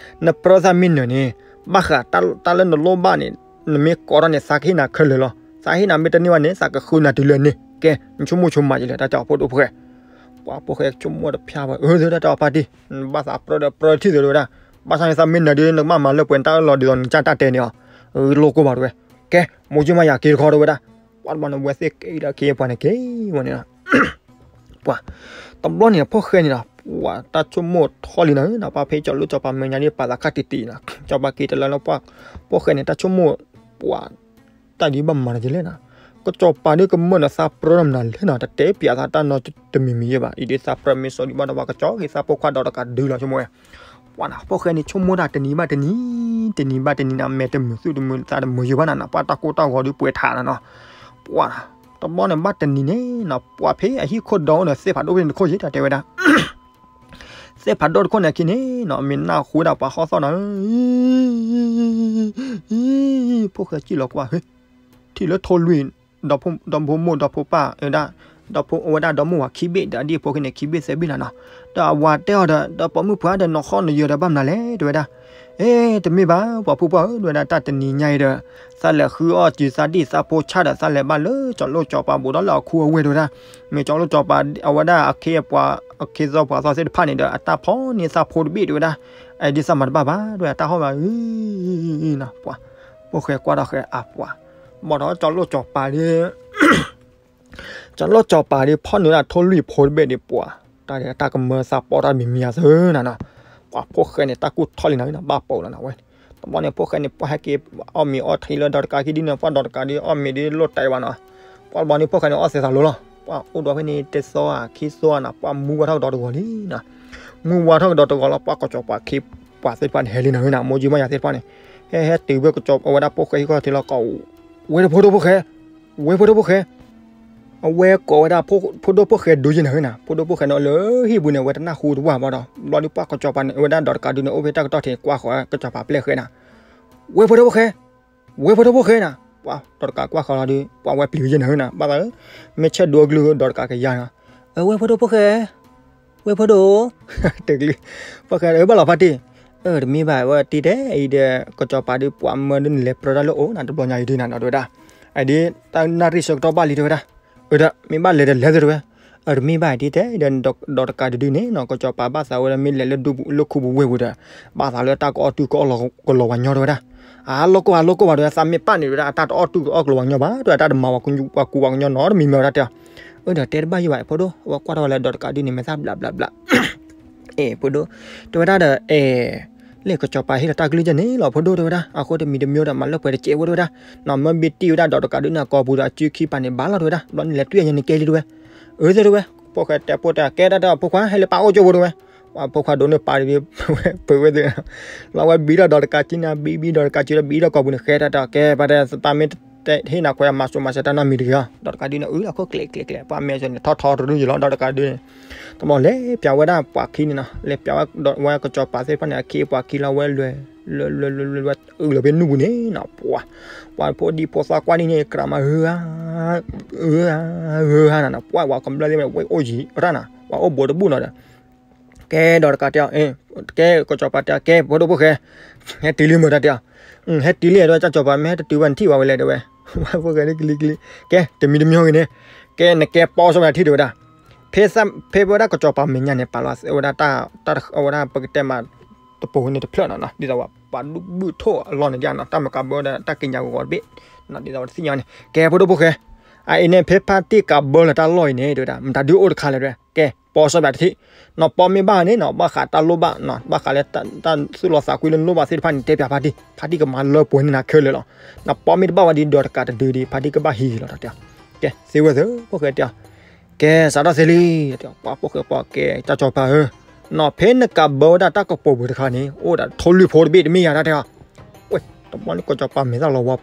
နပြၢသးမ့ၢ်နၢၤန့ၣ် ဘၣ်ဃးတၢ်လၢနလိၣ်ဘၣ်န့ၣ် နမ့ၢ်ကိးထီၣ်န့ၣ် သးကဟ့ၣ်နၤခဲလၢာ်လီၤ, သးဟ့ၣ်နၤမ့ၢ်တန့ၢ်ဘၣ်န့ၣ် သးကဃုနၤတုၤလၢန့ၣ်, ကဲ နဆိကမိၣ်ဆိကမးယလဲၣ် တၢ်တဲအီၤဖိဒိၣ်ဖိၣ်ဃဲ, ပှၤဖိၣ်ဃဲဆိကမိၣ်တဖျါဘၣ် အၢ တဲဝဲဒၣ် တၢ်အီၤဖါတံၢ်, ဘၣ်သးပြၢဒီးပြၢထံၣ်သ့ တဲဝဲဒၣ်, ဘၣ်ဆၣ်န့ၣ်သးမ့ၢ်နၢၤဒု နကဘၣ်မၤလၢပှဲၤနတၢ်အၢၣ်လီၤဒ်သိးနကစၢ်တၢ်တဲန့ၣ်အီၤ, လိၣ်ကိၢ်ဘၣ်တဲဝဲ, ကဲ မိၢ်ကၠံမးယၤက့ၤတခီ တဲဝဲဒၣ်, ပှၤတဘျီန့ၣ် ဝဲသ့ၣ်က့ၤဒီးက့ၤပှၤန့ၣ်က့ၤဝဲန့ၣ်လီၤ ပှၤ, တဘျီန့ၣ် ဖိၣ်ဃဲန့ၣ်ဒီး ပှၤတၢ်ဆိကမိၣ်ထီၣ်လံနၤဧၢနီၤ, ပှၤဖဲကၠီၤလိၣ်ကၠီၤပၤမဲာ်ညါဒ်ပာ်သးခါတံၢ်တံၢ်နီၤ, ကၠီၤပၤက့ၤတလၢလၢပှၤ, ဖိၣ်ဃဲန့ၣ် တၢ်ဆိကမိၣ်, ပှၤ, တၢ်ဒ်ဘၣ်မၤနၤကလဲၣ်နီၤ, ကၠီၤပၤဒ်ကမၢၢ်နၤသးပြၢနၤမနုၤလဲၣ်နီၤ, တတဲပျးသးတၢ်နီတမံၤမံၤယဲၢ်ဘၣ်, အံၤဒ်သးပြၢမ့ၢ်စိဒ်ဘၣ်ဒီး ပှၤကကၠီက့ၤသးဖိခွါဒီးတကးဒုလီၤဆိကမိၣ်ဝဲ ပှၤနီၤ, ဖိၣ်ဃဲန့ၣ် ဆိကမိၣ်တၢ်တနံၤဘၣ်တနံၤ, တနံၤဘၣ်တနံၤနီၤ, မဲာ်တမုာ်သူၣ်တမုာ်သးတမုာ်ယိာ်ဘၣ်နၤနီၤ, ပှၤတၢ်ကိၢ်တၢ်ဂီၤဒုးပှဲၤထးနၤနီၤ, ပှၤ, တဘျီန့ၣ်ဘၣ်တနံၤန့ၣ်နီၤ, ပှၤဖဲအဟံၣ်ခိၣ်ဒီအိၣ်န့ၣ် သ့ၣ်ဖးဒိၣ်ဖဲန့ၣ်တခိၣ်ယဲၢ် တၢ်တဲဝဲဒၣ် သ့ၣ်ဖးဒိၣ်တခိၣ်န့ၣ်အခံန့ၣ်နီၤ, မ့ၢ်နၢ်ဟူဝဲဒၣ်ပှၤဟီၣ်သီၣ်နီၤ, ဖိၣ်ဃဲစံၣ်လီၤကွၢ်, ထံၣ်လၢထိၣ်လွံၢ်, ဒီဖိမိၢ်ဒီဖိပၢ်ဝဲဒၣ်, ဒီဖိဝဲဒၣ်ဒီမိၢ်ဝၤခံဘ့ၣ်ဒီးအဒံၣ်ဖိခံန့ၣ်ခံဘ့ၣ်သၢဘ့ၣ်နၤနီၤ, ဒီးအဝၤတဲအီၤဒီး ဒီးပိာ်မုၣ်ပှၢ်ဒီးနီၢ်ဃီနယၢၤဒီးဘၣ်မနုၤလဲၣ် တဲဝဲဒၣ်, အ့ တမ့ၢ်ဘၣ် ပှၤဖိပှၢ်ဧၢ တဲဝဲဒၣ် တၢ်တနံၤညါအံၤဒီး သးလဲၤဃုအီၣ်စုၤသးဒံၣ်သးဖိဆၣ်ဒီး သးလဲၤဘၣ်လၢကၠီၤလိၣ်ကၠီၤပၤဘူးဒီးလၢအခူအဝ့ၢ်တဲဝဲဒၣ်, မ့ၢ်ကၠီၤလိၣ်ကၠီၤပၤအဝဲဒၣ်အခ့အပှၤ, အခ့သီပှၤသီသ့ၣ်တဖၣ်န့ၣ်ဒီး အတၢ်ဖီၣ်န့ၢ်သးဖိတဘ့ၣ်တဲဝဲဒၣ်, အဒ်သးမၤတဘၣ်ဘၣ် တဲဝဲဒၣ် တၢ်ဟီၣ်ဘၣ်ဧၢ, ပှၤ, ဖိၣ်ဃဲကွၢ်ထီၣ်ဃဲအပှၤ, ဘၣ်ဒီးကၠီၤလိၣ်ကၠီၤပၤဒီး ကၠီၤလိၣ်ကၠီၤပၤဒီး ဖီၣ်န့ၢ်ဒၣ်ထိၣ်လွံၢ်ဖိတဘ့ၣ်ဒီးပှၤ, တၢ်ကမၢသးပီးတၢ်မံၤမံၤအသိးနၤနီၤ, ပှၤဖိၣ်ဃဲန့ၣ် တၢ်ကူၣ်ထီၣ်လံနၤ ဘၣ်ပိာ်လီၤနၤဝဲ, တဘျီန့ၣ် ဖိၣ်ဃဲန့ၣ် ပှၤဟဲက့ၤအီၣ်မ့ၤအီထံလၢဒီးတကးခံဒ်န့ၣ် ပှၤဒီးတကးဒ်အီၣ်မ့ၤဒ်လိၣ်တဲဘၣ်နီၤ, ပှၤတဘျီန့ၣ် ဖိၣ်ဃဲန့ၣ် အီၣ်သဲးသးလိၤလီၤ, ပှၤအိၣ်ဒီးဖဲန့ၣ် တသီဧါ ခံသီဧါနၤ ပှၤမူဝါထီၣ်ကဒီးတဂီၤလံနၤ, မူဝါထီၣ်ကဒီးတဂီၤလီၤ ပှၤကစီၤပၤခ့ပှၤသ့ၣ်တဖၣ်န့ၣ် ဟဲလံနၤဝဲနၤ မိၢ်ကၠံမးယၤသ့ၣ်တဖၣ်န့ၣ်, ဟဲဟဲတုၤဖဲကစီၤအဝဲဒၣ်ဖိၣ်ဃဲဟံၣ်ခီၣ်ထံးလီၤကီး ဝဲဒၣ်ဖိဒိၣ်ဖိၣ်ဃဲ, ဝဲဖိဒိၣ်ဖိၣ်ဃဲ, အဝဲကိးဝဲဒၣ် ဖိဒိၣ်ဖိၣ်ဃဲဒိယဲၢ်နၤဧၢနၤ, ဖိဒိၣ်ဖိၣ်ဃဲန့ၣ်လၢဟံၣ်ပူၤန့ၣ် အဝဲတနၢ်ဟူတဝၢ်ဘၣ်ဒီး ဘျီဒုးပှၢ်ကစီၤပၤန့ၣ် အဝဲဒၣ်ဒီးတကးဒုးန့ၣ် အိၣ်ဖဲတၢ်ကတီၢ်ထံးကွၢ်ဃီၤကစီၤပၤပျဲၢ်ဃဲနၤ, ဝဲဖိဒိၣ်ဖိၣ်ဃဲ, ဝဲဖိဒိၣ်ဖိၣ်ဃဲနၤ, ပှၤဒီးတကးကွၢ်ဃီၤလီၤဒုး ပှၤဝဲပျံၤဝဲယဲၢ်နၤဧၢနၤ, ဘၣ်သးဧၢ, မ့ၢ်ဆဲးဒိအကလုၢ်ဒီးတကးကယၤနၤ, ဝဲၢ်ဖိဒိၣ်ဖိၣ်ဃဲ, ဝဲၢ်ဖိဒိၣ်, တကလုာ်, ဖိၣ်ဃဲ အၢ ဘၣ်လီၤဖါတံၢ်, အၢ တမ့ၢ်ဘၣ် ဝဲတံၢ်တဲအံၤဒီး ကစီၤပၤဒုးပှၤမၢဒုးနလဲၤပြၢတၢ်လၢအိၣ်နၤ တဘျီညါအံၤဒုးနၤနီၤ တဲဝဲဒၣ်, အဒ် တၢ်နၣ်ရံၣ်ဆၢကတီၢ်ဘၣ်လံတဲဝဲဒၣ်, အၢ ဒီးမ့ၢ်ဘၣ်လဲၤဒီးလဲၤသ့တဲဝဲ, အၢ တမ့ၢ်ဘၣ်တံၢ်တဲဒီး ဒီးတကးဒုးဒုးန့ၣ်နီၤ ကစီၤပၤဘၣ်သးဝဲဒၣ် မ့ၢ်လဲၤလၢဒူပူၤလၢခူပူၤဝ့ၢ်ပူၤဒီး ဘၣ်သးလၢတၢ်ကအီၣ်တူၢ်ကအီၣ်လီၤကလီၤဝဲညီတဲဝဲဒၣ်, အါ လီၢ်ကီၢ်ဘၣ် လီၢ်ကီၢ်ဘၣ်တဲဝဲ သးမ့ၢ်ပာ်န့ၣ်တဲဝဲဒၣ် အတၢ်တအီၣ်တူၢ်အီၣ်ကလီၤဝဲညီဘၣ် တဲဝဲ တၢ်တမၤဝဲကူဝဲကညီနီတမံၤမ့ၢ်ဝဲဒၣ်တဲအီၤ, အၢ ဒီးတဲတဘၣ်ယံၤဘၣ် ဖိဒိၣ် အဝဲကွၢ်ထီၣ်ဝဲလၢဒီးတကးဒုးန့ၣ် မဲာ်သၣ်ဘျးဘျးဘျး အဲ ဖိဒိၣ်, တဲဝဲဒၣ်ဒီး အဲ လၢကစီၤပၤဟ့ၣ်လီၤတၢ်ကလုၢ်ယဲၢ်န့ၣ်လီၤ ဖိဒိၣ်တဲဝဲဒၣ်, အဃိတမံၤတမံၤဒီး မၤလၢပှဲၤတကဲးဝဲတဲဝဲဒၣ်, နီၢ်မၢဘ့ၣ်တံၢ်ဝဲဒၣ်ဒီးတကးဒုးန့ၣ် အကိာ်ပူၤဒီးအစုခံပာ်န့ၣ်ဘၣ်လီၤတဲဝဲဒၣ်, ဘျီန့ၣ်လဲၤတွံၢ်အညါန့ၣ်ကဲလံတဲဝဲ, အၢ သ့တဲဝဲ, ဖိၣ်ဃဲတဲဖိတဲ ကဲတၢ်တဲအီၤ ဖိခွါ ဟဲလၢပၢ်အိၣ်ကၠိဖိတဲဝဲ, ပှၤဖိခွါဒိးန့ၢ်ပၢ်တဒုး ပဝဲသ့ၣ် လီၤဝဲဘံထီၣ်ဒီးတကးစုန့ၣ် ဘံဘံဒီးတကးစုဒီးဘံထီၣ်ကိာ်ပူၤန့ၣ် ဃဲတၢ်တဲအီၤ ကဲ ပှၤတဲ သးမ့ၢ်တဟ့ၣ်နၤခွဲးမၤစိၤမၤစၢၤတၢ်နီတမံၤတဂ့ၤအီၤ ဒီးတကးဒုးန့ၣ် အုၣ်လီၤခိၣ်ကျဲးကျဲးကျဲး ပှၤမဲာ်ဆၢန့ၣ် ထီၣ်ထီတရူၢ်ယံၤလီၤ ဒီးတကးဒုးန့ၣ်, တဘျီလဲၤပျးဝဲဒၣ်ပှၤခံန့ၣ်နီၤ လဲၤပျးဝဲဒီးဝဲကစီၤပၤသ့ၣ်တဖၣ်န့ၣ် အခ့အပှၤခံလီၤဝဲလွဲၤ လွဲၤလွဲၤလွဲၤလွဲၤ အုၣ်လီၤဖဲနူၢ်ပူၤန့ၣ်နီၤ ပှၤ ပှၤဖိဒံဖိသၣ်ကွၢ်ဒ်န့ၣ် ကြးမၤ ဧၢဧါ ဧၢဧါ ဧၢဧါနၤနီၤ ပှၤ ပှၤကမျၢၢ်သ့ၣ်မ့ၢ်ဝဲအိၣ်ယံၤရၣ်နၤ ပှၤအိၣ်ဘူးတဘူၣ်နီၤဒီး ကဲဒီးတကးတဲအီၤ ကဲ ကစီၤပၤတဲအီၤ ကဲ ဖိဒိၣ်ဖိၣ်ဃဲ ဟဲတုၤလံမ့ၢ်တၢ်တဲအီၤ, ဟဲတုၤလံတဲဝဲ ကစီၤပၤမ့ၢ်ဟဲတတုၤဘၣ်နထံၣ်ဘၣ်ဝဲလဲၣ်တဲဝဲ, ဝဲဖိၣ်ဃဲဒ်ကလံၤကလံၤ, ကဲ တမံၤတမံၤဂ့ၤန့ၣ်, ကဲ နကဲပီစီဘၣ်တထံၣ်တဲဝဲဒၣ်, ဖဲ ဖဲဝဲဒၣ်ကစီၤပၤမဲာ်ညါန့ၣ် ပာ်လီၤဝဲဒၣ်တၢ် ဝဲဒၣ်ပကတဲမး တပိၤန့ၣ်တဖျၢၣ်နီၤနီၤ ဒ်သိးပှၤဒုးဘုၣ်ထိၣ်အလီၢ်န့ၣ်ဒ်နီၤ တၢ်မၤကးဘၢဝဲဒၣ်တၢ်ကံးညာ်ဂီၤဂီၤတဘ့ၣ်, ဒ်သိးပသ့ၣ်ညါန့ၣ် ကဲဖိဒိၣ်ဖိၣ်ဃဲ, အအံၤန့ၣ် ဖဲဖါတံၢ်ကးဘၢလၢတၢ်လီၢ်အံၤန့ၣ် တဲဝဲဒၣ် မတၤဒုးအိၣ်တခါလဲၣ်တဲဝဲ, ကဲ ပီစီဘၣ်တထံၣ်, နီၢ်ပီမ့ၢ်ဘၣ်န့ၣ်နီၤ ဘၣ်ဃးတၢ်လိၣ်ဘၣ်နီၤ ဘၣ်ဃးလၢတၢ်သူၣ်လီသးကွံလၢနလိၣ်ဘၣ်သ့ၣ်တဖၣ်န့ၣ် တဲပၠးဖါတံၢ်, ဖါတံၢ်ကမၤလၢပှဲၤန့ၢ်နၤခဲလၢာ်လီၤ. နီၢ်ပီမ့ၢ်တဘၣ်ဝဲဒ်ဒီးတကးတဒုဒ် ဖါတံၢ်ကဘၣ်ဟံးလီၤတၢ်တဲအီၤ, ကဲ သ့ဝဲသ့ၣ် ဖိၣ်ဃဲတဲအီၤ, ကဲ စးထီၣ်သ့လံ, ပှၤဖိၣ်ဃဲပှၤကဲ ကၠၢ်ကၠီၤပၤဧၢ, နီၢ်ဖဲနကးဘၢဝဲဒၣ်တၢ်ကပိာ်ပူၤတခါန့ၣ် အိၣ်ဒီးထိၣ်လွံၢ်ဖိတဘ့ၣ်တမ့ၢ်ယၤတၢ်တဲအီၤ, ဝဲ တဘျီန့ၣ် ကၠီၤပၤမဲာ်သၣ်လီၤဝါ,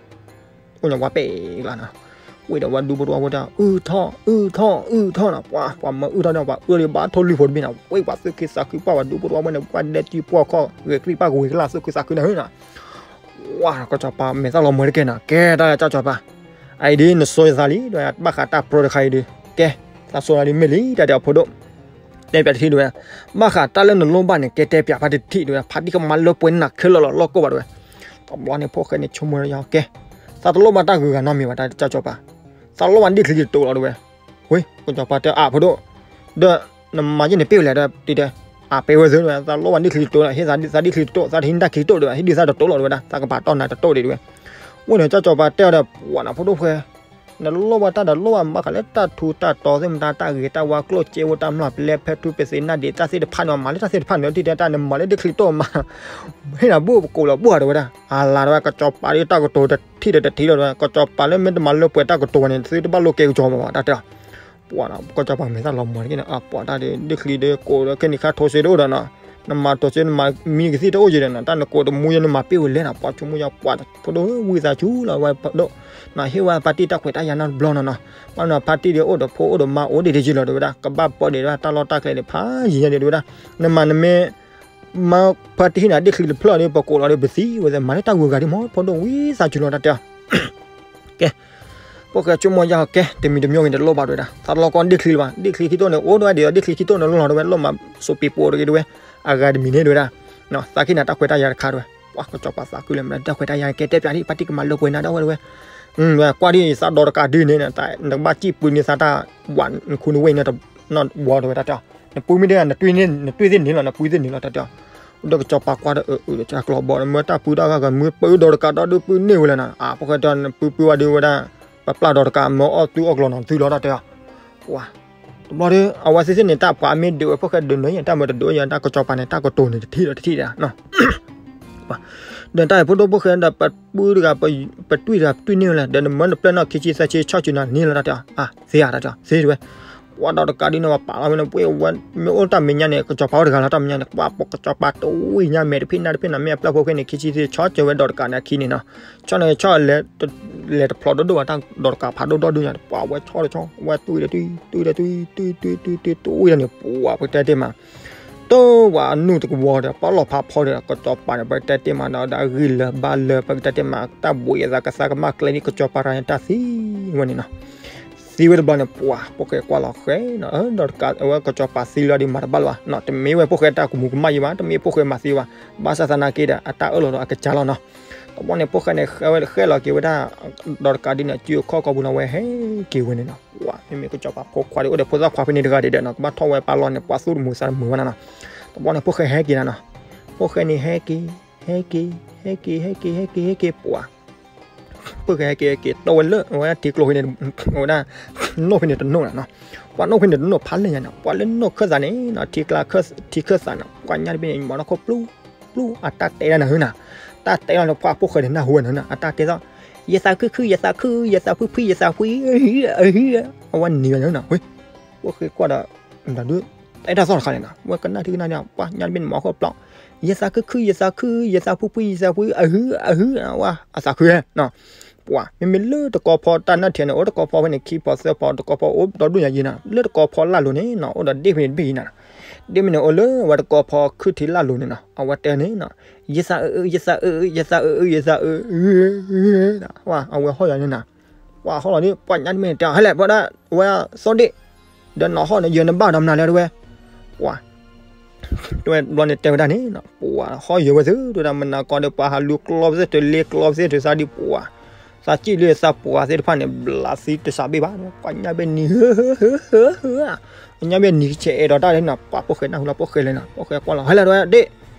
အိၣ်ညါဝါပဲာ်လီၤနီၤ, ဝဲဒီးဝဲဒူဖိတဝၢ်ဖိတၢ် အုၣ်ထီၣ် အုၣ်ထီၣ် အုၣ်ထီၣ်နီၤ, ပှၤ ပှၤမၢအုၣ်ထီၣ်န့ၣ် ပှၤအုၣ်ဒီးဘၣ်ထိၣ်လွံၢ်ဖိတဘ့ၣ်နီၤ, ဝဲပှၤသူၣ်က့သးခုပှၢ် ပှၤဒူဖိတဝၢ်ဖိန့ၣ် ပှၤဒဲတံၤပှီၢ်ခီၣ် ဂဲၤကြံၢ်ပၢ်ကဝ့ၤကလၢ် သူၣ်ခုသးခုန့ၣ်နီၤ ဝဲ ကၠီၤပၤမဲာ်သၣ်လီၤမၢတကဲနီၤ, ကဲတၢ်လၢကၠီၤပၤ, အအံၤဒ်နစိယသးလံ, ဘၣ်ဃးတၢ်ပြၢတခါအံၤဒ်, ကဲ, သးစိယသးဒ်မ့ၢ်လံ, တၢ်တဲအီၤဖိဒိၣ်, တဲပၠးတထံၣ်ဒ်ဝဲ, ဘၣ်ဃးတၢ်လၢနလိၣ်ဘၣ်န့ၣ် ကဲတဲပၠးဖါတံၢ်တထံၣ်ဒ်ဝဲ, ဖါတံၢ်ကမၤလၢပှဲၤနၤခဲလၢာ်လီၤ လီၢ်ကိၢ်ဘၣ်ဒ်ဝဲ, တဘျီန့ၣ်ဖိၣ်ဃဲန့ၣ်ဆိကမိၣ်ယီၤ ကဲ, သးတလိၣ်ဘၣ်တၢ်ဂုၤဂၤနီတမံၤဘၣ် တၢ်ကၠီၤပၤ, သးလိၣ်ဘၣ်ဒ့ၣ်ချံတတိၤလီၤဒ်ဝဲ, ဝ့ၢ် ကၠီၤပၤတဲအါဖိဒိၣ်, ဒီး နမၤယဲၢ်န့ၣ်ပ့ၢ်ဝဲလဲၣ်ဒီး တံၢ်တဲ, အါပ့ၢ်ဝဲသ့ၣ်ဒ်ဝဲ, သးလိၣ်ဘၣ်ဒ့ၣ်ချံတတိၤ ဟ့ၣ်သးဒ့ၣ်ချံတတိၤ သးတဟံးနတၢ်ခံတတိၤဒ်ဝဲ, ဟ့ၣ်ဒုးသးတတိၤလီၤဒ်ဝဲဒၣ် သးကပၤတီၢ်နၤတတိၤဒ်ဝဲ, ဝ့ၢ်န့ၣ် ကၠီၤပၤတဲအီၤဒီး ပှၤနၤဖိဒိၣ်ဖိၣ်ဃဲ နလိၣ်ဘၣ်တၢ်ဒီးလိၣ်ဘၣ်မးဃးလၢတၢ်ထူးတၢ်တီၤသ့ၣ်မတၤ တၢ်ဂ့ၤတၢ်ဝါကျိၣ်စ့ဝဲတၢ်မျၢ်ပလဲဖဲထူပသ့နၢ်ဒံးတၢ်သ့ၣ်တဖၣ်န့ၣ် မၤလၢတၢ်သ့ၣ်တဖၣ်န့ၣ် တံၢ်တဲတၢ်နမၤလၢဒ့ၣ်ချံတတိၤမး, ဟ့ၣ်နၤဘိၣ်ပကိးလီၤဘိၣ်ဧါတဝဲဒၣ်, အလၤတဝဲ ကစီၤပၤဒ်တၢ်ကတိၤတထံၣ်ဒီးတထံၣ်လီၤတဝဲ, ကစီၤပၤလၢမ့ၢ်တမၤလၢပှဲၤတၢ်ကတိၤဘၣ်န့ၣ် သုတဘၣ်လိၣ်ကဲကစီၤပၤဘၣ် တၢ်တဲအီၤ, ပှၤ ကစီၤပၤမဲာ်သၣ်လီၤမၢ်တက့ၢ်န့ၣ် အပှၤတၢ်ဒ် ဒ့ၣ်ချံဒ်ကိးဒီးခဲန့ၣ်ခါထိးစ့တအိၣ်ဒီးနီၤ, နမၤထိးစ့ နမၤမံကသံၣ်တအိၣ်က့ၤဒီးနီၤ တၢ်နကိးတမူယဲ နမၤပ့ၢ်ဝဲလဲၣ်နီၤ ပှၤဆိကမိၣ်ယါပှၤဖိဒိၣ်ဝံသးစူၤလီၤဝဲဒိၣ်, နဟ့ၣ်ဝဲဖါတံၢ်တၢ်ခွဲးတၢ်ယာ်နီတဘျီနီၤနီၤ, ဘၣ်နီၤဖါတံၢ်ဒ်အိၣ်ဒီးဖိအိၣ်ဒီးမါအိၣ်ဒံးတယုၢ်လီၤတဝဲဒၣ် ကဘၣ်ပီၣ်ဒံးတၢ်လီၢ်တၢ်ကျဲဒ်ဖးယံၤညါဒ်တဝဲဒၣ်, နမၤနမ့ၢ် မၤဖါတံၢ်ဟံၣ်နၤဒ့ၣ်ချံတဖျၢၣ်ဒီး ပကိးလီၤဒီးပသံဝဲသ့ၣ် မၤလၢတၢ်ဂုၤဂၤဒ်မး ဖိဒိၣ်ဝံသးစူၤလီၤတၢ်တဲအီၤ, ကဲ, ဖိၣ်ဃဲဆိကမိၣ်ယါ ကဲ တမံၤတမံၤဂ့ၤန့ၣ် တလိၣ်ဘၣ်တဝဲဒၣ် သးတလီၢ်ကီဒ့ၣ်ချံလၢၤဘၣ် ဒ့ၣ်ချံခံတိၢ်န့ၣ် အိၣ်ဒၣ်ဝဲဒ်သိးဒ့ၣ်ချံခံတိၢ်န့ၣ်လီၤတဝဲ လိၣ်မၤစိးပ့ၤပိာ်တဂ့ၤတဝဲ, အဂၤတမံၤန့ၣ်တဝဲဒၣ်, သးကဟ့ၣ်နၤတၢ်ခွဲးတၢ်ယာ်တခါတဝဲ, ပှၤကစီၤပၤသးခုလၢမနုၤတၢ်ခွဲးတၢ်ယာ် ကဲတဲပၠးဒ် ဖါတံၢ်ကမၤလၢပှဲၤနၤဒၣ်ဝဲတဝဲ, ကွၢ်ဒ်အံၤသးဒီးတကးဒ်န့ၣ် နကဘၣ်စံၣ်ပှ့ၤန့ၢ်သးတၢ်ဝးနခူနဝ့ၢ်န့ၣ် နီၢ်ဝီတဝဲတၢ်တဲအီၤ, နပှ့ၤမ့ၢ်ဒ် နတွံၢ်သ့ၣ်န့ၣ်လီၤ နပှ့ၤသ့ၣ်န့ၣ်လီၤတၢ်တဲအီၤ, ဒီးကစီၤပၤကွၢ်ဒီးအုးအုးဒီးကၠၢ်ကျီဘီဒီး မၢတၢ်ပှ့ၤတၢ်ဂၤဂၤမ့ၢ်ပၢဒီးတကးဒီးဒုးပှ့ၤန့ၢ်ဝဲလဲၣ်နီၤ အါ ဖိၣ်ဃဲတဲ နပှ့ၤပှ့ၤဝဲဒ်ဝဲဒၣ် ပပျၢ်ဒီးတကးမၢအီၣ်သူအီၣ်ကျီနီၤသုလီၤတၢ်တဲအီၤ, ပှၤ တဘျီဒီး အဝဲသ့ၣ်သ့ၣ်န့ၣ် တၢ်ပှၤမ့ၢ်ဒုးဝဲ ဖိၣ်ဃဲဒုးနၢၤယဲ တၢ်မၢတဒုးယဲ တၢ်ကစီၤပၤန့ၣ် တၢ်ကတိၤန့ၣ်တထံၣ်ဒီးတထံၣ်ဒၣ် ဒီးတၢ်အံၤဖိဒိၣ်ဖိၣ်ဃဲဒီး ပပှ့ၤတဂၤ ပတွံၢ်တဂၤ ပတွံၢ်န့ၢ်ဝဲလဲၣ် ဒီးနမၢနပျဲၢ်နီၢ်ခံဆံသၢဆံဆီၣ်ဆံနၤန့ၢ်လီၤတၢ်တဲအီၤ, အါ သ့ဧါတၢ်တဲအီၤ သ့တဝဲ, ကွၢ်ဒီးတကးဒ်န့ၣ် ပှၤပာ်လီၤဝဲန့ၣ် ပှ့ၤဝဲ မ့ၢ်အိၣ်တၢ်မဲာ်ညါန့ၣ် ကစီၤပၤအိၣ်တဂၤလီၤ တၢ်မဲာ်ညါန့ၣ် ပှၤပကစီၤပၤတဝံၤညါ မဲာ်တဖံးနါတဖံးနီၤ မ့ၢ်အပျဲၢ်ဖိၣ်ဃဲန့ၣ် ခံဆံသၢဆီၣ်ကၢၤဝဲဒီးတကးန့ၣ်အခံန့ၣ်နီၤ, ဆီၣ်န့ၣ်ဆီၣ် လဲၤတဖျိးဒိၣ်ဒိၣ်ဘၣ်တၢ်ဒီးတကးဖးဒိၣ်ဒီဒုညါ ပှၤဝဲဆီၣ်တဆီၣ် ဝဲတွံၢ်ဒီးတွံၢ် တွံၢ်ဒီးတွံၢ် တွံၢ်တွံၢ်တွံၢ်တွံၢ်တွံၢ်ဝဲန့ၣ် ပှၤပကတဲတ့ၢ်မး တိၢ်ဝဲအနုာ်တကဝီၤဒီး ပှၤလီၤဖးဖီဒီး ကစီၤပၤန့ၣ် ပကတဲတ့ၢ်မးဒီး အဂံၢ်လၢာ်ဘါလၢာ် ပကတဲတ့ၢ်မး တၢ်ဘှံးအသးကသါကမၣ်ကျဲဒ်ကစီၤပၤတဂၤန့ၣ် တၢ်သံဝဲန့ၣ်နီၤ. သံဝဲတဘျီန့ၣ် ပှၤ ဖိၣ်ဃဲကွၢ်လီၤဃဲနီၤ, ဒီးတကးဝဲကစီၤပၤသံလီၤဒီးမၤတဘၣ်လၢၤဘၣ်နီၤ, တမ့ၢ်ဝဲဖိၣ်ဃဲတၢ်ကမူၤကမၣ်ယံၤဘၣ်, တမ့ၢ်ဖိၣ်ဃဲမၤသံဘၣ်, ဘၣ်ဆၣ်သနာ်က့ဒီး အတၢ်အၢၣ်လီၤဒီးအကစၢ်လီၤနီၤ. တဘျီန့ၣ် ဖိၣ်ဃဲန့ၣ် ဃဲဝဲဃဲလီၤက့ၤဝဲဒၣ် ဒီးတကးဒ်န့ၣ် အစုအခီၣ်ကီၢ်ပူၤနီၤ, ဝဲဟဲက့ၤဝဲန့ၣ်နီၤ, ပှၤ မ့မ့ၢ်ကစီၤပၤဖိခွါဒီး အိၣ်ဒီးဖိသၣ်ခွါဖဲန့ၣ်တဂၤဒဲးဒီးနီၤ, ကဘၣ်ထီၣ်ဝဲပာ်လီၤန့ၣ် ပှၤသူၣ်တမုာ်သးတမုာ်ဘၣ်နီၤနီၤ. တဘျီန့ၣ် ဖိၣ်ဃဲဟဲက့ၤနီၤနီၤ, ဖိၣ်ဃဲန့ၣ်ဟဲက့ၤ ဟဲက့ၤ ဟဲက့ၤ ဟဲက့ၤ ဟဲက့ၤ ဟဲက့ၤ ပှၤ ဖိၣ်ဃဲဟဲက့ၤဟဲက့ၤ တီၢ်ဝဲလၢ အဝဲဒၣ်ထံကျိဖဲန့ၣ်, အဝဲဒၣ် နိၣ်ဖဲန့ၣ်တနိၣ်နီၤနီၤ, ပှၤနိၣ်ဖဲန့ၣ်တနိၣ်ဖးလဲၢ်ညါနီၤ, ပှၤလၢနိၣ်ခၢၣ်သးန့ၣ်နီၤ, ထံကျါ ထံခၢၣ်သးနီၤ, ပှၤညါတဘ့ၣ်န့ၣ် မၤနီၢ်ခိၣ်ပျူၤ ပျူၤ အတၢ်တဲဒၣ်နၤဧၢနီၤ, တၢ်တဲလီၤန့ၣ် ပှၤဖိၣ်ဃဲန့ၣ်နၢ်ဟူဝဲနၤဧၢနီၤ, အတၢ်တဲသီၣ် ယသးခုခု ယသးခု ယသးဖှံဖှံ ယသးဖှံ အဟံ အဟံ အဝဲနံၤဝဲနၤဧၢနီၤ, ဝဲ ဖိၣ်ဃဲကွၢ်ဒီး မတၤဒု တဲတၢ်သီၣ်တခါန့ၣ်နီၤ, ဝဲကနၣ်ထံကနၣ်န့ၣ် ပှၤညါတဘ့ၣ်န့ၣ် မၤခိၣ်ပျူၤ ယသးခုခု ယသးခု ယသးဖှံဖှံ ယသးဖှံ အဟံ အဟံ ဝဲအသးခုဧဲနီၤ, ပှၤ မ့မ့ၢ်လၢတကီဖီတၢ်နၢ်ထံးန့ၣ် အိၣ်တကီဖီဖဲန့ၣ် ခံဖီသၢဖီ တကီဖီအိၣ်ဒီဒူၣ်ညါယံၤနီၤ, လၢတကီဖီလၢ်လိၤန့ၣ်နီၤ အိၣ်ဒီးဒ့ၣ်ဖဲန့ၣ်တဘ့ၣ်အံၤနီၤ, ဒ့ၣ်မ့ၢ်န့ၣ် အိၣ်လၢဝဲတကီဖီခုၣ်ထံလၢ်လိၤန့ၣ်နီၤ, အဝဲတဲန့ၣ်နီၤ, ယသးအၢ ယသးအၢ ယသးအၢ ယသးအၢ အဝဲဟီၣ်ယၤန့ၣ်နီၤ, ပှၤဟီၣ်လီၤဒ် ပှၤညါတဘ့ၣ်န့ၣ်တဲအီၤ ဟဲလဲၣ် ပှၤဒၣ်ဝဲသီၣ်ဒ့ၣ် ဒီးနီၢ်ဟီၣ်န့ၣ် ယနဘၣ်ဒီးမနုၤလဲၣ်တဝဲ, ပှၤ တဝဲဘျီန့ၣ်တဲဝဲဒၣ်န့ၣ်နီၤ, ပှၤဟီၣ်ယၢၤဝဲသု တဝဲဒၣ် မနၤကီဒီး ပှၤဟးလူၤကျီပသ့ၣ် တလ့ကျီပသ့ၣ် တစးဒ် ပှၤ သးစံၣ်လၢသးပှၢ်သ့ၣ်တဖၣ်န့ၣ် ဘျးသံတစးဘ့ၣ်ဘၣ်, ပှၤညါဘ့ၣ်နံၤ ဟၢ ဟၢ ဟၢ ဟၢ ပှၤညါဘ့ၣ်နံၤကဆဲးအဲၣ်ဒိးတၢ်လၢနီၤ, ပှၤဖိၣ်ဃဲနၢ်ဟူလီၤ ဖိၣ်ဃဲလဲၣ်နီၤ, ဖိၣ်ဃဲကွၢ်လီၤ ဟဲလဲၣ်တဝဲဒ့ၣ်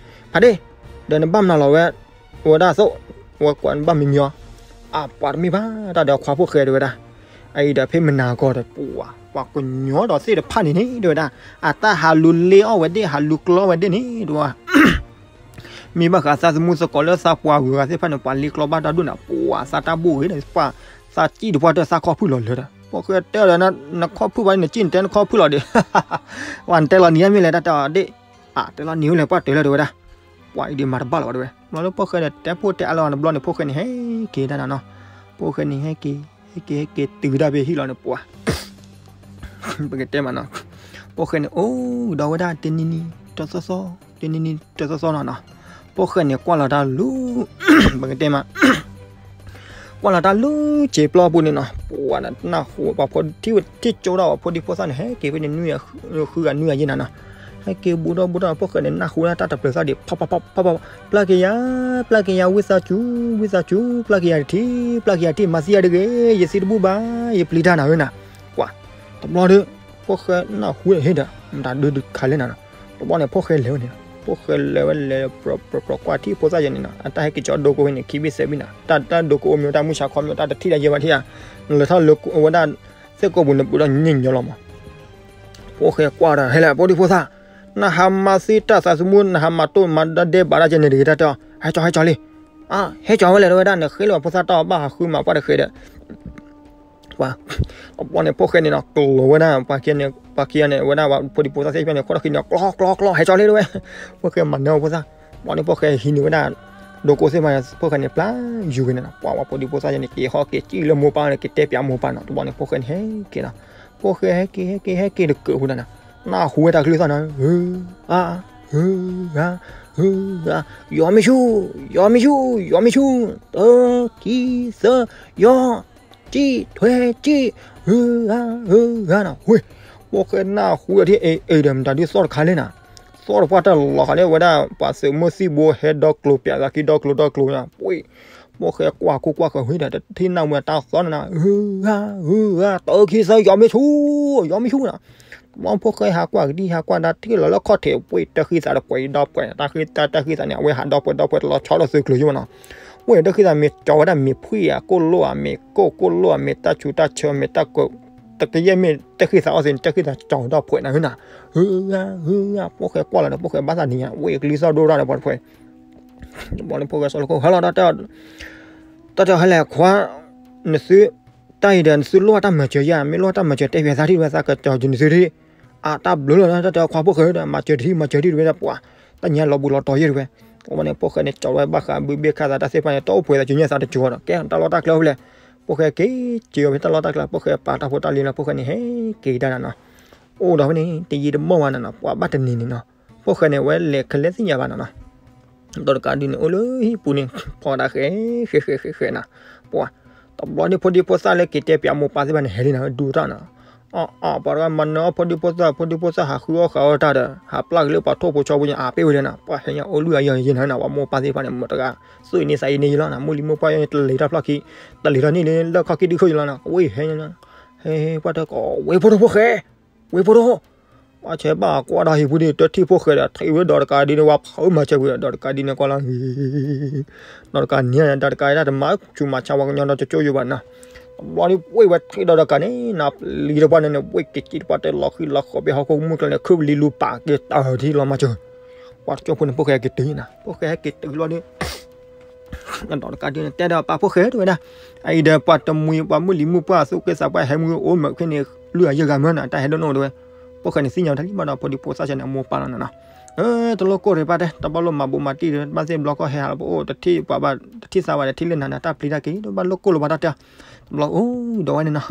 ဖးဒ့ၣ် ဒီးနဘၣ်မနုၤလီၤဝဲ ဝဲဒၣ်သိၣ် ဝဲကွၢ်နဘၣ်မံမံၤအီၤ, အပှၤတမ့ၢ်ဘၣ်တၢ်ဒီးခွါဖိၣ်ဃဲတဝဲဒၣ်, အအံၤဒီးဖဲမနၤကီဒီး ပှၤ ပှၤကညီဒီးသ့ၣ်တဖၣ်န့ၣ်န့ၣ် တဝဲဒၣ် အတၢ်ဟးလူၤလ့အီၣ်ဝဲဒ့ၣ် ဟးလူၤကျီဝဲဒ့ၣ်န့ၣ် တဝဲ မ့ၢ်ဘၣ်ဃးသးသမူသကိးလၢသးပှၢ်ဂုၤဂၤသ့ၣ်တဖၣ်န့ၣ် ပှၤလ့ကျီဘၣ်တၢ်ဒိၣ်န့ၣ် ပှၤသးတၢ်ဘိၣ်ဂ့ၤဒီး ပှၤသးစံၣ်တပှၢ်တၢၢ်သးခီၣ်ဖုၣ်လီၤလၢာ်ဒီး ဖိၣ်ဃဲတဲအီၤဒီး နခီၣ်ဖုၣ်ဘၣ် နစံၣ်နတဲနခီၣ်ဖုၣ်လီၤဒီး ပှၤနတဲလီၤနံၤမ့ၢ်လဲၣ် တၢ်တဲအီၤဒ့ၣ် အတဲလီၤနံၤအိၣ်လဲၣ် ပှၢ်တၢၢ်လၢတဝဲဒၣ်, ပှၤအံၤဒ်မၤတဘၣ်လီၤဘၣ်တဝဲ, ဘျီလၢဖိၣ်ဃဲဒီးတဲဖိတဲအါလီၤန့ၣ် ဘျီန့ၣ် ဖိၣ်ဃဲန့ၣ် ဟဲက့ၤဒၣ်နီၤနီၤ, ဖိၣ်ဃဲန့ၣ် ဟဲက့ၤ ဟဲက့ၤ ဟဲက့ၤတုၤဒၣ်ဖဲဟံၣ်လီၤန့ၣ် ပှၤ ပကတဲမးနီၤ, ဖိၣ်ဃဲန့ၣ် အိၣ်ဒီးဝဲဒၣ်တနံၤနံၤတသီသီ, တနံၤနံၤတသီသီနီၤနီၤ, ဖိၣ်ဃဲန့ၣ် ကွၢ်လီၤတၢ်လူၤ ပကတဲမး ကွၢ်လီၤတၢ်လူၤဆံးပျီပူၤန့ၣ်နီၤ, ပှၤနၢ်ဟူ ပှၤဖိထံၣ်ကၠိဒၣ် ပှၤဖိဒံဖိသၣ်န့ၣ် ဟဲက့ၤဖဲန့ၣ် ဃုဂၤနွံဂၤယဲၢ်နၤနီၤ, ဟဲက့ၤဘူးဒီးဘူးဒီး ဖိၣ်ဃဲန့ၣ် နၢ်ဟူဒၣ်တၢ်တပျုာ်သၣ်ဒံး ဖီဖီဖီဖီဖီ, ပျၢ်က့ၤယၤ ပျၢ်က့ၤယၤ ဝံသးစူၤ ဝံသးစူၤ ပျၢ်က့ၤယၤတထံၣ် ပျၢ်က့ၤယၤတထံၣ် မၤသံယၤတဂ့ၤ ယသံတဘူၣ်ဘၣ် ယပျံၤတၢ်နၤဧၢနၤ, ပှၤ တဘျီဒီး ဖိၣ်ဃဲနၢ်ဟူဟ့ၣ်ဒီး မတၤဒုဒုးခါလဲၣ်နၤနီၤ, တဘျီန့ၣ် ဖိၣ်ဃဲလဲၤဝဲန့ၣ်နီၤ, ဖိၣ်ဃဲလဲၤဝဲလဲၤ ပြၢပြၢပြၢကွၢ်ထံၣ်ဖိသၣ်ယဲၢ်န့ၣ်နီၤ, အတၢ်ဟဲက့ၤကၠီဒိကိးဖဲန့ၣ် ခံဘ့ၣ်သၢဘ့ၣ်နီၤ, တၢ်တၢ်ဒိကိးအိၣ်မ့ၢ်တၢ်မုၢ်ဆါခီမ့ၢ်တၢ်တထံၣ်တၢ်ယဲၢ်ဘၣ်ထံၣ်ဧါ, နလဲၤထီၣ်လၢဝဲဒၣ်သ့ၣ်ကိးပူၤန့ၣ် ပှ့ၤဒီးညံၣ်ညီလီၤမး, ဖိၣ်ဃဲကွၢ်ဒီး ဟဲလဲၣ် ဖိဒံဖိသၣ်, နဟးမၤသံတၢ်သးသမူ နဟးမၤတိၢ်မၤဒၢဒဲးဘးတၢ်ကဲန့ၣ်တဂ့ၤ တၢ်တဲအီၤ ဟဲကၠီၤ ဟဲကၠီၤလံ, ဟဲကၠီၤဝဲလဲၣ် တဝဲဒၣ်န့ၣ် ဃ့လၢပှၤဖိသၣ်တၢ်အီၣ်ဘၣ်ဟးဃုမၤပှၢ်တဃဲဒီး ပှၤ တဘျီန့ၣ် ဖိၣ်ဃဲန့ၣ်နီၤ ကျိၤဝဲဒၣ် ပှၤခံဂၤန့ၣ် ပှၤခံဂၤန့ၣ် ဝဲဒၣ်ဖိဒံဖိသၣ်သ့ၣ်တဖၣ်န့ၣ် ခိၣ်ဒီးဃံန့ၣ် ကျီ ကျီ ကျီ ဟဲကၠီၤလံ တဝဲ, ဖိၣ်ဃဲမၤနၢၤဖိသၣ်, တဘျီန့ၣ် ဖိၣ်ဃဲဟံးန့ၢ်ဝဲဒၣ် ဒိကိးသ့ၣ်တဖၣ်န့ၣ် ဖိၣ်ဃဲန့ၣ် ပျၢ်ယူၤက့ၤန့ၣ်နီၤ, ပှၤ ပှၤဖိဒံဖိသၣ်ယဲၢ်န့ၣ် က့ၤဟီၣ်က့ၤစံၣ်လၢမိၢ်ပၢ်န့ၣ် က့ၤတဲပၠးမိၢ်ပၢ်နီၤ, တဘျီန့ၣ် ဖိၣ်ဃဲန့ၣ် ဟဲက့ၤနီၤ, ဖိၣ်ဃဲဟဲက့ၤ ဟဲက့ၤ ဟဲက့ၤတကၢးဖိဒၣ်နီၤ, နၢ်ဟူဝဲတၢ်ကလုၢ်သီၣ်နီၤ, ဟၢ ဟၢ ဟၢ ဟၢ ယီၤမ့ၢ်ဆူၣ် ယီၤမ့ၢ်ဆူၣ် ယီၤမ့ၢ်ဆူၣ်, တၢ ခံ သၢ ယီၤ စံၣ် ထွဲ စံၣ်, ဟၢ ဟၢ ဟၢ နီၤ, ဝ့ၢ် ဖိၣ်ဃဲနၢ်ဟူဝဲဒၣ် အ့ အ့ ဒီးမတၤဒုးသီၣ်တခါလဲၣ်နီၤ, သီၣ်တပှၢ်တၢၢ်လီၤဃာ်လၢဝဲဒၣ် ပှၤသုးမုၢ်သံၣ်ဘိဟဲဒီကျိၤ ပၠးသးခံဒီကျိၤဒီကျိၤနီၤ, ဝ့ၢ် ဖိၣ်ဃဲကွၢ်ခိၣ်ကွၢ်ဃၢၤ ဟ့ၣ်ဒီးတထံၣ်နၢ်မူတၢ်သီၣ်နီၤနီၤ, ဟၢ ဟၢ ဟၢ တၢ ခံ သၢ ယီၤမ့ၢ်ဆူၣ် ယီၤမ့ၢ်ဆူၣ်နီၤ တဘျီဖိၣ်ဃဲဟးကွၢ်ကဒံဟးကွၢ်ဒါ ထံၣ်လီၤလၢခီၣ်ထံး ဝ့ၢ်တၢ်ဃံသးတပှဲၤဒီပှဲၤ တၢ်ဃံ တၢ်ဃံသးန့ၣ် အဝဲဟးဒီပှဲၤဒီပှဲၤတလီၤဆီဒီးသုးကျိၤယိမးနီၤ, ဝ့ၢ်တၢ်ဃံသးမ့ၢ်ကၠီၤဝဲဒၣ်မ့ၢ်ဖှံဧါ ကိၣ်လိၣ်ဧါ မ့ၢ်ကိၣ် ကိၣ်လိၣ်ဧါ မ့ၢ်တၢ်ဆူးတၢ်ဆၢ မ့ၢ်တၢ်ကိၣ် တကယဲၢ်မ့ၢ်တၢ်ဃံသးအီၣ်သ့ၣ်န့ၣ် တၢ်ဃံသးကၠီၤဒီပှဲၤနၤဧၢနီၤ, ဟၢ ဟၢ ဖိၣ်ဃဲကွၢ်လီၤဒီး ဖိၣ်ဃဲဘၣ်သးနံၤညါ ဝ့ၢ်ကလံၤသီၣ်ဒိၣ်ဒၣ်ဒီးပှၤတဖှဲး တဘျီန့ၣ် ဖိၣ်ဃဲစီၤလိခိၣ် ဟဲလီၤ တၢ်တဲအီၤဟဲလဲၣ်ခွါ နသု တၢ်အံၤဒီး နသုလိၣ်တၢ်မၤစၢၤယၤ မ့ၢ်လိၣ်တၢ်မၤစၢၤတဲပၠးသးထံၣ်ဝဲ သးကကၠီၤက့ၤနသုထံၣ် အတၢ်ဘျုးလီၤ တၢ်တဲခွါဖိၣ်ဃဲဒီး မၤစၢၤတထံၣ် မၤစၢၤတထံၣ်တဝဲဒၣ်ပှၤ တၢ်ညါလီၤဘူးလီၤတီၤယဲၢ်တဝဲ အဝဲန့ၣ် ဖိၣ်ဃဲန့ၣ် ကၠီၤဝဲဘၣ်ဃး ဘုဘ့ၣ်ခၣ်သးတၢ်သ့ၣ်တဖၣ်န့ၣ် တအိၣ်ပှဲၤသးစုညါသးတကၠီၤဒီး ကဲတၢ်လီၢ်တၢ်ကျဲအိၣ်ဖဲလဲၣ် ဖိၣ်ဃဲက့ၤက့ၤဝဲဖဲတၢ်လီၢ်တၢ်ကျဲ ဖိၣ်ဃဲပာ်တၢ်ဖိတၢ်လံၤလီၤ ဖိၣ်ဃဲန့ၣ် ဟဲက့ၤကဒါနၤနီၤ အိၣ်ဒီးဖဲန့ၣ် တယံာ်တမီၢ်ဘၣ်နၤနီၤ ပှၤဘၣ်တနံၤန့ၣ်နီၤ ဖိၣ်ဃဲန့ၣ် အဝဲလဲၤခဲလၢာ်သ့ၣ်ညါဘၣ်နၤနီၤ ဒီးတကးဒုးန့ၣ် အိၣ်လၢဟံၣ်ပူၤန့ၣ် ဖီတၢ်ဃဲ ဃဲ ဃဲ ဃဲ ဃဲ နၤ ပှၤ တဘျီန့ၣ်ဖိဒံဖိသၣ်လၢက့ၤတဲပၠးမိၢ်ပၢ်သ့ၣ်တဖၣ်န့ၣ် ဟဲလံနၤ ဒူတၢ်နီၤ. အ အ ပှၤတဂၤမၤနၢၤအီၣ်ဖိဒံဖိသၣ်, ဖိဒံဖိသၣ်ဟးဃုအီၣ်ဃာ်အီၣ်တၢ်ဒီး ဟးပျၢ်က့ၤလၢပှၤထိၣ်ဖိဆီဖိညါ အါပ့ၢ်ဝဲဒၣ်နီၤ. ပှၤဟဲညါအိၣ်လုၢ်အယၢယဲနီၤ, ပှၤမိၢ်ပၢ်သ့ၣ်တဖၣ်န့ၣ် မတၤတဂၤ သူၣ်အံၤန့ၢ်သးအံၤန့ၢ်ယဲလီၤနီၤ, မိၢ်လံၤမိၢ်ပှၢ်ယဲန့ၣ် တလ့ၤထီၣ်ဖျီၣ်ခံ, တလ့ၤထီၣ်န့ၣ်လၢခီၣ်ခံဒုးခိၣ်ယဲလီၤနီၤ, ဝဲဟဲညါနီၤ, ဟဲ ပှၤတကိး ဝ့ၢ်ဖိဒံဖိဃဲ ဝ့ၢ်ဖိဒံ ပှၤဆဲးဘၣ်ကွၢ်ဒီးဟံၣ်ပူၤဒံး တထံၣ်ဖိၣ်ဃဲဒီး ထံၣ်ဝဲဒီးတကးဒ်န့ၣ် ဝဲဖးအၢမၤစၢၤကွံာ်ဒီး ဒီးတကးဒ်န့ၣ်ကွၢ်လီၤ, ဒီးတကးန့ၣ် ဒီးတကးဒၣ်တမၤဆူးမၤဆါဝဲကညီ ဒီးကၠိယိဘၣ်နီၤ. တဘျီဒ်ဝ့ၢ်ဝဲထံၣ်ဒီးတကးန့ၣ် နပျံၤတပှၢ်န့ၣ်န့ၣ် ဝ့ၢ်က့ၤကံတပှၢ်တဲလီၤဃံလီၤဃီၤ ဘၣ်ဟီၣ်ခိၣ်မုၢ်ကျဲန့ၣ် ခုၣ်ပလံၤလူၤပာ်က့ၤတၢ်ထံလီၤမၤစၢၤ, ပှၤတကၠိဖိန့ၣ် ဖိၣ်ဃဲက့ၤတုၤနီၤ, ဖိၣ်ဃဲဟဲက့ၤတုၤလီၤဒ် ဒီးတကးဒ်န့ၣ် တဲဒီးပှၤဖိၣ်ဃဲတဲဝဲဒၣ်, အအံၤဒီးပှၤတမှံၤ ပှၤမုၢ်လံၤမုၢ်ပှၢ်သူၣ်က့သးပှၢ်ဟဲမုၢ်အိၣ်မုၢ်ခဲန့ၣ် လုၢ်အယဲၢ်ဂၤမၢနီၤ, တၢ်ဟဲဒိၣ်နီၣ်တဲဝဲ, ဖိၣ်ဃဲန့ၣ်သ့ၣ်ညါတၢ်လံဘၣ်ဒီး ဖိဒံဖိသၣ်ဆဲန့ၣ် အမိၢ်ပၢ်လီၤနီၤနီၤ, အၢ တလိၣ်ကိၢ်ရ့ၣ်ပၢ်တဲ တဘၣ်လိၣ်မၤဘူးမၤတံၢ်ဒီး ဘၣ်သ့ၣ်ဘျီကီၢ်ဟဲဟးလီၤပအိၣ် တထံၣ်ပှၤဘၣ် တထံၣ်သးဘၣ်ဒီး ထံၣ်လၢနၤန့ၣ် တၢ်ပျံၤတၢ်က့ၤ တဘၣ်လိၣ်ကိၢ်လီၤဘၣ်တၢ်တဲ, တဘျီအိၣ်ဒီးဝဲန့ၣ်နီၤ,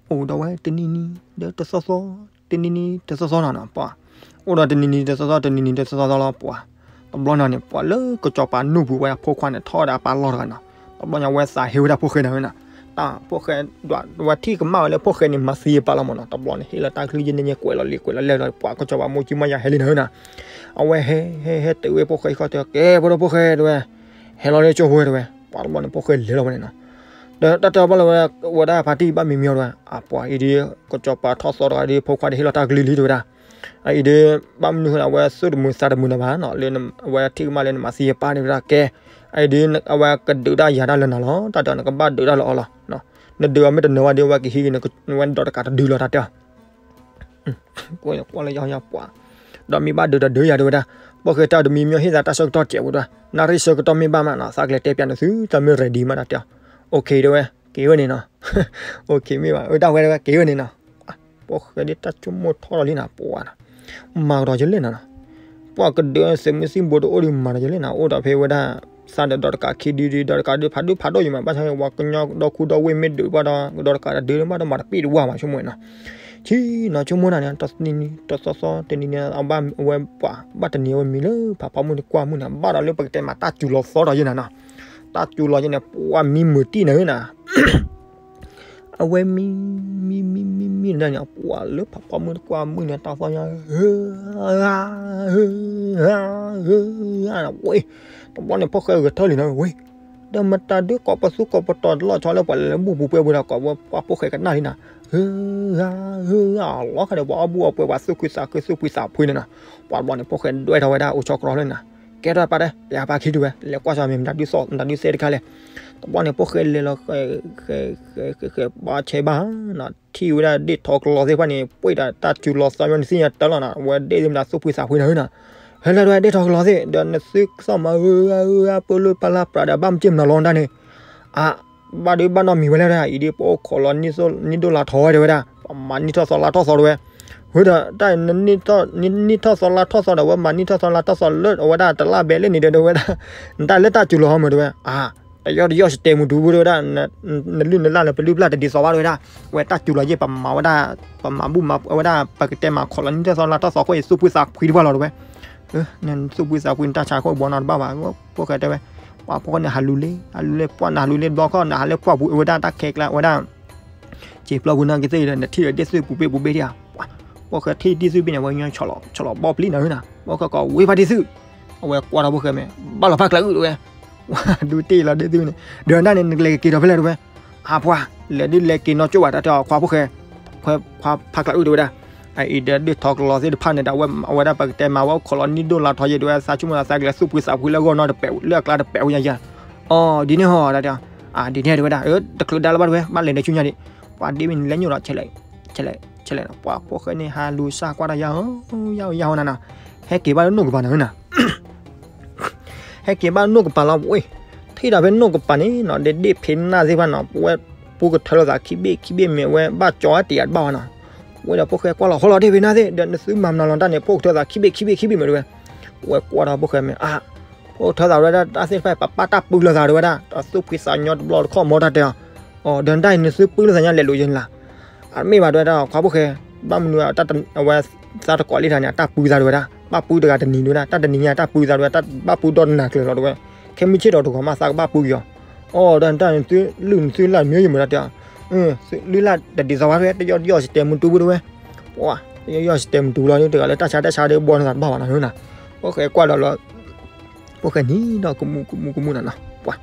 အိၣ်ဒီးဝဲတနံၤနံၤဒီးတသီသီ တနံၤနံၤတသီသီနီၤနီၤ ပှၤ အိၣ်ဒီးတနံၤနံၤတသီသီ တနံၤနံၤတသီသီလီၤ ပှၤ တဘျီနီၤန့ၣ် ပှၤလၢကစီၤပၤနူၢ်ပူၤဝဲဒၣ်ဖိခွါန့ၣ် ထီၣ်ဝဲဒၣ်အပၢ်လီၢ်တဂၤနီၤ, တဘျီညါဝဲသးဟ့ဝဲဒၣ်ဖိၣ်ဃဲနီၤနီၤ, တၢ်ဖိၣ်ဃဲဒွးဝဲထံၣ်ကမၣ်ဝဲလၢဖိၣ်ဃဲန့ၣ် မၤသံအပၢ်လီၤမၢ်နီၤ, တဘျီန့ၣ်ဟ့ၣ်လီၤတၢ်ကလုၢ်ယဲၢ်ညဲညဲကွဲးလီၤလံကွဲးလီၤလဲၢ်လီၤ ပှၤကစီၤပၤမိၢ်ကံမၣ်ယၤဟဲလံနီၤနီၤ, အဝဲဟဲဟဲဟဲတုၤဝဲဖိၣ်ဃဲအံၤဃီတဲ ကဲဖိဒံဖိၣ်ဃဲတဲဝဲ, ဟဲလီၤလၢကၠိဖိတဲဝဲ, ပှၤတဘျီန့ၣ်ဖိၣ်ဃဲလဲၤလီၤဝဲန့ၣ်နီၤ, ဒီးတၢ်တဲဘၣ်လၢဝဲဒၣ်ဖါတံၢ်ဘၣ်မံၤမံၤအီၤတဲဝဲ, အပှၤအံၤဒ် ကစီၤပၤထီၣ်သီတဂၤဒ်ဖိခွါဒ်ဟ့ၣ်လီၤတၢ်ကလုၢ်လံတဲဝဲဒၣ်, အအံၤဒ် ဘၣ်မနုၤဃိလၢအဝဲသူၣ်တမုာ်သးတမုာ်န့ၣ်ဘၣ်နီၤ, လၢအဝဲထံၣ်ကမၣ်လၢနမၤသံယပၢ်န့ၣ်ဝဲဒၣ်ကဲ, အအံၤဒ် အဝဲကဒုးတၢ်ယၤတၢ်လၢနၤလီၤ, တၢ်တဲနကဘၣ်ဒုးတၢ်လၢအီၤလီၤ, နဒုးအီၤမ့ၢ်တနၢၤဝဲဒ်အဝဲကဟံးက့ၤနဝဲဒီးတကးတဒုလီၤတၢ်တဲအီၤ ကွၢ်လၢယီယီပှၤ, ဒီးမ့ၢ်ဘၣ်ဒုးတဒုးယၤတဲဝဲဒၣ်, ဖိၣ်ဃဲတၢ်တမံၤမံၤဟ့ၣ်သးတၢ်ဆၢကတီၢ်စဲးဝဲဒၣ်, နၣ်ရံၣ်ဆၢကတီၢ်မ့ၢ်ဘၣ်မးနီၤ သးကလဲၤတဲပၠးနသု တၢ်မ့ၢ် ready မးတၢ်တဲအီၤ, okay တဲဝဲ, က့ၤဝဲန့ၣ်နီၤ, okay မ့ၢ်ဘၣ် အတၢ်ဝဲတဲဝဲ က့ၤဝဲန့ၣ်နီၤ, ဖိၣ်ဃဲဒ်တၢ်ဆိကမိၣ်ထီၣ်လီၤလံနီၤ ပှၤနီၤ, မၤကဒီးယလဲၣ်နီၤနီၤ ပှၤကဒုးသုးမုၢ်သံၣ်ဘိတအိၣ်ဒံးမၤဒီးယလဲၣ်နီၤ, အိၣ်ဒီးဖဲဝဲဒၣ် သးဒီးဒီးတကးခံဒုဒု ဒီးတကးဒုဖးဒုဖးဒိၣ်ယမး ဘၣ်ဆၣ်ဝဲကညီဒီခိၣ်ဒီဝ့ၢ်မ့ၢ်ဒုးဘၣ်ဒီး ကဒီးတကးတဒုဘၣ်ဒီးမၤတပ့ၢ်တဝါမးဆိကမိၣ်နီၤ, ဆံနီၤဆိကမိၣ်နၤန့ၣ် တနံၤနံၤတသီသီ တနံၤနံၤအဘၣ်ဝဲပှၤ ဘၣ်တနံၤအဝဲမံၤလၢဖးဖီမုၢ်တကွၢ်မုၢ်န့ၣ် ဘၣ်ဒီးလၢပကတဲမးတၢ်စူၤလီၤသီဒီးယဲၢ်နၤနီၤ, တၢ်စူၤလီၤယဲၢ်န့ၣ် ပှၤမံမုာ်တံၢ်နၤဧၢနၤ အဝဲမံ မံ မံ မံ မံ ဒၣ်န့ၣ် ပှၤလၢဖးဖီမုၢ်တကွၢ်မုၢ်န့ၣ် တၢ်သီၣ်ညါ ဝ့ၢ် တဘျီန့ၣ် ဖိၣ်ဃဲဂဲၤထၢၣ်လံနီၤ ဝ့ၢ် ဒီးမတၤဒုးကိးပသူကိးပတီၤတလီၢ်ဆီလၢပှၤလဲၤလၢဘူၣ်ပူၤပှဲၤပူၤဒီး ကိးဝဲပှၤဖိၣ်ဃဲကနၣ်လံနီၤ ဟ့ၣ်အလီၤခါဒီးပှၤအီၣ်ဘူၣ်အီၣ်ပှဲၤ ပှၤသူၣ်ဖှံသးခုသူၣ်ဖှံသးဖှံန့ၣ်နီၤ ပှၤတဘျီန့ၣ် ဖိၣ်ဃဲဒွဲၣ်ထီၣ်ဝဲဒၣ်အိၣ်ဆီကြီလၢနၤ ကဲထီၣ်ပၢ်တဲ ပျးပၢ်ခံတုၤဝဲ လဲၤကွၢ်စီမ့ၢ်မတၤဒုးသီၣ် မတၤဒုးသဲတခါလဲၣ် တဘျီန့ၣ် ဖိၣ်ဃဲလဲၤလီၤ ဃဲ ဃဲ ဃဲ ဃဲ ဘၣ်ဆဲးဘၣ်နီၤ ထံၣ်ဝဲဒၣ်ဒ့ၣ်ထီကလီသ့ၣ်တဖၣ်န့ၣ် ပှ့ၤဒီးတၢ်စူၤလီၤသီညီနသ့ၣ်ညါတၢ်လီၤနီၤ အဝဲဒ့ၣ်သ့ၣ်မတၤသူၣ်ဖှံသးဖှံနၤနီၤ ဟဲလၢဒၣ်ဝဲဒ့ၣ်ထီကလီသ့ၣ် ဒီးနသုကသီၣ်မၤအၢအၢအၢ ပၢလၢပၢ်လၢပြးဒီး ဘၣ်မ့ၢ်က့ၤမနုၤလီၤတၢ်န့ၣ် အ ဘၣ်ဒုးဘၣ်နီတမံၤဝဲလဲၣ်ဒၣ် အံၤဒ်ပအိၣ်ခိးလီၤနံၣ်ဒိၣ်လါထီဝဲတဲဝဲဒၣ် ပမၤနံၣ်ထီၣ်သီလါထီၣ်သီတဲဝဲ ဝဲဒီးတၢ်နံၣ်ထီၣ်သီလါထီၣ်သီဒီး ဝဲမၤနံၣ်ထီၣ်သီလါထီၣ်သီလၢအဝဲဒၣ်တလါဘဲလၢန့ၣ်ဒီး တဲဝဲဒၣ် နတၢ်လၢတၢ်စူၤလီၤဟီမးတဲဝဲ အ တယီၢ်တယီၢ်စတဲမူတူပူၤတဲဝဲဒၣ် နလုၢ်နလၢ်နပလုၢ်ပျၢ်တဒ်သိးဘၣ်တဲဝဲဒၣ် ဝဲတၢ်စူၤလီၤယဲၢ် ပမၤဝဲဒၣ် ပမၤဘူၣ်မၤဝဲဒၣ် ပကတဲမၤခိးလီၤနံၣ်ထီၣ်သီလါထီၣ်သီအဃိ ယသူၣ်ဖှံသးဖှံတဖၣ်လီၤတဲဝဲ နသူၣ်ဖှံသးဖှံနတၢ်ဆါခိၣ်ဘီနီတဘၣ်ဘၣ် ဖိၣ်ဃဲတဲဝဲ ပှၤဖိၣ်ဃဲန့ၣ်ဟးလူၤလံ ဟးလူၤလံ ပှၤနဟးလူၤလံဘျီခီ နဟးလၢပှၢ်ပူၤအဝဲဒၣ်တၢ်ခဲကျါဝဲဒၣ် စံာ်ပျီပူၤနီၢ်ကသ့ၣ်ဒီး နထံၣ်ဒီးဒ့ၣ်သုပူၤဘ့ၣ်ပူၤဘ့ၣ်ဒံးဧါ ဖိၣ်ဃဲထံၣ်ဒ့ၣ်သုဘ့ၣ်န့ၣ် အဝဲညီဆီၣ်လီၤဘီပျံၤနၤဧၢနၤ ဖိၣ်ဃဲကိးဝ့ၢ်ဖါဒ့ၣ်သု အဝဲကွၢ်ထီၣ်ဖိၣ်ဃဲမ့ၢ် ဘၣ်လီၤဖးကျးအုၣ်တဲဝဲ ဝဲဒုးတ့ၢ်လီၤဒ့ၣ်သုန့ၣ် ဒီးနဒၣ်န့ၣ် နကလဲၤကက့ၤထီၣ်ဖဲလဲၣ်တဲဝဲ အပှၤ လဲၤဒုးလဲၤက့ၤနီၢ်ကၠိဘၣ်တၢ်တဲအီၤ ခွါဖိၣ်ဃဲ ခွါဖးကျးအုၣ်တဲဝဲဒၣ် အအံၤဒီးဒ့ၣ်ထီကလီသ့ၣ်တဖၣ်န့ၣ်ဒီး အဝဲဒၣ်ပကတဲမၤဝဲအိၣ်ခိးလီၤနံၣ်ဒိၣ်လါထီယဲၢ်တဲဝဲ သးဆိကမိၣ်သးကလဲၤသူၣ်ဖှံသးဖှံလၢဂီၢ်နီတပဲာ် လၢအကျါတပဲာ်ဝဲညါယဲၢ် အီၤ ဒ်န့ၣ်ဟီ တၢ်တဲအီၤ အဒ်န့ၣ်တဲဝဲဒၣ် တချုးဒါလၢၤဘၣ်တဲဝဲ ဘၣ်လဲၤဒီးဆူညါဒံး ပှၤဒ့မ့ၢ်နလဲၤညိၣ်ဒီး ဆဲးလဲး ဆဲးလဲး ဆဲးလဲးနီၤ ပှၤဖိၣ်ဃဲန့ၣ် ဟးလူၤစၢ်ကွၢ်တၢ်ယၤဧၢ ယၤဧၢ ယၤဧၢနၤနီၤ ဟဲက့ၤဘၣ်လၢနိၣ်ကပၤနၤဧၢနၤ ဟဲက့ၤဘၣ်နိၣ်ကပၤလီၤဝဲ ထံၣ်ဒီးဖဲနိၣ်ကပၤန့ၣ်နီၤ ဒ့ၣ်ဒ့ၣ်ဖ့နၢ်သ့ၣ်တဖၣ်နီၤ ပဝဲပူကထၢလိာ်သးခံဘ့ၣ်ခံဘ့ၣ်မ့ၢ်ဝဲဘၣ်ကၠီတ့ၢ်အတဘၣ်ဝဲနီၤ ဝဲဒီးဖိၣ်ဃဲကွၢ်လီၤ ဟီလီၤဒ့ၣ်ဖ့နၢ်သ့ၣ် ဒီးနသုမၤမနုၤလီၤတၢ်န့ၣ် ဖိၣ်ကထၢသးခံဘ့ၣ်ခံဘ့ၣ်ခံဘ့ၣ်မ့ၢ်တဲဝဲ ဝဲကွၢ်ဒီးဖိၣ်ဃဲမ့ၢ် အါ ဖိၣ်ကထၢသးဝဲဒၣ်တၢ်သ့ၣ်တဖၣ် ပပၢ်တၢ်ပုၢ်လိာ်သးတဲဝဲဒၣ် ဒီးသူၣ်ဖှံသးညီတဘျီတခီၣ်မီတၢ်တဲအီၤ အီၤ ဒီးနတၢ်အံၤနသုပုၢ်လိာ်သးညါလဲၤလိာ်ယဲၢ်နလၢ အမ့ၢ်ဘၣ်တဲဝဲဒၣ် ခွါဖိၣ်ဃဲ ဘၣ်မနုၤ အဝဲသးတကိးလံတၢ်န့ၣ် အတၢ်ပုၢ်သးတဲဝဲဒၣ် ဘၣ်ပုၢ်တဂၤတနံၤတဲဝဲဒၣ် တၢ်တနံၤညါတၢ်ပုၢ်သးတဲဝဲ ဘၣ်ပုၢ်ဒီတနၤကျၢၤလီၤတဲဝဲ ခဲမုၢ်ဆ့ၣ်ထီၣ်တဂီၤမးသးကဘၣ်ပုၢ်က့ၤအီၤ အီၣ်ဒီးတၢ်နသုလုၢ်နသုလၢ်မ့ၢ်ယမုာ်ဒီးတဲအီၤ, လုၢ်လၢ်တဒ်သိးဘၣ်တဝဲ တယီၢ်ယီၢ်စတဲမတူပူၤတဝဲ, ပှၤ တယီၢ်ယီၢ်စတဲမတူပူၤလီၤ တဂၤလၢတၢ်ဆါတၢ်ဆါဒီးဘီန့ၢ်သးတဘၣ်ဘၣ်နီၤနီၤ, ဖိၣ်ဃဲကွၢ်ဒီးလီၤ, ဖိၣ်ဃဲနံၤဒီးကမူကမူကမူနီၤနီၤ, ပှၤ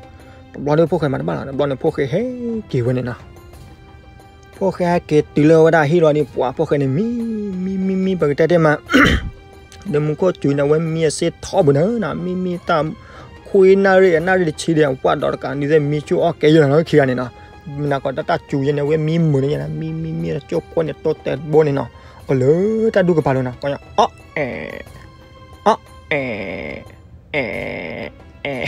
တဘျီဒီးဖိၣ်ဃဲမၤတဘၣ်လီၤ တဘျီန့ၣ်ဖိၣ်ဃဲဟဲက့ၤဝဲန့ၣ်နီၤ ဖိၣ်ဃဲဟဲက့ၤတုၤလၢဝဲဒၣ်ဟံၣ်လီၤဒီး ပှၤ ဖိၣ်ဃဲန့ၣ်မံ မံ မံ မံ ပကတဲတ့ၢ်မး, ဒီးမူခိၣ်စူၤန့ၣ် အဝဲမံအစ့ထီဘိန့ၣ်နီၤ, မံ မံတၢ် ခွံနၣ်ရံၣ် အနၣ်ရံၣ်တဆံဒီး ပှၤဒီးတကးဒုးသ့ၣ်မံဆူၣ်အီၣ်ကဲယဲၢ်လီၤနီၤ ခံဂၤန့ၣ်နီၤ, မနၤကီးတၢ်စူၤယဲၢ်န့ၣ် အဝဲမံမုာ်န့ၣ်ယဲၢ်နီၤ, မံ မံ မံ တကၠိၢ်ဖိန့ၣ် တိတဲာ်တဘိန့ၣ်နီၤ, အလၢတၢ်ဒူၣ်ကပၤလိၤနီၤ, အီၣ်အဲၣ် အီၣ်အဲၣ် အဲၣ် အဲၣ်,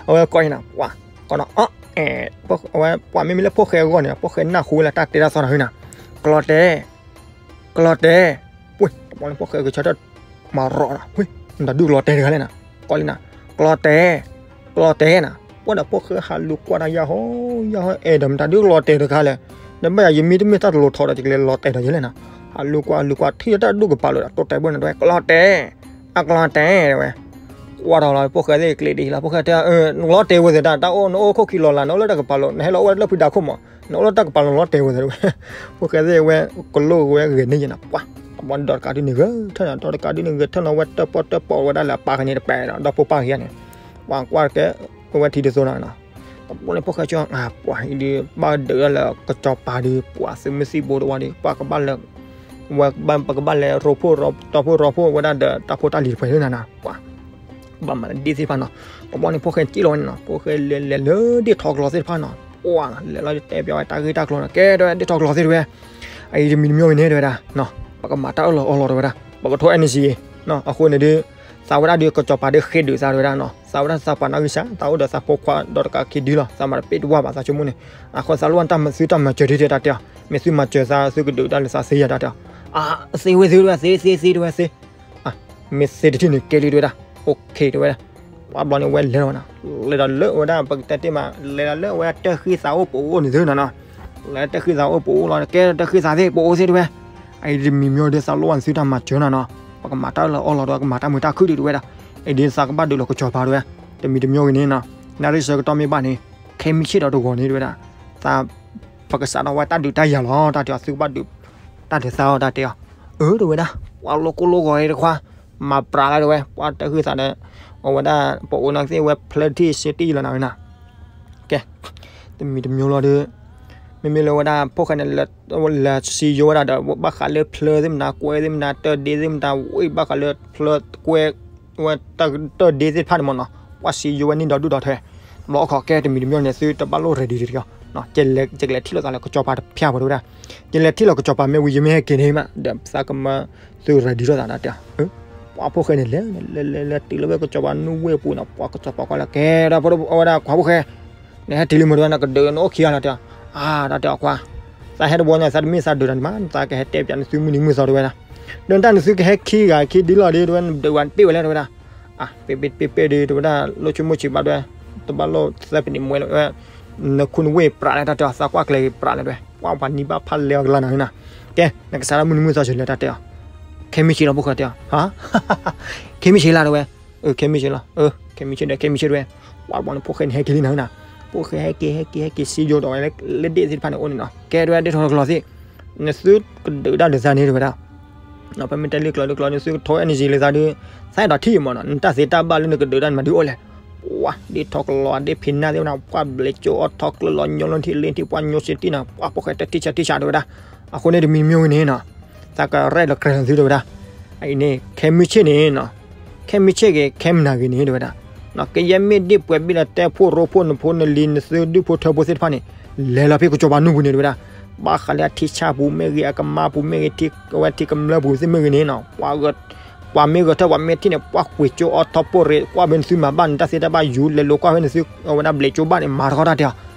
အဝဲကိးန့ၣ်နီၤ, ပှၤ ကိးနီၤ အီၣ်အဲၣ်, အဝဲပှၤမ့မ့ၢ်လၢဖိၣ်ဃဲအဂီၢ်န့ၣ် ဖိၣ်ဃဲနၢ်ဟူဝဲလၢတၢ်တဲတၢ်သီနီၤနီၤ, ကျီတဲာ် ကျီတဲာ်, ပှ့ၤ တဘျီန့ၣ်ဖိၣ်ဃဲကဆၢထၢၣ်မၤရီၤနီၤ, ဝ့ၢ် မတၤဒုးကျီတဲာ်တဂၤလဲၣ်နီၤ, ကိးလံနီၤ, ကျီတဲာ် ကျီတဲာ်နီၤ, ပှၤဒီးဖိၣ်ဃဲဟးလူၤကွၢ်တၢ်ယၢ်ဟီ ယၢ်ဟီ အဲၣ်ဒီးမတၤဒုးကျီတဲာ်တဂၤလဲၣ်, နဘၣ်ယၤ ယမံတမ့ၢ်တၢ်တလိၤထီဒီး ယကလဲၤလီၤတဲာ်ဒီးယဲလဲၣ်နီၤ, ဟးလူၤကွၢ်လူၤကွၢ် ထံၣ်လၢတၢ်ဒူၣ်ကပၤလိၤဒီး တိတဲာ်ဘိန့ၣ် တဝဲ ကျီတဲာ် အကျီတဲာ်တဝဲ, ကွၢ်ထီၣ်လီၤ ဖိၣ်ဃဲသ့ၣ်ကျ့ဒ်လီၤ ဖိၣ်ဃဲတဲ နလီၤတဲာ်ဝဲသ့ၣ်တၢ် တၢ်အိၣ် နအိၣ်ခိၣ်ခံလီၤလၢ် နအိၣ်လၢတၢ်ကပၤလိၤ နဟဲလီၤအိၣ်ဝဲလၢဖုဒၣ်ခိၣ်မး နအိၣ်လၢတၢ်ကပၤလိၤ နလီၤတဲာ်ဝဲသ့ၣ်တဝဲ, ဖိၣ်ဃဲသ့ၣ်ဝဲ ကလိၣ်ဝဲဂဲၤန့ၢ်ယဲနီၤ ပှၤ အဘီဒီးတကးဒုးန့ၣ်ဂဲၤထၢၣ်နီၤ ဒီးတကးဒုးန့ၣ်ဂဲၤထၢၣ်နီၤ ဝဲတၢၣ်ပီၣ်တၢၣ်ပီၣ်ဝဲဒၣ်လၢအပၢ်ကန့ၣ်တပဲာ်ဒီး ဒီဖိပၢ်ကယါန့ၣ်, ပှၤကွၢ်ကဲ ဝဲထံတသိနီၤ တဘျီန့ၣ်ဖိၣ်ဃဲကၠီ ပှၤအံၤဒုး ဘၣ်ဒုးဒၣ်လၢကစီၤပၤဒုး ပှၤသုးမုၢ်သံၣ်ဘိတဝီဒီး ပှၤကဘၣ်လၢ ဝဲပကဘၣ်လဲၤရိဖှိၣ်တီၤဖှိၣ်ရိဖှိၣ်ဝဲဒၣ်ဒီး တၢ်ဖိတၢ်လံၤတဖၣ်န့ၣ်နီၤ ပှၤ ဘၣ်မၤလၢဒ့ၣ်သ့ၣ်တဖၣ်နီၤ, တဘျီန့ၣ်ဖိၣ်ဃဲကၠံၣ်လီၤဝဲန့ၣ်နီၤ ဖိၣ်ဃဲလဲၤလဲၤလၢဒ့ၣ်ထီကလီသ့ၣ်တဖၣ်နီၤ, ပှၤ လဲၤလီၤတဲပၠးဝဲတၢ်ဂ့ၢ်တၢ်ကျိၤနီၤ ကဲတဝဲဒ့ၣ်ထီကလီသ့ၣ်တဝဲ, အအံၤတမံၤတမံၤဝဲန့ၣ်တဝဲဒၣ် ပကမၤတၢ်အၢၣ်လီၤအီလီၤတဝဲဒၣ် ပကထိ energy အဃိန့ၣ်ဒုး သးဝဲဒၣ်ဒုးကစီၤပၤဒုးဃ့ဒုးသးတဝဲဒၣ်နီၤ သးဝဲဒၣ်သးပှၤနီၣ်ဂံၢ်စၢ် သးအိၣ်ဒီးသးဖိခွါဒီးတကးခံဒုလီၤ သးမၤတပ့ၢ်တဝၢ်ဘၣ်သးဆိကမိၣ်န့ၣ်, အဃိသးလိၣ်တၢ်မၤသုတၢ်မၤစၢၤဒ်တဲတၢ်တဲအီၤ, မ့ၢ်သုမၤစၢၤသးသုကဒုးတၢ်လၢသးသ့ယၤတၢ်တဲအီၤ, အသ့ဝဲသ့ဝဲသ့သ့သ့တဝဲသ့ မ့ၢ်သ့တထံၣ်န့ၣ်ကဲလံတဝဲဒၣ်, အိၣ်ခ့တဝဲဒၣ်, ပှၤဘျီန့ၣ်ဝဲလဲၤလီၤနီၤ, လဲၤဒီးလၢဝဲဒၣ်ပကတဲတ့ၢ်မး လဲၤဒီးလၢဝဲဒၣ်တၢ်ဃံသးအိၣ်ပအိၣ်န့ၣ်သ့နီၤနီၤ, လဲၤတၢ်ဃံသးအိၣ်ပအိၣ်လီၤ ကဲတၢ်ဃံသးသ့ၣ်ပအိၣ်သ့တဝဲ, အအံၤတမံၤမံၤဒီးသးလိၣ်ဝဲသုတၢ်မၤစၢၤနီၤနီၤ, ပကမၤတၢ်အၢၣ်လီၤအီလီၤတဝဲ ကမၤတၢ်မုာ်တၢ်ခုၣ်ဒုးတဝဲဒၣ်, အံၤဒ်သးကဘၣ်ဒုးလီၤကစီၤပၤတဝဲ, တမံၤတမံၤဂ့ၤန့ၣ်နီၤ, နၣ်ရံၣ်ဆၢကတီၢ်မ့ၢ်ဘၣ်န့ၣ်, ခဲမုၢ်ဆ့ၣ်ဒီးတဂီၤန့ၣ်တဝဲဒၣ်, သး ပကစးထီၣ်ဝဲတၢ်ဒုးတၢ်ယၤလီၤ တၢ်တဲအီၤ သုကဘၣ်ဒုး တၢ်ဒုးသးအီၤတၢ်တဲအီၤ, အၢ တဝဲဒၣ်, ပှၤလိၣ်ကိၢ်လိၣ်ဂီၤအံၤတခွါ, မၤပြးလၢတဝဲ ပှၤတၢ်ဃံသးဒီး, အဝဲဒၣ် ပအိၣ်နီၢ်ကသ့ၣ်ဝဲဖျၢထံၣ်စ့တံၢ်လီၤနၤဝဲနၤ, ကဲ, တမံၤတမံၤလီၤဒီး, မ့မ့ၢ်လၢဝဲဒၣ် ဖိၣ်ဃဲန့ၣ်လၢစံယိဝဲဒၣ်ဒီး ဘၣ်ဃးလၢဖျၢသ့ၣ်မနၤ ကွဲသ့ၣ်မနၤ တၢၢ်ဒ့သ့ၣ်မနၤ ဝဲဘၣ်ဃးလၢဖျၢကွဲ ဝဲတၢၢ်ဒ့သ့ၣ်တဖၣ်န့ၣ်မ့ၢ်နီၤ, ပှၤစံယိဝဲန့ၣ်ဒီးဒူၣ်ဒီးထဲ, တဘျီအခီၣ်ကဲတမံၤတမံၤန့ၣ် သုတဘၣ်လိၣ် ready တက့ၢ်, ယကလဲၤထံၣ်လိာ်သးလၢကစီၤပၤတဖၣ်ပူၤတဝဲဒၣ်, ယလဲၤထံၣ်လိာ်ကစီၤပၤမ့ၢ်ဝံၤ ယမ့ၢ်ဟဲက့ၤန့ၣ်မး ဒီးသးကမၢသု ready လိာ်သးတၢ်တဲအီၤ, ပှၤဖိၣ်ဃဲန့ၣ်လဲၤ လဲၤလဲၤလဲၤတုၤလၢဝဲကစီၤပၤနုၢ်ဝ့ၢ်ပူၤနီၤ, ပှၤကစီၤပၤကွၢ်လၢကဲဒီး အဝဲဒၣ်ခွါဖိၣ်ဃဲ နဟဲတုၤလံမ့ၢ်တဝဲ နကဒုးနအိၣ်ခံဂၤလီၤတဲအီၤ, အါ တၢ်တဲအီၤခွါ, သးဟဲတဘျီညါ သးတမ့ၢ်သးဒုးတၢ်န့ၣ်မး သးကဟဲတဲပၠးနသုမုၢ်နံၤမုၢ်သီတဝဲဒၣ်, ဒီးတၢ်နသုကဟဲခံဂၤခံဒုလီၤဒီး တဝဲနဒုးဝဲပ့ၢ်ဝဲလဲၣ်တဝဲဒၣ်, အါ ပ့ၢ်ပ့ၢ်ပ့ၢ်ပ့ၢ်ဒီး တဝဲဒၣ်လိၣ်ဆိကမိၣ်ဆံးဘၣ်တဝဲ, တဘၣ်လိၣ်သၢပနံးမွဲလၢ နခူနဝ့ၢ်ပြးလဲၣ်တၢ်တဲအီၤ သးကွၢ်ကျဲၤပြးလဲၣ်တဝဲ, ပှၤပှၤနံၤဘၣ်ဖးလဲၤအီၤကလါနၤနၤ, ကဲ နကစးထီၣ်မုၢ်နံၤမုၢ်သီဆံးလဲၣ်တၢ်တဲအီၤ, ခဲမုၢ်ဆ့ၣ်လီၤဖိၣ်ဃဲတဲအီၤ, ခဲမုၢ်ဆ့ၣ်လီၤတဝဲ, ခဲမုၢ်ဆ့ၣ်လီၤ, ခဲမုၢ်ဆ့ၣ်ဒီး ခဲမုၢ်ဆ့ၣ်တဝဲ, ပှၤဘျီန့ၣ်ဖိၣ်ဃဲန့ၣ်ဟဲက့ၤလံနၤနၤ, ဖိၣ်ဃဲဟဲက့ၤဟဲက့ၤဟဲက့ၤစံယိဒီးဝဲလၢဒ့ၣ်သ့ၣ်တဖၣ်န့ၣ်အိၣ်န့ၣ်နီၤ, ကဲတဝဲဒ့ၣ်ထီၣ်တကလီၤသ့ၣ်, နသုကဒုးတၢ်လၢသးန့ၣ်တဝဲဒၣ် ပမ့ၢ်တဲလံကျီၤလံကျီၤ နသုကထိ energy လၢသးဒုး, သးအဲၣ်ဒိးထံၣ်မ့ၢ်နီၤ နတၢ်သ့တၢ်ဘၣ်လၢနကဒုးတၢ်န့ၣ်မၤဒုးအိၣ်လဲၣ်, ပှၤဒ့ၣ်ထီၣ်ကလီၤဒ့ၣ်ဖံးနၢ်သ့ၣ်ဝဲဒၣ် ပှၤဘျဲးကၠိအီၣ်ထီၣ်ကျၢၢ်လီၤညိလီၤထံလ့ထံပှၤညိစ့တံၢ်နီၤ ပှၤဖိၣ်ဃဲတထံၣ်ဆးထံၣ်ဆးတဝဲဒၣ်, အဃိန့ၣ်တမံၤမ့ၢ်ဝဲန့ၣ်နီၤ, သးကရဲၣ်လီၤကြၢးလီၤသုတဝဲဒၣ်, အအံၤန့ၣ် ခဲမုၢ်ဆ့ၣ်န့ၣ်နီၤ, ခဲမုၢ်ဆ့ၣ်ဂ့ၤ ခဲမုၢ်နၤဂ့ၤန့ၣ်တဝဲဒၣ်, ကယဲၢ်မ့ၢ်ဒ့ၣ်ပှဲၤဘ့ၣ်လၢတဲဖိရိဖိနဖိနလံၤနသုဒုၣ်ဖိထၢဖိသ့ၣ်တဖၣ်န့ၣ်, လဲၤလီၤဖဲကစီၤပၤနူၢ်ပူၤန့ၣ်တဝဲဒၣ်, ဘၣ်ဃးလၢအထံဆၣ်ပူၤမ့ၢ်ဂ့ၤ အကမါပူၤမ့ၢ်ဂ့ၤ ထံဝဲထံကမျၢၢ်ပူၤသ့ၣ်မ့ၢ်ဂ့ၤန့ၣ်နီၤ, ပှၤဂဲၤ ပှၤမ့ၢ်ဂဲၤထၢၣ်ပှၤမ့ၢ်ထံၣ်န့ၣ် ပှၤကွံာ်ကၠိအီထီၣ်ပိၢ်ရ့ၣ် ကွၢ်ဖဲနသုမၤဘၣ်နတၢ်သ့တၢ်ဘၣ်ယူၤ လဲၤလိာ်ကွၢ်ဖဲနသု အဝဲဒၣ်ဘျဲးကၠိဘၣ်န့ၣ် မၤတခီတၢ်တဲအီ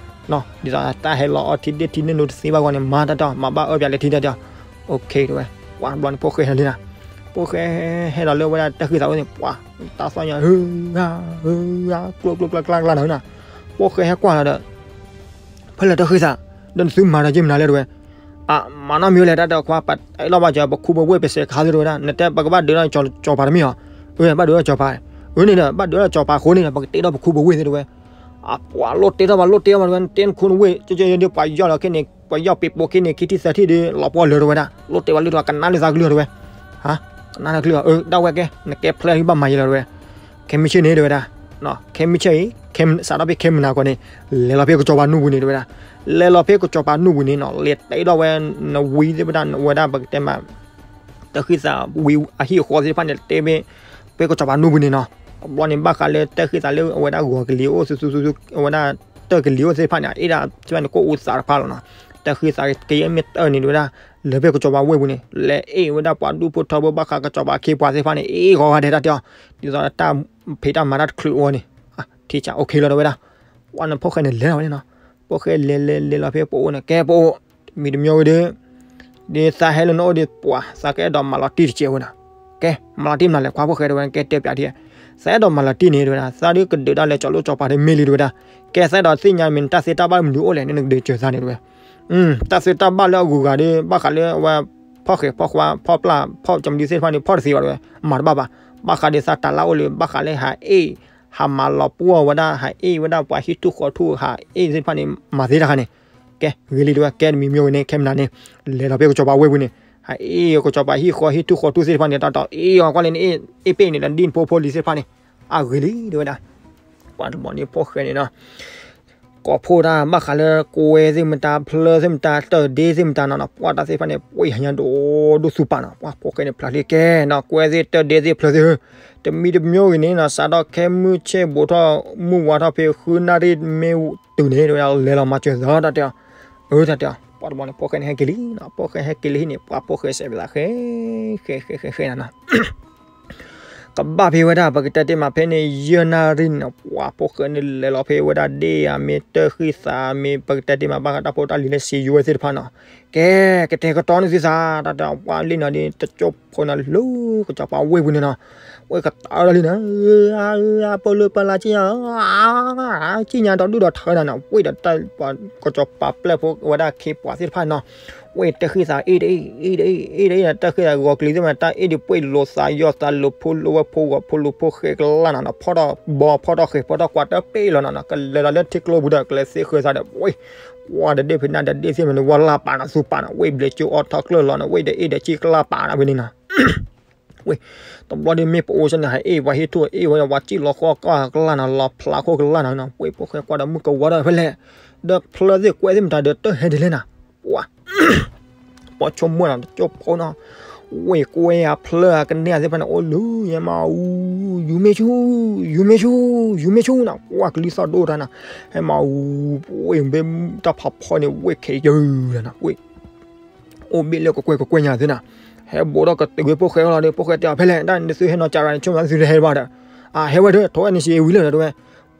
ၤ, ဒ်သိးတၢ်ဟဲလီၤအီထံဒ့ၣ်ထံန့ၣ်လိၤတသ့ဘၣ်ဂီၢ်န့ၣ် မၤတၢ်တဲအီၤ မၤဘၣ်အၢပၠးလဲၤထံတၢ်တဲအီၤ, အိၣ်ခ့တဝဲ, ပှၤဘျီန့ၣ်ဖိၣ်ဃဲဟဲလံနၤ, ဖိၣ်ဃဲဟဲဒီးလၢဝဲဒၣ်တၢ်ဃံသးအိၣ်န့ၣ် ပှၤ တၢ်သီၣ်ညါ ဟုဂၤ ဟုဂၤ ကျိၣ်ကျိၣ်ကျါကျါကျါနၤနၤ, ဖိၣ်ဃဲဟဲကွၢ်လီၤဒီး ဖဲလဲၣ်တၢ်ဃံသး, ဒီးနသုမၤတၢ်ယ့ၢ်မနုၤလဲၣ်တဝဲ, အ မၤနီတမံၤလဲၣ် တၢ်တဲအီၤခွါ ပအဲၣ်ဒိးဘၣ်စၢၤပခူပဝ့ၢ်ပစဲးခါသ့ၣ်တဝဲဒၣ် နတဲပကဘၣ်ဒုးဒီးကစီၤပၤတမ့ၢ်ဧါ, အၢ ဘၣ်ဒုးဒီးကစီၤပၤ, အၢန့ၣ်ဒီး ဘၣ်ဒုးဒီးကစီၤပၤအဃိန့ၣ်ဒီး ပကတ့ထီၣ်ပခူပဝ့ၢ်သ့ၣ်တဝဲ, အ အပှၤလိၣ်တဲထီၣ်ဘၣ် လိၣ်တဲထီၣ်ဘၣ်တဲဝဲ နတဲနခိၣ်နဝ့ၢ် ကၠီယဲဒ်ပှၤယီၢ်လီၤခဲန့ၣ် ပှၤယီၢ်ပ့ၤပိာ်ခဲန့ၣ် ခံထံၣ်သၢထံၣ်ဒီး လီၤပှီၢ်လၢာ်တဝဲဒၣ် လိၣ်တဲဘၣ်လၢတဝဲ ကနၣ်လၢသးကလုၢ်တဝဲ ကနၣ်လၢကလုၢ် အၢ ဒၣ်ဝဲကဲ နကဲဖျဲၣ်ဟံၣ်ဘၣ်မၤယဲလီၤတဝဲ ခဲမုၢ်ဆ့ၣ်န့ၣ်တဝဲဒၣ် ခဲမုၢ်ဆ့ၣ်အံၤ စးထီၣ်ဖဲခဲမုၢ်နၤခီန့ၣ် လဲၤလီၤဖဲကစီၤပၤနူၢ်ပူၤန့ၣ်တဝဲဒၣ် လဲၤလီၤဖဲကစီၤပၤနူၢ်ပူၤန့ၣ်နီၤ လဲၤတဲဒီးဝဲ နဝံသ့ၣ်တဖၣ် နဝဲဒၣ်ပကတဲမး တၢ်ဃံသးဝံအဟံၣ်အဃီသ့ၣ်တဖၣ်န့ၣ် တဲဖဲ ဖဲကစီၤပၤနူၢ်ပူၤန့ၣ်နီၤ တဘျီန့ၣ် ဘၣ်ဃးလၢတၢ်ဃံသးလၢအဝဲဒၣ်ဂီၤကလံၤအိၣ်ဆူဆူဆူ အဝဲဒၣ်တၢ်ကလံၤအိၣ်သ့ၣ်တဖၣ်န့ၣ် အအ့ၣ်ဒၣ်ဖဲန့ၣ် ကအိၣ်အူသးတဖၣ်လီၤနီၤ တၢ်ဃံသးကယဲၢ်မ့ၢ်တၢ်န့ၣ်တဝဲဒၣ် လဲၤဖဲကစီၤပၤဝ့ၢ်ပူၤန့ၣ် လဲၤအ့ၣ်ဝဲဒၣ်ပှၤဒူၣ်ဖိထၢဖိ ဘၣ်ဃးကစီၤပၤခ့ပှၤသ့ၣ်တဖၣ်န့ၣ် အ့ၣ်ဂီၤဂၤဒဲးတၢ်တဲအီၤ ဒ်သိးတၢ်ဖံးတၢ်မၤတၢ်တချုးအီၤန့ၣ် ထံဆးအိၣ်ခ့လီၤတဝဲဒၣ် ပှၤန့ၣ်ဖီၣ်ဃဲန့ၣ်လဲၤလီၤဝဲန့ၣ်နီၤ ဖီၣ်ဃဲလဲၤလဲၤလဲၤလီၤဖဲပအိၣ်န့ၣ် ကဲပအိၣ် မံၤတမံၤဝဲဒီး ဒ်သးဟဲလၢနအိၣ်ဒီးပှၤ သးကအဲၣ်ဒိးမၤလီၤတံၢ်တကဲးဝဲနီၤ ကဲ မၤလီၤတံၢ်မနုၤလဲၣ် ခွါဖီၣ်ဃဲတဝဲ ကဲတဲပၠးထံ သးအဲၣ်ဒိးမၤလီၤတံၢ်န့ၣ်တဝဲဒၣ် သးဒုးကဒုးတၢ်လဲၤကၠီၤလိၣ်ကၠီၤပၤဒီးမ့ၢ်လံတဝဲဒၣ် ကဲသးအဲၣ်ဒိးသ့ၣ်ညါမ့ၢ်နတၢ်သ့တၢ်ဘၣ်မနုၤအိၣ်လဲၣ် နကဒုးစၢၤသးန့ၣ်တဝဲ တၢ်သ့တၢ်ဘၣ်လၢအဂုၤအဂၤဒီး ဘၣ်ဃးလၢအဝဲ ဖီၣ်ဃဲဖီၣ်ခွါ ဖီၣ်ပျၢ် ဖီၣ်ကၠီမဒုသ့ၣ်တဖၣ်န့ၣ် ဖီၣ်တသ့ဘၣ်တဝဲ မၤတဘၣ်ဘၣ် ဘၣ်ဃးဒီးသးတၢ်လၢအိၣ်လၢ ဘၣ်ဃးလၢဟးအ့ၣ် ဟးမၤလီၤပှီၢ်ဝဲဒၣ် ဟးအ့ၣ်ဝဲဒၣ်ပှၤဟံၣ်ထူၣ်ဃီထူၣ် ဟးအ့ၣ်သ့ၣ်တဖၣ်န့ၣ် မၤသ့တၢ်ခါန့ၣ် ကဲ ဂ့ၤလံတဝဲ ကဲတမံၤမံၤဝဲန့ၣ် ခဲမနၤန့ၣ် လဲၤလီၤဖဲကစီၤပၤဝ့ၢ်ပူၤန့ၣ် ဟးအ့ၣ်ကစီၤပၤဟံၣ်ဃီဟံၣ်ထူၣ်ဃီထူၣ်သ့ၣ်တဖၣ်န့ၣ် တီတီအ့ၣ်အီၤကွၢ်လၢနအ့ၣ် အ့ၣ်ပ့ၣ်န့ၣ် လၢဒ်နဖိဖိလံၤသ့ၣ်တဖၣ်န့ၣ် အဂ့ၤလံတဝဲဒၣ် ပှၤတဘျီန့ၣ်ဖီၣ်ဃဲန့ၣ်နီၤ ကိးဖှိၣ်တၢ်ဘၣ်ဃးလၢကွဲသ့ၣ်မတၤ ဖျၢၣ်သ့ၣ်မတၤ တၢၢ်ဒ့သ့ၣ်မတၤနီၤနီၤ ပှၤတၢ်သ့ၣ်တဖၣ်န့ၣ် ပှ့ၤဟညါဒိၣ်ဒိၣ်သူပာ်နီၤ ပှၤဖီၣ်ဃဲန့ၣ်ဖျါလံကဲနီၤ ကွဲသ့ၣ်တၢၢ်ဒ့သ့ၣ်ဖျၢၣ်သ့ၣ်ဧၢ တမံၤတမံၤဂ့ၤန့ၣ်နီၤ စးထီၣ်ခဲမုၢ်ဆ့ၣ်ဘူးထီၣ် မုၢ်ဝါထီၣ်ဖဲဃုနၣ်ရံၣ်မ့ၢ်တုၤန့ၣ် တဝဲဒၣ်လဲၤလီၤမၤစၢၤသးတၢ်တဲအီၤ အၢတၢ်တဲအီၤ ပှၤတဘျီန့ၣ်ဖီၣ်ဃဲန့ၣ်ဟဲက့ၤလံနီၤ ဖီၣ်ဃဲဟဲက့ၤလံဟံၣ်န့ၣ် ပှၤဖီၣ်ဃဲစဲးဖဲသးဃဲ ဃဲဃဲဃဲဃဲနီၤနီၤ ကဘၣ်ဖဲဝဲဒၣ် ပကတဲတ့ၢ်မးဖဲန့ၣ် ယဲၢ်နၣ်ရံၣ်န့ၣ်နီၤ ပှၤဖီၣ်ဃဲန့ၣ်လဲၤလီၤဖဲဝဲဒၣ်ဒ့ၣ်ဧါ မ့ၢ်တၢ်ဃံသး မ့ၢ်ပကတဲတ့ၢ်မး ဘၣ်ဃးတၢ်ဖိတၢ်လံၤလၢစံယိဝဲသ့ၣ်တဖၣ်နီၤ ကဲ ကတဲာ်ကတီၤန့ၢ်သုသး တၢ်တဲအီၤ ပှၤလံနီၤဒီး တကၠိဖိနီၤ လၢကစီၤပၤဝ့ၢ်ပူၤန့ၣ်နီၤ ဝ့ၢ်ကတၢၢ်လီၤလံနီၤ ပလၢပလၢကံၣ်ညါ ကံၣ်ညါဒီးဒုၣ်ဒီးထၢနီၤနီၤ ဝ့ၢ်ဒီးတၢ်ပှၤကစီၤပၤပျဲၢ်ဖိဝဲဒၣ်ခ့ပှၤသ့ၣ်တဖၣ်နီၤ ဝ့ၢ်တၢ်ဃံသးအ့ၣ်တအ့ၣ် အ့ၣ်တအ့ၣ် အ့ၣ်တအ့ၣ် တၢ်ဃံသးဂီၤကလံၤသ့ၣ်မး တၢ်အ့ၣ်ဒံးပှ့ၤလိာ်သးယီၢ်သးလိာ်ဖိလိာ်ဝဲဖိဂီၤဖိလိာ်ဖိဃဲကလၢ်နီၤနီၤ ဖီၣ်ထီၣ်ဘီဖီၣ်ထီၣ်ဃဲၤ ဖီၣ်ထီၣ်ကွၢ်တပ့ၢ်လီၤနီၤနီၤ ကလဲၤလီၤလၢထံကျိပူၤဒီး ကလဲၤသ့ဃၢၤသးဒီး ဝ့ၢ် ကွၢ်တဒ့ၣ်ဖဲနၢ်တဒ့ၣ်သ့ၣ်မးန့ၣ် ဝဲလၢပာ်နီၤသူပာ်နီၤ ဝ့ၢ်ဘျဲးကၠိအီထီၣ်ကျၢၢ်လီၤနီၤ ဝ့ၢ်ဒီးအ့ၣ်ဒီးကံၣ်ကလၢ်ပာ်နီၤဖဲန့ၣ်နီၤ ဝ့ၢ် တဘျီဒီးမ့ၢ်ပအိၣ်စ့ၢ်န့ၣ် ဟးအ့ၣ်ပှၤဟံၣ်ထူၣ်အ့ၣ်ဝဲ ပှၤစံၣ်လီၤဃီကလၢ်နီၤ လီၤဖျးခိၣ်ကလၢ်နီၤနီၤ ဝ့ၢ်ဖိၣ်ဃဲကွၢ်ဒီးမုၢ်ကဝါထီၣ်ဖဲလဲၣ် ဒီးဖျၢၣ်သ့ၣ်ကွဲသ့ၣ်မတၤဒီးတၢ်ဟဲဒ်လဲၣ်နီၤ ပှၤ ပှၤဆိကမိၣ်နီၤ တကၠိဖိနီၤ ဝ့ၢ်ကွဲဧါဖျၢၣ်ဧါကနဲသ့ၣ်တဖၣ်န့ၣ် အိၣ်လၢယဲမးအူ ယူၤမ့ၢ်ဆူၣ် ယူၤမ့ၢ်ဆူၣ် ယူၤမ့ၢ်ဆူၣ်နီၤ ပှၤကလံၤသီၣ်ဒိၣ်တၢ်နီၤ ဟဲမးအူ ဝ့ၢ်ဘ့ၣ်တၢ်ဖးဖီန့ၣ် ဝ့ၢ်ခဲယၢၤနီၤ ဝ့ၢ် အိၣ်ဘ့ၣ်လၢကကွဲကကွဲညါသ့နီၤ ဟဲဘိးထီၣ်ကတုၤဝဲဖိၣ်ဃဲလီၤဒီး ဖိၣ်ဃဲတဲအီၤဖဲလဲၣ် တၢ်နသုဟဲနီၤကၢ်ရၤန့ၣ် ဆိကမိၣ်သုတဟဲဘၣ်ဒီး အဟဲဝဲဒီး ထိးအဲၣ်နစံးဝံၤလၢာ်ဒီးတဝဲ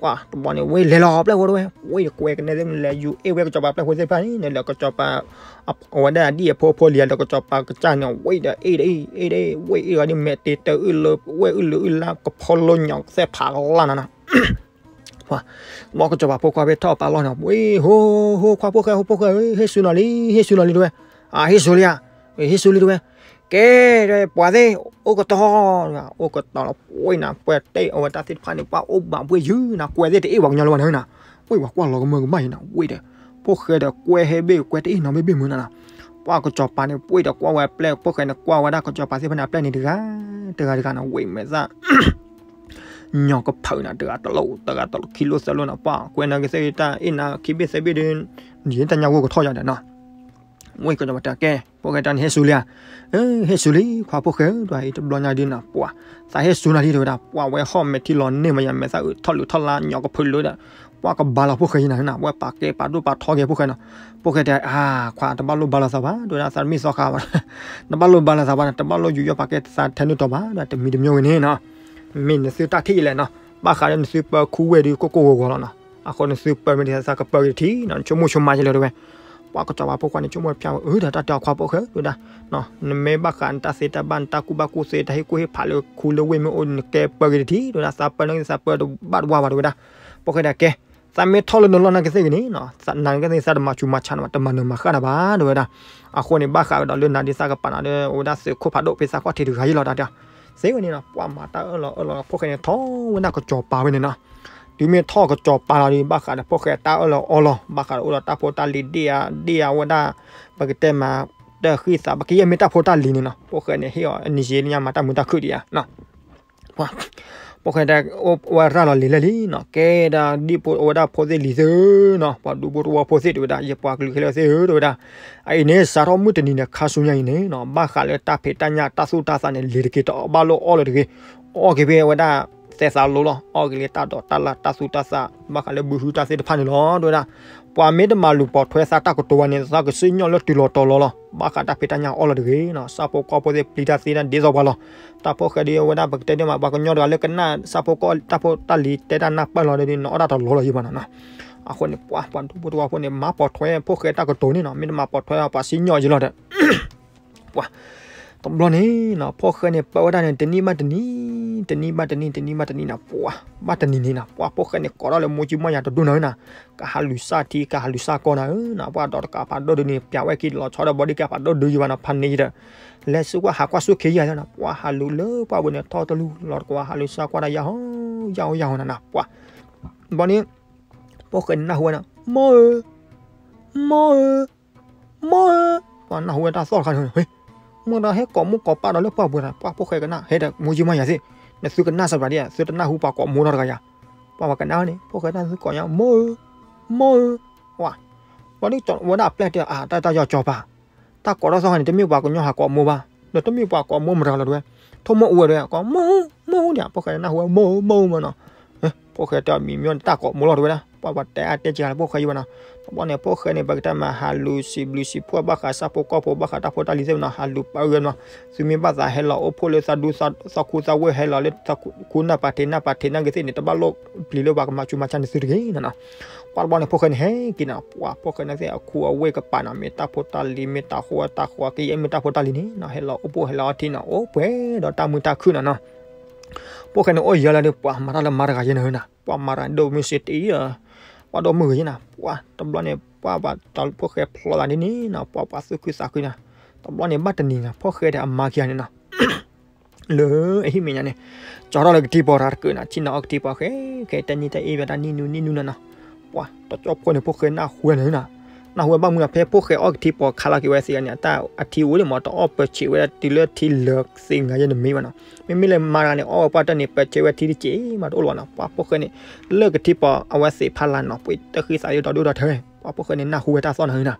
ပှၤတဘျီန့ၣ် ဝ့ၢ်လဲၤလီၤပျဲၢ်ဖိတဝဲ ဝ့ၢ်ကွဲကနဲသ့ၣ်လဲၤယူၤအ့ၣ်ဝဲကစီၤပၤပျဲၢ်ဖိသ့ၣ်တဖၣ်န့ၣ် လဲၤကစီၤပၤ အဝဲဒၣ်ဒ်အဖိဖိလံၤဒီးကစီၤပၤကစၢ်န့ၣ် ဝ့ၢ်ဒီးအ့ၣ်ဒီးအ့ၣ် အ့ၣ်ဒီးအ့ၣ် ဝ့ၢ်အ့ၣ်ဒီးဒ်မဲာ်တ့တၢ်အုၣ်လၢ ဝ့ၢ်အုၣ်လၢအုၣ်လၢကဖီလိညီၣ်သဲၣ်ဖးကလၢ်နီၤနီၤ ပှၤ ဘီကစီၤပၤဖိခွါဖဲထီၣ်ပာ်လီၢ်န့ၣ် ဝ့ၢ် ဟိ ဟိ ခွါဖိၣ်ဃဲ ဖိၣ်ဃဲ ဟ့ၣ်စူၤနီၤလံ ဟ့ၣ်စူၤနီၤလံတဝဲ အဟ့ၣ်စူၤလံဧါ ဟ့ၣ်စူၤလံတဝဲ ကဲ ပှၤသ့ၣ် အိၣ်ကတီၤ အိၣ်ကတီၤလီၤ ဝ့ၢ်နၤ ပှဲၤတ့ၢ်အဝဲတၢ်သ့ၣ်တဖၣ်န့ၣ် ပှၤအိၣ်ဘၣ်ဝ့ၢ်ယုၤနၤ ကွဲသ့ၣ်တအ့ၣ်ပှၤကညီလၢၤဘၣ်နၤ ဝ့ၢ်ပှၤကွၢ်လီၤကမၢကမၣ်ယံၤနၤ ဝ့ၢ်ဒီး ဖိၣ်ဃဲဒီးကွဲဟဲဘ့ၣ် ကွဲတအ့ၣ်နီၤဘ့ၣ်ဘ့ၣ်မုၢ်နၤနီၤ ပှၤကစီၤပၤန့ၣ် ဝ့ၢ်ဒီးကွၢ်ဝဲပျဲၢ် ဖိၣ်ဃဲန့ၣ် ကွၢ်ဝဲဒၣ်ကစီၤပၤသ့ၣ်တဖၣ်န့ၣ် အပျဲၢ်န့ၣ်တဂၤ တဂၤတဂၤနီၤ ဝ့ၢ်မဲာ်သၣ် ညီကဖုးနၤ တဂၤတလိၣ် တဂၤတလိၣ် ခံလိၣ်သၢလိၣ်နီၤ ပှၤကွဲးနၤကသ့ၣ်တၢ်အ့ၣ်နၤခံဘ့ၣ်သၢဘ့ၣ်ဒီး ယတၢ်ညါဝဲကထီၣ်ယၤဒီးနီၤ ဝ့ၢ်ကစီၤပၤတဲကဲ ဖိၣ်ဃဲတၢ်န့ၣ်ဟ့ၣ်စူၤလံဧါ ဟ့ၣ်စူၤလံ ခွါဖိၣ်ဃဲ တၢ်အံၤတဘျီညါဒ်နီၤ ပှၤ သးဟ့ၣ်စူၤနၤလံတဲဝဲဒၣ် ပှၤဝဲဟီၣ်မဲာ်ထံလီၤန့ၢ်မးယၤ မဲာ်သၣ်အုးထီၣ်လုးထီၣ်လါ ညီကဖုးလၢဒီး ပှၤကဘါလီၤဖိၣ်ဃဲယံၤနၤနီၤ ဝဲပာ်ကဲပာ်ဒိၣ်ပာ်ထီက့ၤဖိၣ်ဃဲနီၤ ဖိၣ်ဃဲတဲ အါ ခွါ တဘၣ်လိၣ်ဘါလီၤသးဘၣ် တဲဝဲဒၣ် သးတမ့ၢ်သီခါဘၣ် တဘၣ်လိၣ်ဘါလီၤသးဘၣ် တဘၣ်လိၣ်ယူးယီၣ်ပာ်ကဲသးထဲနုာ်တီၤဘၣ် ဒီးတမံၤတမံၤဝဲန့ၣ်နီၤ မ့ၢ်နသုတၢ်ထံၣ်လဲၣ်နီၤ ဘၣ်ဃးလၢနသုပၢခူဝဲဒီးကိၢ်ကိၢ်ဂီၤဂီၤလီၤနီၤ အဃိနသုပၢမ့ၢ်တသးကပၢက့ၤတထံၣ်နီၤ နဆိကမိၣ်ဆိကမးယလဲၣ်တဲဝဲ ပှၤကစီၤပၤဖိခွါန့ၣ် ဆိကမိၣ်ဖျါဝဲ အၢ ဒီးတၢ်တဲအီၤခွါဖိၣ်ဃဲ တဲဝဲဒၣ် နမ့ၢ်ဘၣ်ဃးနတၢ်သ့တၢ်ဘၣ် နတၢ်ကူၣ်ဘၣ်ကူၣ်သ့ တၢ်ဟ့ၣ်ကူၣ်ဟ့ၣ်ဖးလၢခူလၢဝ့ၢ်မ့ၢ်အိၣ် နကဲပၢက့ၤတထံၣ် တဲဝဲဒၣ် သးပၢန့ၣ်သးပၢတဘၣ်တဝါဘၣ် တဲဝဲဒၣ် ဖိၣ်ဃဲဒၣ်ကဲ သးမ့ၢ်ထီၣ်လၢနလီၢ်နာ်က့သ့ၣ်ဂ့ၤန့ၣ်နီၤ နနာ်က့သ့ၣ် သးတမၤဆူးမၤဆါနဘၣ် တမၤနၢၤမၤဃၣ်နဘၣ် တဲဝဲဒၣ် အဃိန့ၣ် ဘၣ်ဃးကဒီးလၢနၤဒ်သးကပာ်နၤလၢ အဝဲဒၣ်သုးခိၣ်ဖးဒိၣ် ဖဲသးကွၢ်ထံးတဂၤယံၤလီၤ တၢ်တဲအီၤ သ့ဝဲန့ၣ်နီၤ ပှၤမၤတၢ်အၢၣ်လီၤအၢၣ်လီၤ ဖိၣ်ဃဲန့ၣ် ထီၣ်ဝဲဒၣ်ကစီၤပၤဝဲန့ၣ်နီၤ တုၤမ့ၢ်ထီၣ်ကစီၤပၤလီၤဒီး ဘၣ်ဃးဒီးဖိၣ်ဃဲတၢ်အၢၣ်လီၤအီလီၤ, ဘၣ်ဃးဒီးအိၣ်ဒီးတၢ်ဖိတၢ်လံၤဒ့ၣ်ဧါ ဒ့ၣ်ဧါဝဲဒၣ်, ပကတဲမး တၢ်ဃံသး ပကယဲၢ်မ့ၢ်တၢ်ဖိတၢ်လံၤန့ၣ်နီၤ, ဖိၣ်ဃဲန့ၣ် ဟ့ၣ်အီၤအနံၤယ့လၢညါမၤတၢ်မုာ်တၢ်ခုၣ်ဒံးဧါနီၤ. ပှၤ ဖိၣ်ဃဲတဲ အိၣ်ဝဲရၤလီၤလံၤလဲၣ်လံနီၤ, ကဲဒၣ်ဒ်ဖိအိၣ်ဝဲဒၣ်ဖိသ့ၣ်လံၤသ့ၣ်နီၤ, ပှၤဒူဖိတဝီဖိသ့ၣ်တဲဝဲဒၣ် ယပှၤကလုာ်ခဲလၢာ်သ့ၣ်ဧၢ တဲဝဲဒၣ်, အအံၤန့ၣ် စးထီၣ်မုၢ်တနံၤန့ၣ် ခါဆူညါအံၤန့ၣ်နီၤ, ဘၣ်ဃးလၢတၢ်ဖံးတၢ်ညၣ်တၢ်သူၣ်တၢ်သးန့ၣ် လံၤတက့ၢ် တအီၣ်ဘၣ်လိာ်အီၣ်လၢၤတဂ့ၤ, အီၣ်က့ၤဖဲဝဲဒၣ် သဲးသးလိလီၤ, အီၣ်က့ၤလၢတၢ်ဒိးတၢ်လၢ်တၢ်သူၣ်တၢ်သး ဘၣ်ဃးလၢဘုဟုတၢ်သ့ၣ်တဖၣ်န့ၣ်လီၤ တဲဝဲဒၣ်. ပှၤမ့ၢ်တမၤလူၤပိာ်ထွဲသးတၢ်ကတိၤဘၣ်န့ၣ် သးကစံၣ်ညီၣ်လၢတုၤလီၤတီၤလီၤလီၤ, ဘၣ်ဃးတၢ်ဖံးတၢ်ညၣ်အီၣ်လၢၤတဂ့ၤနီၤ, ဆၣ်ဖိကီၢ်ဖိသ့ၣ်ပျံၤတၢ်သ့တၢ်ဒ်သိးပှၤလီၤ. တၢ်ဖိၣ်ဃဲဒ်ဝဲဒၣ် ပကတဲန့ၣ်မး ပှၤကညီတဂၤလၢကနၣ်ဆၣ်ဖိကီၢ်တၢ်ဖိတၢ်လံၤတဲတၢ်နၢ်ပၢၢ်လီၤဒီး နအီၣ်တၢ်တလီၤလီၤယံၤဘၣ်နီၤနီၤ. အဃိန့ၣ် ပှၤ ပှၤဒူဖိတဝီဖိန့ၣ် မၤပိာ်ထွဲဖိၣ်ဃဲတၢ်ကတိၤန့ၣ်နီၤ, မ့ၢ်တမၤပိာ်ထွဲ ပှၤစံၣ်ညီၣ်ယံၤလီၤဒီး ပှၤ တဘျီန့ၣ်နီၤ ဖိၣ်ဃဲန့ၣ် ပၢဝဲဒၣ်န့ၣ် တနံၣ်ဘၣ်တနံၣ်, တနံၣ်ဘၣ်တနံၣ် တနံၣ်ဘၣ်တနံၣ်နီၤ, ပှၤ ဘၣ်တနံၤန့ၣ်နီၤ ပှၤ ဖိၣ်ဃဲန့ၣ် ကိးထီၣ်လၢမိၢ်ကၠံမီၢ်ယၤတဒူၣ်နီၤဧၢနီၤ, ကဟးလူၤစၢ်ထံ ကဟးလူၤစၢ်ကီၢ်နီၤဧၢနီၤ, ပှၤဒီးတကးဖးဒိၣ်ဒုးန့ၣ် ပျးဝဲက့ၤလီၤဆီဒီး ဘီဒံကးဖးဒိၣ်ဒုးယံၤဘၣ်နီၤ, ဖးန့ၢ်ယံၤဒီး လဲၤဆူကွၢ်ဟးကွၢ်ဆူၣ်ခ့ယၤနီၤ, ပှၤဟးလူၤလၢပှၢ်ပူၤန့ၣ် ထီၣ်တလူလီၤတကဝါ ဟးလူၤစၢ်ကွၢ်တၢ်ယၤဟီ ယၤဟီယၤဟီနီၤနီၤ, ပှၤ ဘီန့ၣ် ဖိၣ်ဃဲန့ၣ်နၢ်ဟူဝဲနီၤ, မိၢ်ဧၢ, မိၢ်ဧၢ, မိၢ်ဧၢ, ပှၤနၢ်ဟူဝဲတၢ်သီၣ်တခါန့ၣ်, မိၢ်တဂၤဟဲကိးမိၢ်ကိးပၢ်ဒီးလၢပှၢ်ပူၤနီၤ, ပှၤ ဖိၣ်ဃဲကနၣ် ဟဲဒီးမိၢ်ကၠံမီၢ်ယၤသ့ၣ်, နသုကနၣ်စၢ်ပှၤဒ် သုတနၢ်ဟူပှၤကိးမိၢ်နီတဂၤယၤ, ပှၤပှၤကနၣ်န့ၣ် ဖိၣ်ဃဲတၢ်သုကိးညါ မိၢ်ဧၢ, မိၢ်ဧၢ, ပှၤ ပှၤဒ်ဝဲဒၣ်အပျဲၢ်တဲအါ တၢ်တၢ်ယီၤကၠီၤပၤ တၢ်ကိးထီၣ်သီၣ်ခါန့ၣ် တမ့ၢ်ပှၤကညီဟးကိးမိၢ်ဘၣ်, ဒီးတမ့ၢ်ပှၤကိးမိၢ်မတၤလီၤတဲဝဲ, ထိၣ်မိၢ်အူဝဲတဲဝဲ ကိးမိၢ်ဧၢ, မိၢ်ဧၢန့ၣ် ဖိၣ်ဃဲန့ၣ်နၢ်ဟူဝဲ မိၢ်ဧၢ မိၢ်ဧၢမနီၤ, ဖိၣ်ဃဲတဲအီၤမံၤမ့ၢ်တၢ်ကိးမိၢ်လီၤတဲဝဲဒၣ်, ပှၤပှၤတဲအါတဲက့ၤလၢဖိၣ်ဃဲယံၤဘၣ်နီၤ, တဘျီန့ၣ် ဖိၣ်ဃဲန့ၣ် ပကတဲမးဟးလူၤစံးဘျုးစံးဖှိၣ်ဘၣ်ဃးဆၣ်ဖိကီၢ်ဖိ ဘၣ်ဃးတၢ်ဖိတၢ်လံၤသ့ၣ်မနီၤ, ဟးလူၤပာ်ဂ့ၤမနီၤ, သုမ့ၢ်ဘၣ်သးဟဲလီၤအိၣ်ဖှိၣ်လၢသးဒူသးခူသးဝ့ၢ် ဟဲလီၤလၢသးခူသးဝ့ၢ် ဟဲလီၤလၢသးခူနၢ်ပာ်ထံးနၢ်ပာ်ထံးနၢ်ဂ့ၤသ့ၣ်န့ၣ် တဘၣ်လိၣ်ပျံၤလၢပှၤကမၤဆူးမၤဆါနသုတဂ့ၤနီၤနီၤ, ပှၤတဘျီန့ၣ် ဖိၣ်ဃဲန့ၣ် ဟဲက့ၤနီၤ, ပှၤ ဖိၣ်ဃဲန့ၣ်သ့ၣ် အခူအဝ့ၢ်ကပၤနီၤ, မ့ၢ်တၢ်ဖိတၢ်လံၤ မ့ၢ်တၢ်ဃိတၢ်ဃီ ကယဲၢ်မ့ၢ်တၢ်ဖိတၢ်လံၤန့ၣ်နီၤ, ဟဲလီၤအိၣ်ဖှိၣ်ဟဲလီၤအီထံနီၤ, အိၣ်ပှဲၤဒီးတၢ်မုာ်တၢ်ခုၣ်နီၤနီၤ, ဖိၣ်ဃဲန့ၣ် အိၣ်ယၢလၢဒီး ပှၤမၤတၢ်လၢမါတဂၤယဲနီၤနီၤ, ပှၤမၤတဂၤဒိၣ်မုၢ်စ့တအံၤ, ပှၤဒိၣ်မုၢ်ဂ့ၤယဲနီၤ, ပှၤ တဘျီန့ၣ် ပှၤဘၣ်တၢ်ဖိၣ်ဃဲဖျိးသးဒ်န့ၣ်နီၤ, ပှၤ ပှၤသူၣ်ခုသးခုနီၤ, တဘျီန့ၣ် ဘၣ်တနံၤနီၤ ဖိၣ်ဃဲဒီးအမါခံဂၤန့ၣ်နီၤ လၢအဟံၣ်မဲာ်ညါန့ၣ် ကၠီထီၣ်လၢကထံပီၤတၢ်တကုးနီၤ, ထံၣ်နီၤအီၣ်ကထံပီၤဃဲ ခဲတၢ်နံၣ်တၢ်အ့ၣ်ဘၣ်တၢ်နံၣ်နူနံၣ်နူနီၤနီၤ, ပှၤ တကၠီဖိန့ၣ် ဖိၣ်ဃဲနၢ်ဟူဝဲန့ၣ်နီၤ, နၢ်ဟူဝဲဘၣ်မနုၤနီၤ, ဖဲဖိၣ်ဃဲအီၣ်ကထံပီၤခါလီၤက့ၤဝဲသ့ၣ်ဂၤန့ၣ် အတၢ်အထံအိၣ်လံမး တအီၣ်ပၢဆံးဝဲဒၣ်တုၤလၢထံလၢသ့ၣ်ငါယဲၢ်နမ့ၢ်ဘၣ်နီၤ, မ့မ့ၢ်လၢမါတဂၤန့ၣ် အီၣ်ဝဲပှၢ်တၢၢ်န့ၣ် ပၢဆံးဝဲထံတစဲးမးတအိၣ်လၢၤဘၣ်နီၤ, ပှၤ ဖိၣ်ဃဲန့ၣ် လၢကထံပီၤအဝဲသ့ၣ်ဖးလၢ်နီၤ, ပှၤတၢ်ဃံသးဒ်ဒီဒူၣ်ဒီထၢ ပှၤ ဖိၣ်ဃဲန့ၣ် နၢ်ဟူဝဲတၢ်သီၣ်နီၤနီၤ,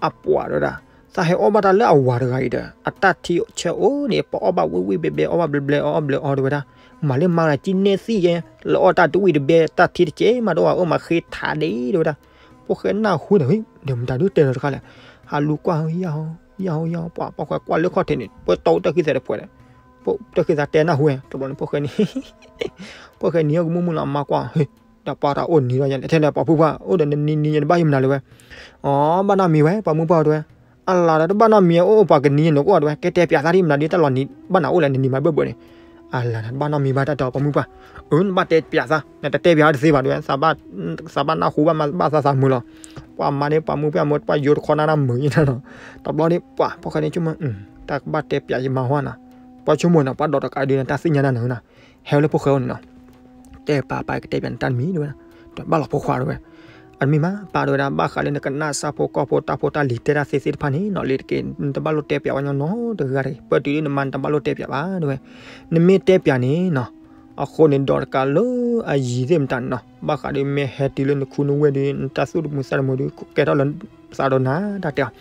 အပှၤတဲဝဲဒၣ် သးဟဲအီၣ်ဘၣ်တၢ်လၢအဝၤတဂၤအံၤဒီး အတၢ်ထံဆၢအိၣ်န့ၣ် ပအီၣ်ဘၣ်ဝ့ၢ်ဝ့ၢ်ဘဲဘဲ အီၣ်ဘၣ်ဘျဲဘျဲ အီၣ်အီၣ်ဘျဲအီၤတဲဝဲဒၣ်, မၤလၢမါတဂၤကံၣ်နဲၣ်သံၣ်ယဲ လၢအီၣ်တၢ်တဝံၣ်တဘဲ တၢ်ထံတစဲးမးတအိၣ်ဘၣ် အိၣ်မးဃ့ထးဒ့တဲဝဲဒၣ်, ဖိၣ်ဃဲနၢ်ဟူဒီး ဒီးမတၤဒုတဲလီၤတခါလဲၣ်, ဟးလူၤကွၢ် ယၢ်ဟီ ယၢ်ဟီ ယၢ်ဟီ ပှၤ ပှၤ ဖိၣ်ဃဲကွၢ်လၢခီၣ်ထံးန့ၣ် ပတၢ်အိၣ်တၢ်ဃံသးတဖှဲးဒီး တၢ်ဃံသးတဲနၢ်ဟူဝဲ တဘျီန့ၣ် ဖိၣ်ဃဲန့ၣ် ဖိၣ်ဃဲနံၤဟီၣ်ကမူၣ်မူၣ်လီၤ အမါကွၢ် ဒီးပှၤတၢ်အိၣ်နံၤဒီးယဲ ထဲလဲၣ် ပှၤဖိခွါ အိၣ်ဒီးနနံၤနံၤယဲ နဘၣ်ယမနုၤလဲၣ်ဝဲ, အီ ဘၣ်နီတမံၤဝဲ ပှၤမုၢ်ပှၢ်တဲဝဲ, အလၤဒီးတဘၣ်နီတမံၤ အိၣ်အိၣ်ပှၤကနံၤယဲ နအိၣ်တဲဝဲ ကဲတဲပျးသးဒ်မနုၤဒ်တၢ်လီၤနံၤ ဘၣ်နၤအိၣ်လဲၣ် နနံၤမၤဘၢၣ်ဘၢၣ်န့ၣ်, အလၤနတဘၣ်နီတမံၤဘၣ် တၢ်တဲပှၤမုၢ်ပှၢ်, အၢ နဘၣ်တဲပျးသး နတတဲပျးတသ့ဘၣ်တဲဝဲ, သးဘၣ်နၢ်ဟူဘၣ်မးဘၣ်သးသးမုာ်လီၤ, ပှၤမါန့ၣ် ပှၤမုၢ်ပှၢ်မ့ၢ်ပှၤယိၤတခီနၢ်နၢ်မုာ်ယဲနီၤ, တဘျီန့ၣ် ပှၤ ဖိၣ်ဃဲန့ၣ်ဆိကမိၣ် တၢ်ကဘၣ်တဲပျးယမါဟီနၤ, ပှၤဆိကမိၣ်နီၤ ပှၤဒီးတကးဒုးနတၢ်သ့ၣ်ညါနၤနၤနီၤ, ဟဲလၢဖိၣ်ဃဲအအိၣ်န့ၣ်နီၤ, တဲပၢ်ပၢ်ကတဲပျးနတၢ်တမံၤတဲဝဲ, တဘၣ်လီၤဖိခွါတဲဝဲ, အတမံၤမး ပၢ်တဲဝဲဒၣ် ဘၣ်ဃးလၢနကနၣ်ဆၣ်ဖိကီၢ်ဖိ တၢ်ဖိတၢ်လံၤတဲတၢ်သ့သ့ၣ်တဖၣ်န့ၣ်နီၤ လံၤတက့ၢ် နတဘၣ်လိၣ်တဲပျးဝဲညီနီတဂၤတဂ့ၤ, ပၢၢ်တုၤလၢနမါနတဘၣ်လိၣ်တဲပျးဘၣ်တဲဝဲ, နမ့ၢ်တဲပျးန့ၣ်နီၤ, အဃိန့ၣ်ဒီးတကးလၢအယံၤသ့ၣ်မတၤန့ၣ်နီၤ, ဘၣ်ဃးဒီးမ့ၢ်ဟဲတုၤလၢနခူနဝ့ၢ်ဒီး နတၢ်သူၣ်တမုာ်သးတမုာ်ဒီး ကဲထီၣ်လၢသးဒီးနၤတၢ်တဲအီၤ,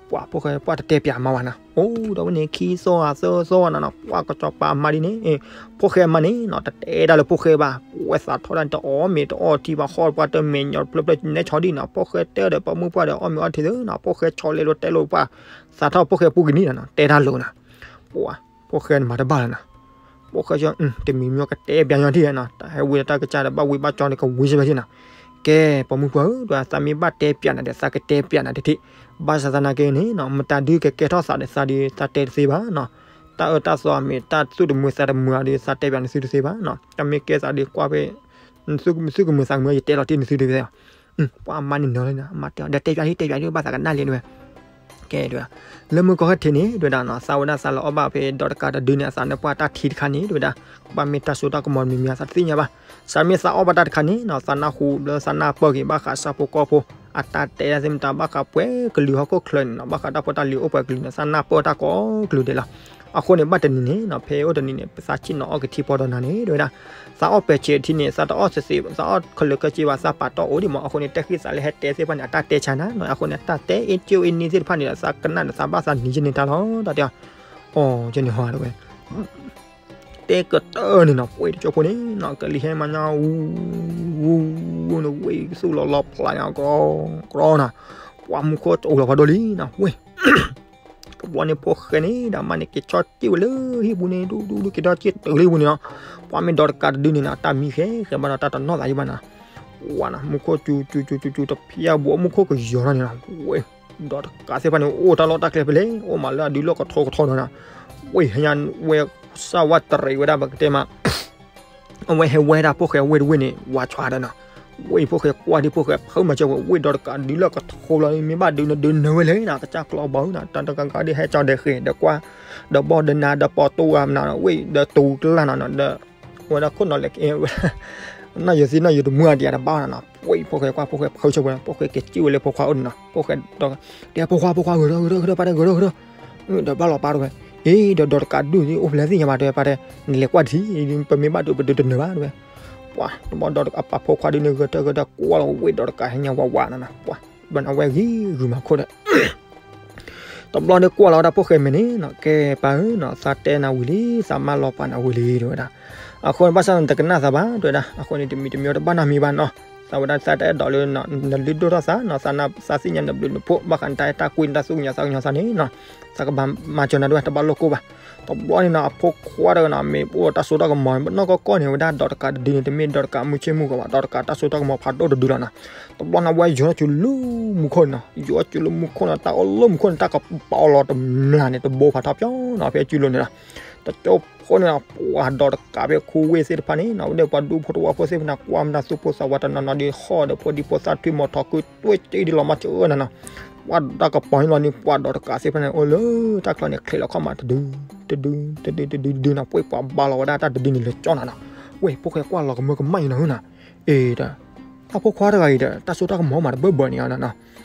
ပှၤဖိၣ်ဃဲပှၤတတဲပျးမၤဝဲနီၤ, အိၣ်ဒီးဝဲန့ၣ် ခံသီဂၤသၢသီဂၤနီၤနီၤ ပှၤကစီၤပၤအမါဒ်န့ၣ်, ဖိၣ်ဃဲအမါန့ၣ်နီၤ တတဲတၢ်လၢဖိၣ်ဃဲဘၣ်, ဝဲသးထီၣ်ဒၣ်တအီၣ်မ့ၤတအီထံဘၣ် ဃီပှၤတမဲာ်ညါတဖျၢၣ်ဖျၢၣ်နဲဆီဒံၣ်နီၤ, ဖိၣ်ဃဲတဲဒီးပှၤမုၢ်ပှၢ်ဒီးအီၣ်မ့ၤအီထံသ့နီၤ, ဖိၣ်ဃဲဆီလဲလိာ်တဲလိာ်ပှၤ, သးထီၣ်ဖိၣ်ဃဲပူၤကနံၣ်နီၤနီၤ တဲတၢ်လိၤနီၤ, ပှၤ ဖိၣ်ဃဲန့ၣ်မၤတဘၣ်လၢၤနီၤ, ဖိၣ်ဃဲ တမံၤမံၤကတဲပျးညီထံၣ်နီၤ, တၢ်ဟဲဝံၤဒီးတၢ်ကစၢ်ဒီး ဘၣ်ဝံၤဘၣ်ကၠီန့ၣ် ကဝံၤစ့ၢ်ကီးထံၣ်နီၤ, ကဲ ပှၤမုၢ်ပှၢ်ဧၢ ဒီးသးမ့ၢ်ဘၣ်တဲပျးနၤဒီး သးကတဲပျးနၤတထံၣ်, ဘၣ်ဆၣ်သနာ်က့န့ၣ်နီၤ မတၤဒုးကကဲထီၣ်သးဒီးသးဒီး သးတဲတသ့ဘၣ်နီၤ, တၢ်အၢတၢ်သီမ့ၢ်တၢ်သူၣ်တမုာ်သးတမုာ်ဒီး သးတဲပျးနသုတသ့ဘၣ်နီၤ, တၢ်မ့ၢ်ကဲသးဒီးကွၢ်ဖဲ နသုကမုာ်သးကမုာ် ယတဲလီၤတံၢ်နသုတသ့ဘၣ်, ပှၤအမါန့ၣ်နီၤလၢနီၤ အမါတဲအီၤ ဒီးတဲပျးလံ တဲပျးလံ ဘၣ်သးကနၣ်လံတဲဝဲ, ကဲဒဝဲဒၣ် လၢမုၢ်ကီၢ်ခီၣ်ထံးန့ၣ် ဒဝဲဒၣ်နီၤ သးဝဲဒၣ်သးလၢအီၣ်ဘၣ်ဖဲဒီးတကးတဒုန့ၣ် အသးနၢ်ပှၢ်တၢ်ထံတခါန့ၣ် ဒဝဲဒၣ် ကဘၣ်မ့ၢ်တၢ်စိတၢ်ကမီၤမံၤမံၤ အသးတသ့ၣ်ညါဘၣ်. စးမ့ၢ်သးအီၣ်ဘၣ်တၢ်တခါန့ၣ်နီၤ သးနၢ်ဟူလၢသးနၢ်ပၢၢ်က့ၤ ဘၣ်ဃးဆၣ်ဖိကီၢ်ဖိ အတၢ်တဲဒၣ်သ့ၣ်မတၤ ဘၣ်ဃးပှဲၤကလုာ်ဟီၣ်ခိၣ်ချၢန့ၣ်နီၤ ဘၣ်ဃးတၢ်ဖိတၢ်လံၤအိၣ်ပှဲၤကလုာ်န့ၣ် သးနၢ်ပၢၢ်တၢ်ကိးကလုာ်ဒဲးလီၤ. အဃိန့ၣ် ဘၣ်တနံၤန့ၣ်နီၤ ဖဲအိၣ်တနံၤန့ၣ် ပသးဆ့ၣ်နီၤအီၣ်ကထံဖီဒီးနၤန့ၣ် ဒဝဲဒၣ် သးအီၣ်ပဲာ်ဆံးထံန့ၣ် သးတအီၣ်သ့သ့ သးအီၣ်ခဲလၢာ်ခဲဆ့ဘၣ် သးပာ်တီၢ်အိၣ်ဒံးမး. အဃိန့ၣ် တဲဃံသးလၢဟဲတဲသ့ၣ်တဖၣ်န့ၣ် အတၢ်တဲဆါနၤနီၤ အဃိန့ၣ် တၢ်တဲအ့ၣ်ကၠိအ့ၣ်န့ၢ်သ့ၣ်တဖၣ်န့ၣ်ဒီး သးကနၣ်ဒီးသးဘၣ်သးနံၤယန့ၢ်တၢ်လီၤ တၢ်တဲအီၤ အီၤယန့ၣ်ဟီတဝဲ တဲကတၢၢ်န့ၣ်နီၤ ပှ့ၤတကၠိဖိန့ၣ်နီၤ ကလံၤဟဲမၤညါ ဝူဝူန့ၣ် ဝ့ၢ်ကသူၣ်လီၤလီၤဖျးညါ ကြီကြီနီၤ ပှၤမူခိၣ်တအိၣ်လီၤဖးဒိၣ်လံနီၤ ဝ့ၢ် တဘျီန့ၣ်ဖိၣ်ဃဲန့ၣ် ဒီးမါန့ၣ် က့ၤဆီၣ်က့ၤဝဲလၢဟံၣ်ပူၤန့ၣ် ဒူဒူဒူ က့ၤထီၣ်က့ၤတုၤလၢဟံၣ်ပူၤန့ၣ်နီၤ ပှၤမ့ၢ်ဒီးတကးတဒုန့ၣ်နီၤ တၢ်မံဃဲဃဲဘၣ်ဒီးတၢ်တနီၣ်သးယဘၣ်နီၤ ဝါနီၤ မူခိၣ်စူၤစူၤစူၤစူၤ တဖျၢၣ်ဘိးမူခိၣ်ကယီၤထီၣ်န့ၣ်နီၤ ဝ့ၢ် ဒီးတကးသ့ၣ်တဖၣ်န့ၣ် အိၣ်တၢ်လီၢ်တၢ်ကျဲဖဲလဲၣ် အိၣ်မးလၢအဒုးလီၢ်ကထီကထီဒီးနီၤ ဝ့ၢ်ဟဲညါဝဲ စၢ်ဝါတရံးဝဲဒၣ်ပကတဲမး အဝဲဟဲဝဲဒၣ်ဖိၣ်ဃဲဝ့ၢ်တဝ့ၢ်န့ၣ် ဝါဆွါဒီးနီၤ ဝ့ၢ်ဖိၣ်ဃဲကွၢ်ဒ်ဖိၣ်ဃဲဖုမၤစၢၤဝဲ ဝ့ၢ်ဒီးတကးဒုးလၢကထီလီၤ မ့ၢ်ဘၣ်ဒုးနဒုးနၢဝဲလဲၣ်နီၤ ကစၢ်ကျီဘီနီၤ တၢ်တဂၤဂၤဒ်ဟဲကၠီဒီးဃ့ၢ်ဒီးကွၢ် ဒီးဘီၣ်ဒီးနၤဒီးပီၤတူၢ်ဂၤမနုၤ ဝ့ၢ်ဒီးတူၢ်ကလၢ်နီၤ ဒီး ဝဲဒၣ်ခိၣ်နီၤလဲၣ် နီၢ်ယိၤသံနီၢ်ယိၤတမူအဒံးအတဘၣ်နီၤ ဝ့ၢ်ဖိၣ်ဃဲကွၢ်ဖိၣ်ဃဲဖုဆၢဝဲ ဖိၣ်ဃဲက့ၤစံၣ်ဝဲလၢဖိခွါအိၣ်န့ၣ်နီၤ ဖိၣ်ဃဲဒီး တဲဖိခွါဖိခွါဂဲၤထီၣ်ဂဲၤထီၣ်ဂဲၤထီၣ် ပၢ်တဲဂဲၤထီၣ်ဂဲၤထီၣ် ဒီးဘၣ်လီၤပၢ်တဝဲ အ့ ဒီးဒီးတကးဒုးအိၣ်ဖဲလဲၣ်သ့ၣ်ညါဘၣ်တဲပၢ်တဲ နလဲၤကွၢ်ထံ ပမ့ၢ်ဘၣ်ဒုးပဒုးတနၢၤဘၣ်တဝဲ ပှၤတဘျီဒီးအပာ်ဖိခွါဒုးန့ၣ် ဂဲၤထီၣ်ဂဲၤထီၣ်ကွၢ်လီၤဝ့ၢ်ဒီးတကးဟဲညါဝးဝးနီၤ ပှၤဘၣ်နဝဲဂ့ၤဂုာ်မၤခိၣ်ဒီး တဘျီန့ၣ်ကွၢ်လီၤဝဲဒၣ်ဖိၣ်ဃဲမဲာ်န့ၣ်နီၤ ကဲပၢ်ဧၢနီၤ သးတဲနၤဝံၤလံ သးမၢလီၤပာ်နၤဝံၤလံ တဲဝဲဒၣ် အဃိန့ၣ် ဘၣ်ဆၣ်နတကနၣ်သးဘၣ် တဲဝဲဒၣ် အဃိန့ၣ် တမံၤတမံၤတဘၣ်နီတမံၤဘၣ်နီၤ သးဝဲဒၣ်သးတအဲၣ်ဒိးလၢ နလုၢ်ဒိၣ်ထီၣ်သးနီၤ သးနၢ်သးသ့ၣ်ညါနဘျုးနဖှိၣ် ဘၣ်ဃးနတၢ်အဲၣ်တၢ်ကွံနတၢ်သူၣ်ကညီၤသးကညီၤသးန့ၣ်နီၤ သးကဘၣ်မၤစၢၤနၤဒၣ်ဝဲ တဘၣ်လိၣ်ကိၢ်ဘၣ် တဘျီန့ၣ်နီၤ အဖိခွါတဂၤနီၤ မ့ၢ်အိၣ်ဒီးတၢ်စိတၢ်ကမီၤ နီၢ်ကီၢ်ကီၢ်န့ၣ် ဝဲဒၣ်ဒီးတကးတဒုန့ၣ် တမ့ၢ်ဒီးတကးမုၢ်ဆ့ၣ်မုၢ်ဂီၤဘၣ် ဒီးတကးတၢ်စိတၢ်ကမီၤဖးဒိၣ်တဒုလီၤနီၤ တဘျီန့ၣ် ဝဲယိၤထီၣ်စုလၢမူခိၣ်န့ၣ်နီၤ ယိၤထီၣ်စုလၢမူခိၣ်န့ၣ် တၢ်အိၣ်လၢမူခိၣ်န့ၣ် တၢ်ကပီၤလီၤတမျၢ်န့ၣ် တဘိဖးထီပၠီနီၤ ဖဲစုလိၤန့ၣ်နီၤ တကၠိဖိန့ၣ်နီၤ ပှၤဒီးတကးဖဲခူဝ့ၢ်သ့ၣ်တဖၣ်န့ၣ်နီၤ ဝဲဒၣ်ပှၤဒူဖိတဝၢဖိသ့ၣ်တဖၣ်န့ၣ် ကွၢ်မတၤသူၣ်ဖိသးဝးတနီၤနီၤဒီး ဟီၣ်ဒီးဖိဒံဖိသၣ်ထွံၣ်မီၤထီၣ်ခုတွဲက့ဒ်လီၤမၤစၢၤနၤနီၤ ပှၤဒီးကပီၤန့ၣ်လီၤန့ၣ် ပှၤဒီးတကးသ့ၣ်တဖၣ်န့ၣ် အိၣ်လၢတၢ်ချီန့ၣ် ချံးလီၤခီၣ်မးတဒု တဒု တဒု တဒု တဒုနီၤ ပှ့ၤပှၤဘါလီၤဝဲဒၣ်တၢ်တဒုန့ၣ်လၢကၠီနီၤနီၤ ဝ့ၢ်ဖိၣ်ဃဲကွၢ်လီၤကမၢကမၣ်အံၤနီၤနီၤ အ့ဒီး တၢ်ဖိခွါတဂၤအံၤဒီး တၢ်စိတၢ်ကမီၤမးတဘၢဘၢန့ၣ်နီၤနီၤ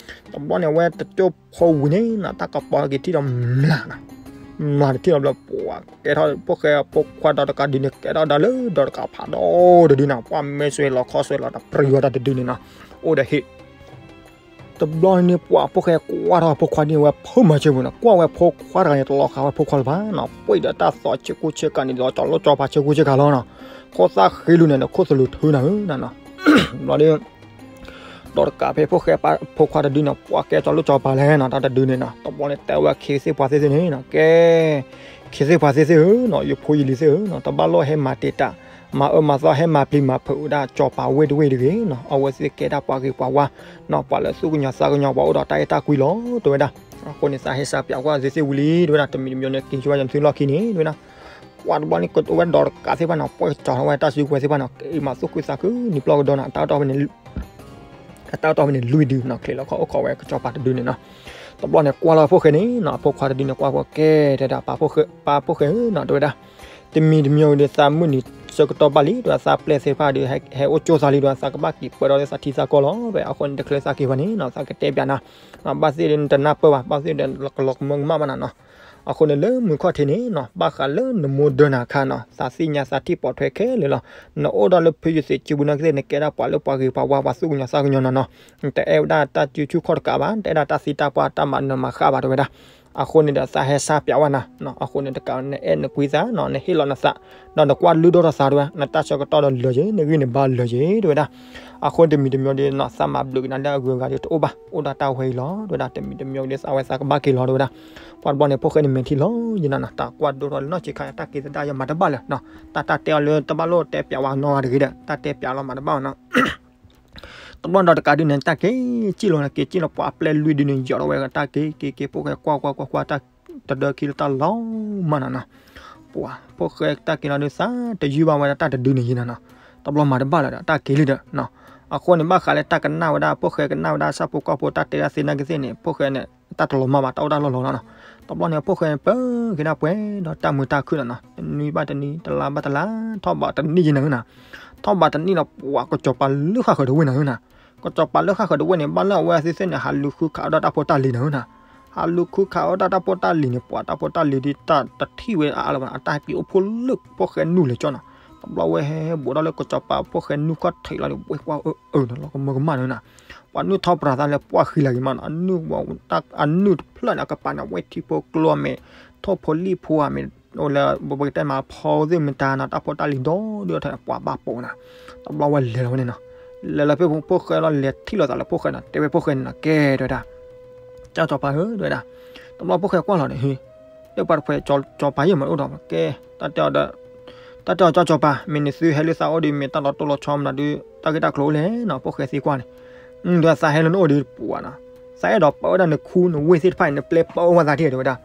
တဘျီန့ၣ် အဝဲတကၠိဖိဝံၤန့ၣ်နီၤ တၢ်ကပီၤက့ၤထံၣ်ဒီးမျၢ်နီၤ မျၢ်တထံၣ်လီၤဘျီ ပှၤကဲထီၣ်ဖိၣ်ဃဲဖိခွါဒီးတကးဒုးန့ၣ် ကဲထီၣ်ဒၣ်လၢဒီးတကးဖးဒိၣ်တဒုနီၤ ပှၤမ့ၢ်စွဲလီၤခီစွဲလီၤတပြံဝဲတၢ်တဒုန့ၣ်နီၤ အိၣ်ဒီးဟ့ၣ် တဘျီန့ၣ် ပှၤဖိၣ်ဃဲကွၢ်ထီၣ်ဖိခွါဒ်န့ၣ်ဝဲဖုမၤစၢၤပူၤနီၤ ကွၢ်ဝဲဖိခွါတဂၤန့ၣ် တလီၤဃာ်ဝဲဖိခွါလၢၤဘၣ်နီၤ ပှ့ၤဒီးတၢ်သီဆ့ကူဆ့ကၤန့ၣ် လီၤကၠီၤလိၣ်ကၠီၤပၤဆ့ကူဆ့ကၤလီၤနီၤ ခိၣ်သၣ်ဃ့လူၤန့ၣ် ခိၣ်သလုးထုနၤဧၢနီၤနီၤ ဘျီဒီး ဒီးတကးဖဲဖိၣ်ဃဲဖိခွါတဒုန့ၣ် ပှၤကဲကၠီၤလိၣ်ကၠီၤပၤလဲၣ်နီၤ တၢ်တဒုန့ၣ်နီၤ တဘျီန့ၣ် တဲဝဲခ့သ့ၣ်ပှၤသ့ၣ်သ့ၣ်န့ၣ်နီၤ ကဲ ခ့သ့ၣ်ပှၤသ့ၣ်သ့ၣ်ဧၢနီၤ ယဖိယလံၤသ့ၣ်ဧၢနီၤ တဘၣ်လိၣ်ဟဲမၤတံာ်တာ် မၤအၢမၤသီ ဟဲမၤပျံၤမၤဖုးဝဲဒၣ်ကၠီၤပၤဝ့ၢ်တဝ့ၢ်တဂ့ၤနီၤ အဝဲသ့ၣ်ကဲဒၣ်ပှၤဂ့ၤပှၤဝါနီၤ ပှၤလၢသူၣ်ကညီၤသးကညီၤ ပှၤအိၣ်ဒီးတၢ်အဲၣ်တၢ်ကွံလီၤ တဲဝဲဒၣ် အဃိန့ၣ် သးဟဲစးပၠးကွၢ်သ့ၣ်သ့ၣ်ဝံၤလံ တဲဝဲဒၣ် တမံၤတမံၤန့ၣ် က့ၤယွၤယံၤသုလီၢ်ခံန့ၣ် တဲဝဲဒၣ် ပှၤတဘျီန့ၣ် ကဝဲဒီးတကးသ့ၣ်တဖၣ်နီၤ ပှဲၤကၠီၤထီၣ်ဝဲတၢ်စုကဝဲၤသ့ၣ်တဖၣ်နီၤ က့ၤမၤသူၣ်ခုသးခု နံၤပျီၢ်ကဒီးနီၤ တၢ်တီၢ်ဖဲန့ၣ် အတၢ်တီၢ်ဖဲန့ၣ် လွံၢ်ဒုနီၤ ချံးလီၤခီၣ်အိၣ်ခိးဝဲကၠီၤပၤတဒုန့ၣ်နီၤ တဘျီန့ၣ် ကွၢ်လီၤဖိၣ်ဃဲန့ၣ်နီၤ အဖိခွါတဒုန့ၣ် ကွၢ်ဖိၣ်ဃဲ တဲဒၣ် ပၢ်ဖိၣ်ဃဲဧၢနီၤ တဲဝဲဒၣ် တမံၤတမံၤဒီး သးမုၢ်နံၤဆၢကတီၢ်ဘၣ်လံ တဲဝဲ သးပျဲၢ်သ့ၣ်တဖၣ်ဒီး ဟဲအိၣ်ကၠိသးလံ တဲဝဲ သးကဘၣ်က့ၤပၢၢ်ထီၣ်လၢသးထံသးကီၢ်လီၤ တဲဝဲ အဃိန့ၣ် တချုးသးက့ၤဘၣ်န့ၣ်နီၤ သးကတဲပၠးနၤ ဘၣ်သ့ၣ်ဒီးနတနၢ်ပၢၢ်ဘၣ် ဘၣ်သ့ၣ်ဒီးကလီၤကမၢကမၣ်ဘၣ်နၤနီၤ အဃိန့ၣ် လၢမုၢ်ခီၣ်ထံးန့ၣ်နီၤ ဘၣ်ဃးလၢနမိၢ်ဒၢနၤအခါနီၤ သးသ့ၣ်ညါသးထံၣ်ပိာ်ထွဲခဲလၢာ်လီၤ နအိၣ်ဒီးလၢဖုယသ့ၣ်စုပူၤနီၢ်ကသ့ၣ် နကဲဒၣ်ပှၤလၢပှၤဂ့ၤပှၤဝါ ပှၤသူၣ်ကညီၤသးကညီၤနီၤနီၤ နတအဲၣ်ဝဲဒၣ်တၢ်စုဆူၣ်ခီၣ်တကးဘၣ် နတအဲၣ်ဒၣ်တၢ်သံတၢ်ပှၢ်တၢ်မၤနၢၤမၤဃၣ်ဘၣ် တဲဝဲဒၣ် အဃိန့ၣ်ဒီး သးဟဲစးပၠးဝဲနၤနီၤ အဃိန့ၣ် တကးနအဲၣ်နကွံသးနီၤ နဟ့ၣ်လီၤနသး ဒီးနကွၢ်လုၢ်ဒိၣ်ထီၣ်သး တဲဝဲ နတၢ်ဆၢကတီၢ်ဒီးလၢာ်က့ၤ နဂံၢ်နဘါလၢာ်က့ၤ တဲဝဲဒၣ် အဃိတမံၤတမံၤဒီးနီၤ သးမၤဘျုးက့ၤနၤလၢအဂုၤအဂၤဒီးတအိၣ်ဘၣ် အိၣ်ဒၣ်တၢ်ဝဲအံၤလီၤ တဲဝဲဒၣ် တမံၤတမံၤဒီး သးဝဲသးကဘၣ်က့ၤလီၤ တဲဝဲဒၣ် ပှၤတဘျီန့ၣ် ဖိၣ်ဃဲန့ၣ်မဲာ်ထံလီၤယံၤနၤနီၤ တၢ်ကွၢ်ဒိၣ်ထီၣ်လၢနီၢ်ဆံးခါ တၢ်က့ၤသဒၣ်ယမၤတဘၣ်လၢၤနီၤ တၢ်တၢ်တဲအီၤလၢတဘၣ်လိၣ်တဲပၠးဝဲနီတဂၤတဂ့ၤဒီး တၢ်တဲပၠးလီၤမၤတဘၣ်အီၤနီၤ တဘျီဒီးတကးဒုးန့ၣ် တၢ်က့ၤစံၣ်လီၤ က့ၤစံၣ်လီၤ ပှၤအပျဲၢ်လွံၢ်ဒုးန့ၣ် ယီၤထီၣ်ဝဲတၢ်က့ၤ က့ၤက့ၤ ဖိၣ်ဃဲကွၢ်ကွၢ်ကွၢ်ကွၢ် တၢ်တဒၢခံလၢတၢ်လီၤမၢ်နီၤနီၤ ပှၤ ဖိၣ်ဃဲတၢ်က့ၤလီၤဒုး သးတယုၢ်ဘၣ်ဝဲဒၣ်တၢ်တဒုးန့ၣ်ယံၤနၤနီၤ တဘျီမၤတဘၣ်လၢၤဒီး တၢ်က့ၤလံဒီးနီၤ အဃိန့ၣ် ဘၣ်ဃးလၢတၢ်ကနၣ်ဝဲဒၣ် ဖိၣ်ဃဲကနၣ်ဝဲဒၣ် ဆၣ်ဖိကီၢ်ဖိတၢ်တဲဒၣ်သ့ၣ်နီၢ်ကသ့ၣ်န့ၣ် ဖိၣ်ဃဲန့ၣ် တၢ်တလီၤမၢ်ဘၣ် တၢ်အိၣ်တၢ်လီၢ်လီၤနီၤနီၤ. တဘျီန့ၣ် ဖိၣ်ဃဲပၢက့ၤဒၣ်ပှဲၤဒီးတၢ်မုာ်တၢ်ခုၣ်နီၤနီၤ, တနွံဘၣ်တနွံ တလါဘၣ်တလါ ထီၣ်ဘးတနံၣ်ယံၤနၤနီၤ, ထီၣ်ဘးတနံၣ်ဒီး ပှၤကစီၤပၤလၢဃၣ်ဃၢၤတဝ့ၢ်နၤနီၤ, ကစီၤပၤလၢဃၣ်ဃၢၤတဝ့ၢ်န့ၣ် ဘၣ်လၢအဝဲသ့ၣ်သ့ၣ်န့ၣ် ဟးလူၤဃုခးအီၣ်ဒၣ်တၢ်ဖိတၢ်လံၤနၤနီၤ, ဟးလူၤဃုခးအီၣ်ဒၣ်တၢ်ဖိတၢ်လံၤန့ၣ် ပှၤတၢ်ဖိတၢ်လံၤဒ်တၢ်တထံၣ်ဝဲအါအါလၢၤဘၣ်နီၤ, အတၢ်ဟဲက့ၤအိၣ်ဖှိၣ်လၢဖိၣ်ဃဲနူၢ်လဲၤကၠီနီၤ, တဘျီဝဲဟဲဟဲဘူးထီၣ်လၢကစီၤပၤဖိၣ်ဃဲနူၢ်ခီၣ်ထံးလီၤန့ၣ် ဝဲကွၢ်အၢအၢနီၤ လီၤကမၢကမၣ်နၤနီၤ ပှၤနုၢ်ထီၣ်ပြးသးလၢပှၢ်ဃံလၤက့ၤမးနီၤ, အနုၢ်တဖျၢၣ်န့ၣ် အကပၤန့ၣ် ဝဲထံဖိကျိအမ့ၢ် ထိၣ်ဖိလံၣ်ဖိအမ့ၢ် အိၣ်လၢပကတဲမးဖီသ့ၣ်မတၤနီၤ, တၢ်ဖိတၢ်လံၤဒီဒုၣ်ဒီထၢန့ၣ် ပှၤဘၣ်ပိာ်နၤ, တဘျီဝဲလဲၤလီၤဝဲန့ၣ်နီၤ, လဲၤလီၤဖဲဖိၣ်ဃဲလီၤ လဲၤထံၣ်လိာ်သးလၢဖိၣ်ဃဲနီၤ, တဲဝဲဖိၣ်ဃဲန့ၣ်နီၤ ကဲ တဲဝဲဒၣ် ကၠီစီၤပၤဧၢ တဲဝဲဒၣ်, တဘျီဖိၣ်ဃဲကွၢ်လီၤန့ၣ် ဟ့ လၢပှၤတဖှဲး စီၤပၤယဲၢ်မးအိၣ်ဒီး ကဲ တၢ်တဲအီၤဒီး တၢ်တဲအီၤ ကၠီစီၤပၤ မ့ၢ်နသုဟဲလၢသးအိၣ်ဒီး မ့ၢ်တၢ်လီၤတိၢ်လီၤဆီမနုၤဒီး တၢ်ဂ့ၢ်တၢ်ကျိၤအိၣ်လဲၣ်နီၤ, ဖိၣ်ဃဲသံကွၢ်န့ၣ်, ဒီးသးဟဲလၢနအိၣ်ဒီးပှၤနီၤ, သးအဲၣ်ဒိးပာ်ဝဲဒၣ်နခူနဝ့ၢ်သ့ၣ်တဖၣ်အံၤ နပျဲပာ်အီၣ်ဝဲသးထံၣ်တဲဝဲဒၣ်,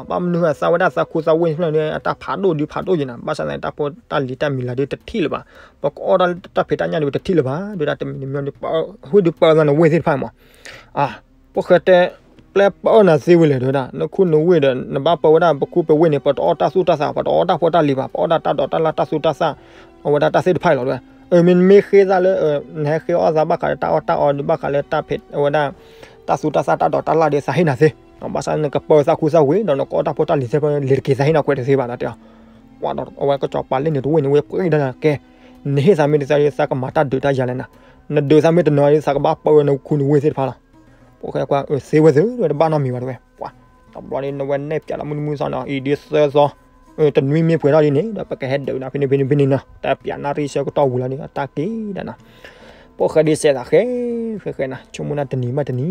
ဘၣ်မနုၤသးဝဲဒၣ်သးခူသးဝ့ၢ်တဖျၢၣ်န့ၣ် အတၢ်ဖးဒိၣ်ဒုးဖးဒိၣ်ယံၤနီၤ, ဘၣ်ဆၣ်သနာ်က့ တၢ်ဖိတၢ်လံၤတၢ်မံၤလၤဒုးတထံၣ်လၢၤဘၣ်, ပကအီၣ်ဒၣ်တၢ်ဖံးတၢ်ညၣ်ဒုးတထံၣ်လၢၤဘၣ်, ဒုးဒၣ်တမံၤတမံၤဒုး ပာ်ဝဲဒုးပာ်အီၣ်သးနဝ့ၢ်သ့ၣ်တဖၣ်မး အၢ ဖိၣ်ဃဲတဲ ပျဲပာ်အီၣ်နၤသ့ဝဲလဲၣ် တဲဝဲဒၣ်, နခူနဝ့ၢ်ဒီး နဘၣ်ပာ်ဝဲဒၣ် ပခူပဝ့ၢ်န့ၣ် ပတအီၣ်တၢ်သူၣ်တၢ်သး ပတအီၣ်တၢ်ဖိတၢ်လံၤဘၣ်, ပအီၣ်ဒၣ်တၢ်ဒိးတၢ်လၣ်တၢ်သူၣ်တၢ်သၣ် အဝဲဒၣ်တၢ်သ့ၣ်တဖၣ်အံၤလီၤ တဲဝဲ, အၢ မ့ၢ်နမ့ၢ်ဃ့သးလၢ နဟဲဃ့အီၣ်သးဘၣ်ဃးလၢတၢ်အီၣ်တၢ်အီဒီး ဘၣ်ဃးလၢတၢ်ဖံး အဝဲဒၣ် တၢ်သူၣ်တၢ်သၣ်တၢ်ဒိးတၢ်လၣ်ဒီးသးဟ့ၣ်နၤသ့, ဘၣ်ဆၣ်နကပာ်သးခူသးဝ့ၢ် ဒီးနကအီၣ်တၢ်ဖိတၢ်လံၤသ့ၣ်တဖၣ် လဲၤတက့ၤသးဟ့ၣ်နၤကွဲးတသ့ဘၣ် တဲဝဲ, ပှၤဒီးအဝဲကစီၤပၤလၢန့ၣ်တဝ့ၢ်န့ၣ် ဝဲပှဲၤဒၣ်ကဲ, နဟ့ၣ်သးမ့ၢ်တသ့ဒီး သးကမၤတၢ်ဒုးတၢ်ယၤလဲၣ်နၤ, နဒုးသးမ့ၢ်တနီၤဒီး သးကဘၣ်ပာ်ဝဲနခူနဝ့ၢ်သ့ၣ်တဖၣ်လီၤ. ဖိၣ်ဃဲကွၢ် အၢ သ့ဝဲသ့ တဘၣ်နီတမံၤဘၣ်တဲဝဲ, ပှၤ တဘျီန့ၣ် နဝဲနဲၣ်ပၠးလီၤမုၢ်နံၤမုၢ်သီနီၤ အံၤဒ်သၢသီ တနွံမ့ၢ်ပှဲၤထီၣ်ဒ်န့ၣ်ဒီး ပကဟဲဒုးနၤဖဲန့ၣ်ဖဲန့ၣ်ဖဲန့ၣ်နီၤ, တၢ်ပၠးနၣ်ရံၣ်ဆၢကတီၢ်ဝံၤလီၤဒီး အတၢ်က့ၤဒၣ်နီၤ, ဖိၣ်ဃဲဒ်စဲးသးဃဲ ဃဲဃဲနီၤ ဆိကမိၣ်နၤတနံၤဘၣ်တနံၤ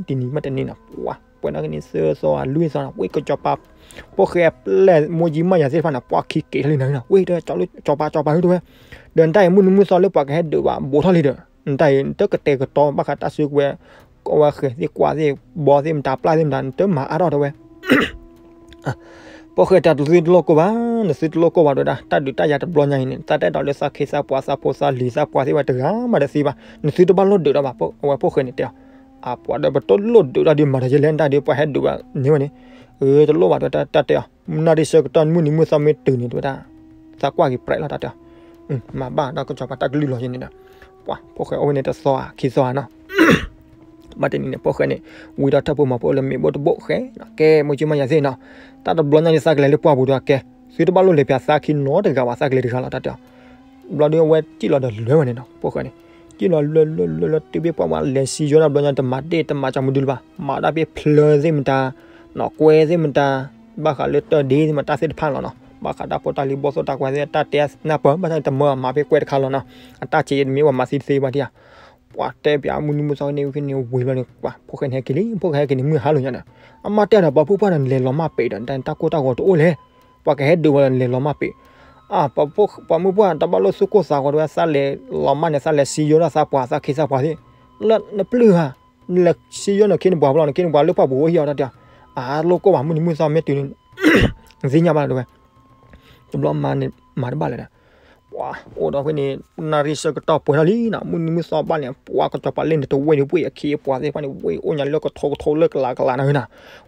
တနံၤဘၣ်တနံၤနီၤ ပှၤ ပှဲၤနီၣ်က့ၤန့ၣ် သၢသီ လွံၢ်သီနီၤ ဝ့ၢ်ကစီၤပၤ ဖိၣ်ဃဲအပျဲၢ်မိၣ်ကံမၣ်ယၤသ့ၣ်တဖၣ်န့ၣ် ပှၤခံက့ၤထီၣ်လံနၤနီၤ ဝ့ၢ်တဲ စီၤပၤ စီၤပၤဧၢ တဲဝဲ, ဒီးနတၢ်အံၤ မုၢ်နံၤမုၢ်သီလၢပှၤကဟဲဒုးဘၣ် ဘူးထီၣ်လံဒီး နတၢ်အံၤ နတကတဲာ်ကတီၤဘၣ်ဃးတၢ်စုကဝဲၤ ကဝဲၤဃဲၤသ့ၣ်ကွၢ်သ့ၣ် ဘီသ့ၣ်မတၤ ပျၢ်သ့ၣ်မတၤ နတမၤအါထီၣ်တဲဝဲ ဖိၣ်ဃဲတဲ သုတလိၣ်ကိၢ်ဘၣ်, နသုတလိၣ်ကိၢ်ဘၣ်တဲဝဲဒၣ် တၢ်ဒုးတၢ်ယၤတဘျီညါအံၤန့ၣ် သးတအဲၣ်ဒိးလၢသးခ့သးပှၤသးဖိသးလံၤသးပှၢ်သ့ၣ်ဝဲတဂၤမးတသ့ဘၣ်, နသုတဘၣ်လိၣ်ဒုးဒီးဘၣ်, အဝဲဖိၣ်ဃဲန့ၣ်တဲအီၤ, အပှၤဒီး ပတလိၣ်ဒုးဒီးဒ်မၤတၢ်ယဲလဲၣ် နတၢ်ဒ်ပှၤဟဲဒုးဘၣ်န့ၣ်ဝဲန့ၣ်, အၢ တလိၣ်ဘၣ်တဲဝဲတၢ်တဲအီၤ, နၣ်ရံၣ်ဆၢကတီၢ်မုၢ်နံၤမုၢ်သီမ့ၢ်တုၤန့ၣ်တဲဝဲဒၣ်, သးကွၢ်က့ၤပြဲးလီၤတၢ်တဲအီၤ, မၤဘၣ်ဒီးကစီၤပၤတၢ်ကလုၢ်လီၤယဲန့ၣ်ဒီး, ပှၤ ဖိၣ်ဃဲအိၣ်ဝဲန့ၣ်တသီဧါခံသီဧါနီၤ ဘၣ်တနံၤန့ၣ် ဖိၣ်ဃဲန့ၣ် ဝံထီၣ်ထၢၣ်ဖိမၤဖိလၢမ့ၣ်ဘိၣ်တဘိၣ်ဃဲနီၤ ကဲ မိၢ်ကၠံမါယၤသ့ၣ်နီၤ, တၢ်တဘျီညါဒ်သးကလဲၤလၢပှၢ်ပူၤဒီးကဲ, သုတဘၣ်လိၣ်လဲၤပၠးသးခံနီတဂၤဘၣ် သးကလဲၤတဂၤလီၤတၢ်တဲအီၤ, ဘျီဒုးအဝဲကံၣ်လီၤဒီးလွဲဝဲန့ၣ်နီၤ ဖိၣ်ဃဲန့ၣ်, ကံၣ်လီၤလွဲလွဲလွဲလွဲတုၤဘ့ၣ်ပှၢ်ဝဲလဲၤစံယိၤဒၣ်ဘျီညါတမၤဒ့ၣ်တမၤကၠီမဒုလၢၤဘၣ် မၤဒၣ်ဖဲဖျၢၣ်သ့ၣ်မတၤ, နီၢ်ကွဲသ့ၣ်မတၤ, ဘၣ်ဃးလၢတၢ်ဒ့သ့ၣ်မတၤသ့ၣ်တဖၣ်လီၤနီၤ ဘၣ်ဃးတၢ်ဖိတၢ်လံၤဘီၣ်သိၣ်တၢ်ကွဲသ့ၣ် တၢ်တဲနၢ်ပၢၢ် ဘၣ်ဆၣ်တမၢမၤဖဲကွဲတခါလီၤနီၤ, အတၢ်စ့တမ့ၢ်ဝဲမၤသံတသ့ဘၣ်ဒံဧါ ပှၤတဲပၠးမုၢ်နံၤမုၢ်သီန့ၣ်ဝံၤန့ၣ်ဝံၤလီၤန့ၣ် ပှၤဖိၣ်ဃဲန့ၣ်ဟဲက့ၤလံ ဖိၣ်ဃဲဟဲက့ၤန့ၣ်မုၢ်ဟါလီၤညါဒီး, အမါတဲဒီးပှၤဖိပှၢ်ဒီးလဲၤလီၤမၢ်ပံးဒီး တၢ်ကိၢ်တၢ်ဂီၤတအိၣ်လဲၣ်, ပှၤကဟဲဒုးဝဲဒီးလဲၤလီၤမၢ်ပံး, အါ ပှၤမုၢ်ပှၢ်တဘၣ်လိၣ်သူၣ်ကိၢ်သးဂီၤတဲဝဲ သးလဲၤလီၤမၢ်န့ၣ် သးလဲၤစံယိၤဒၣ်သးပှၢ်သးခ့သးပှၢ်သ့ၣ်, လၢနပျုၢ်ဧါ, နလဲၤစံယိၤနခ့နပှၤဘျီန့ၣ် ခ့နပှၤလၢပှၢ်ပူၤအိၣ်ဟံၣ်အီၤတၢ်တဲအီၤ, အါလိၣ်ကိၢ်ဘၣ်မုၢ်နံၤမုၢ်သီမ့ၢ်တုၤန့ၣ် သ့ၣ်ညါဘၣ်လၢတဲဝဲ, တဘျီမၤန့ၣ်မၤတဘၣ်လၢၤဒီး ပှၤအိၣ်ဒီးဖဲန့ၣ် နၣ်ရံၣ်ဆၢကတီၢ်ပှဲၤထီၣ်လံနီၤ မုၢ်နံၤမုၢ်သီဘၣ်န့ၣ် ပှၤကစီၤပၤလၢန့ၣ်တဝ့ၢ်န့ၣ် ဝ့ၢ်အခ့အပှၤသ့ၣ်တဖၣ်န့ၣ် ဝ့ၢ်အိၣ်ညါလၢကထိကထိလၢကလးကလးနၤဧၢနီၤ,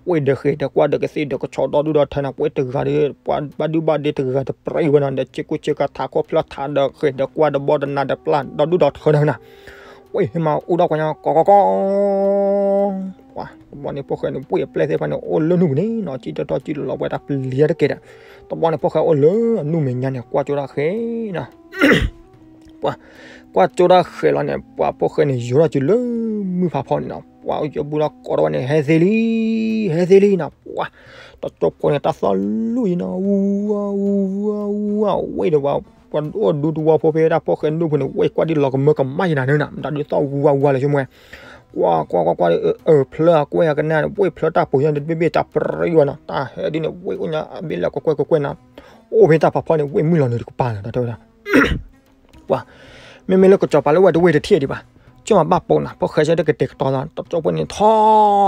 ဝ့ၢ်ဒီးဃဲၤဒီးကွၢ်ဒီးကသ့ၣ်ဒီးကဆီဒီဒူၣ်ဒီထၢနၤ ပှၤတဂၤဒီး ပှၤဘၣ်ဒူဘၣ်ဒ့တဂၤတပြံဝဲနီၤ ဒီးစ့ကူစ့ကၤထးခိၣ်ဖျီၣ်ထးဒီးဃဲၤဒီးကွၢ်ဒီးဘီဒီးနၤဒီးပျၢ်ဒီဒူၣ်ဒီထၢနၤဧၢနီၤ, ဝ့ၢ်ဟ့ၣ်မၤအိၣ်ဒီးကွၢ်ညါကီကီကီ ပှၤတဘျီန့ၣ်ဖိၣ်ဃဲန့ၣ် ဝ့ၢ်အပျဲၢ်သ့ၣ်တဖၣ်န့ၣ် အိၣ်လၢနုၢ်ပူၤန့ၣ်နီၤ ကံၣ်ထီၣ်ထီၣ်ကံၣ်လီၤလီၤပှဲၤတၢ်ပျံၤတက့ၢ်ဒီး, တဘျီန့ၣ်ဖိၣ်ဃဲအိၣ်လၢအနုၢ်မဲာ်ညါန့ၣ် ကွၢ်ကၠိဒၣ်ဃဲနီၤ ပှၤ ကွၢ်ကၠိဒၣ်ဃဲလီၤန့ၣ် ပှၤဖိၣ်ဃဲန့ၣ် ယိၤထီၣ်စုလၢမုၢ်ဖးဖီန့ၣ်နီၤ ပှၤအိၣ်ကၠိဘူဒီးကိးထီၣ်ဝဲန့ၣ် ဟဲသ့လံ ဟဲသ့လံနီၤ ပှၤ တကၠိဖိန့ၣ် တၢ်သီၣ်လူၢ်အံၤနီၤ ဝူဝါဝူဝါဝူဝါ ဝ့ၢ်ဒီးပှၤ ပှၤအိၣ်ဒူတဝီဖိဖဲဒၣ်ဖိၣ်ဃဲနုၢ်ဖိန့ၣ် ဝ့ၢ်ကွၢ်ဒ်လီၤကမၢကမၣ်ယံၤနၤန့ၣ်နီၤ မတၤဒုးသီၣ်ဝူဝါဝူဝါလၢဆိကမိၣ်ဝဲ ကွၢ်ကွၢ်ကွၢ်ကွၢ် အၢၣ်ဖျၢၣ်အကွဲၢ်အကနၣ်န့ၣ် ဝ့ၢ်ဖျၢၣ်တၢ်ပူၤညါတဘ့ၣ်ဘ့ၣ်တၢ်ပြံဝဲနီၤ တၢ်ဟဲဒ်န့ၣ် ဝ့ၢ်အိၣ်ညါအဘ့ၣ်လၢကွဲကွဲကွဲကွဲနီၤ အိၣ်ဖဲတၢ်ဖးဖီန့ၣ် ဝ့ၢ်မုၢ်လီၤနုာ်တကပၤလီၤ တၢ်တဲဝဲဒၣ် ပှၤ မ့မ့ၢ်လၢကစီၤပၤလၢဝဲတဝ့ၢ်တထံၣ်ဒံးဘၣ် ကၠိမးဘၣ်ပိာ်နၤ ဖိၣ်ဃဲဆၢတကတဲာ်ကတီၤသး တကၠိဖိန့ၣ်ထီၣ်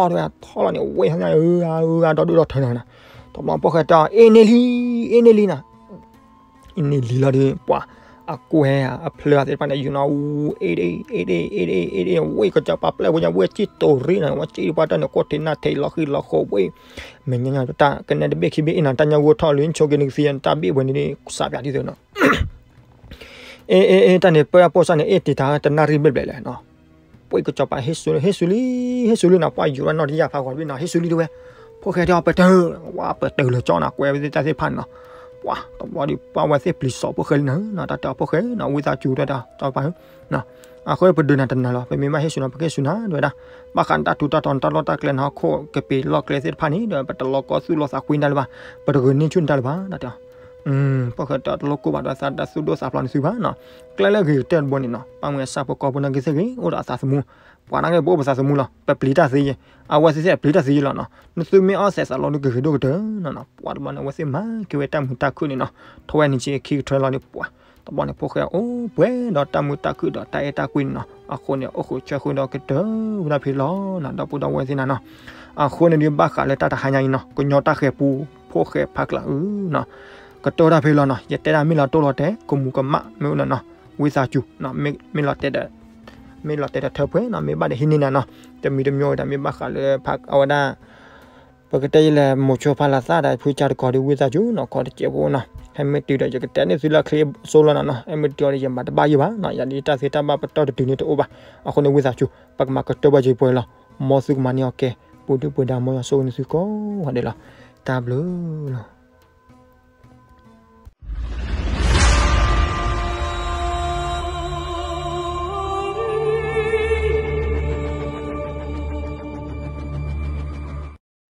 တဝဲ ထီၣ်လီၤန့ၣ် ဝ့ၢ်ဟဲညါအၢအၢအၢဒီဒူၣ်ဒီထၢနၤနီၤ တဘျီဖိၣ်ဃဲတဲအီၤ အ့ၣ်န့ၢ်လံ အ့ၣ်န့ၢ်လံနီၤ အ့ၣ်န့ၢ်လံလီၤဒီး ပှၤ အကွဲးအဖျၢၣ်သ့ၣ်တဖၣ်န့ၣ် ယူၤနီၤ အ့ၣ်ဒ့ၣ် အ့ၣ်ဒ့ၣ် အ့ၣ်ဒ့ၣ် အ့ၣ်ဒ့ၣ် ဝ့ၢ်ကစီၤပၤပျဲၢ်ဝဲညါ ဝ့ၢ်စံၣ်တိၤရ့နီၤ ဝဲစံၣ်တပှၢ်တၢၢ်န့ၣ် ကိးထံးနၢ်ထံး လီၤဃံၤလီၤဃိးဝ့ၢ် မဲာ်ညါညါတၢ် ကနဲတဘ့ၣ်ခံဘ့ၣ်အ့ၣ်နီၤ တၢ်ညါဂိၢ်ထီၣ်လံ ဆိက့ၤနကသံ တၢ်ဘ့ၣ်ဝဲန့ၣ် စးပၠးဒ်သိးနီၤ အ့ၣ် အ့ၣ် အ့ၣ် တၢ်န့ၣ် ပၢအပိာ်စၢ်န့ၣ် အ့ၣ်တ့ၢ်တၢ်တနၣ်ရံၣ်ဘျဲၣ်ဘျဲၣ်လဲၣ်နီၤ ဝ့ၢ်ကစီၤပၤဟ့ၣ်ဆူၣ် ဟ့ၣ်ဆူၣ်လံ ဟ့ၣ်ဆူၣ်လံနီၤ ပှၤယူၤဝဲနီၢ်တယၢ်ဖးဂီၤတဘ့ၣ်နီၤ ဟ့ၣ်ဆူၣ်လံတဲဝဲ ဖိၣ်ဃဲတဲအီၤပတၢၢ် ဝဲပတၢၢ်လၢာ်ကၠီနီၤ ကွဲးဝဲသ့ၣ်တၢ်သ့ၣ်တဖၣ်န့ၣ်နီၤ ပှၤတဘျီဒီး ပှၤဝဲသ့ၣ်ပျံၤစီၤဖိၣ်ဃဲလံနီၤ တၢ်တဲအီၤဖိၣ်ဃဲနီၤ ဝံသးစူၤတဲဒၣ် စီၤပၤဧၢ အဃိပဒုးနၤတနၤလီၤ ပမ့ၢ်ဘၣ်ဟ့ၣ်ဆူၣ်နီၤ ပကဟ့ၣ်ဆူၣ်နၤ တဲဝဲဒၣ် ဘၣ်ဃးနတၢ်ထူးတၢ်တီၤ နတၢ်လီၢ်တၢ်ကျဲနီၤ ဟီၣ်ခိၣ်ကပ့ၤလီၢ်ကျဲသ့ၣ်တဖၣ်န့ၣ် ဒီးပတလီၤကီသူၣ်လီၤသးကွံတၢ်လၢၤဘၣ် ပတဂုာ်န့ၢ်ဆူၣ်နတၢ်လၢၤဘၣ် တၢ်တဲအီၤ ဖိၣ်ဃဲတဲအီၤ တလိၣ်ကိၢ်ဘၣ်ဒီးသး တၢ်သူၣ်ဒိၣ်သးဖျိးန့ၢ်သုဘၣ်နီၤ ကျဲလၢအဂ့ၤကတၢၢ်တဘိန့ၣ်နီၤ ပၢ်မုၢ်အဆၣ်ဖိကီၢ်ဖိနာ်က့သ့ၣ်ဂ့ၤ အိၣ်ဒီးအသးသမူ ပှၤနာ်က့ပအိၣ်ပသးသမူလီၤ ပပျံၤတၢ်သ့ယဲ အဝဲသ့ၣ်သ့ၣ်အပျံၤတၢ်သ့ယဲလီၤနီၤ နသုမ့ၢ်အီၣ်စဲးသးလီၤ နကဂ့ၤဒိၣ်ကတၢၢ်နီၤနီၤ ပှၤတဘျီန့ၣ် အဝဲသ့ၣ်မၤက့ၤဝဲတၢ်မုာ်တၢ်ခုၣ်န့ၣ်နီၤ ထီၣ်ဝဲနံၤဆံခံကထၢလီၤန့ၣ် ပှၤ တဘျီန့ၣ် ဖိၣ်ဃဲအိၣ်ပှဲၤဒီးတၢ်မုာ်တၢ်ခုၣ်ဒီးတၢ်အဲၣ်တၢ်ကွံန့ၣ်နီၤ အဃိန့ၣ် အိၣ်ဃုာ်ဆၢဃုာ်ဒီးကတၢၢ်ဝဲဒၣ်ဖဲလီၤနီၤ ဒီပုၢ်ဒီဝဲၢ်သ့ၣ်နၤနီၤ အဃိန့ၣ်ဒုးဘၣ်ဃးလၢတၢ်တဟါညါအံၤနီၤ ကညီတၢ်ဃဲၤပူ ဖိၣ်ဃဲဖးကျးအုနီၤ ကတၢၢ်ဝဲဒၣ်ဖဲလီၤနီၤ ယတဲဒၣ်မ့ၢ်လီၤတိၢ်လီၤတဲာ် ကမူၤကမၣ်မ့ၢ်အိၣ်နီၤနီၤ ဝံသးစူၤ မ့ၢ်လီၤတဲာ်ဒီး မ့ၢ်လီၤတဲာ်ဒီးထၢဖှဲနီၤ မ့ၢ်ဘၣ်ဒီးဟံးန့ၢ်နၤနီၤ တမံၤတမံၤဝဲဒၣ် မ့ၢ်ဘၣ်ဃးလၢဖးအဝဲဒၣ် ပကတဲယလဲၤမိၤဆိဖးလီၤသးဒီးဖုကၢ်တကီးဒီးဝံသးစူၤနီၤ ခီတစဲးဖိနီၤ ဟဲမ့ၢ်တုၤဒီးယကတဲန့ၢ်သုလၢချ့ စိလီၤနီၤနီၤ ဟဲမ့ၢ်တုၤအီၤဒီးယမၤတဘၣ်ယိၣ်ဘၣ်နီၤ ယၤဒ်တၢ်သ့တၢ်ဘၣ်ပတီၢ်တတုၤန့ၣ်တအိၣ်ဘၣ် အဃိန့ၣ်ဝံသးစူၤ ပကမၤကတၢၢ်ဘၣ်ယပှဲၤလီၤ မ်သုကမၤန့ၢ်အီၤကဲ ပူၤဒုၣ်ပှဲၤဒါ မ်ယွၤဆိၣ်ဂ့ၤန့ၢ်သုကိးဂၤဒဲးလီၤ တၢ်ဘျုးလီၤ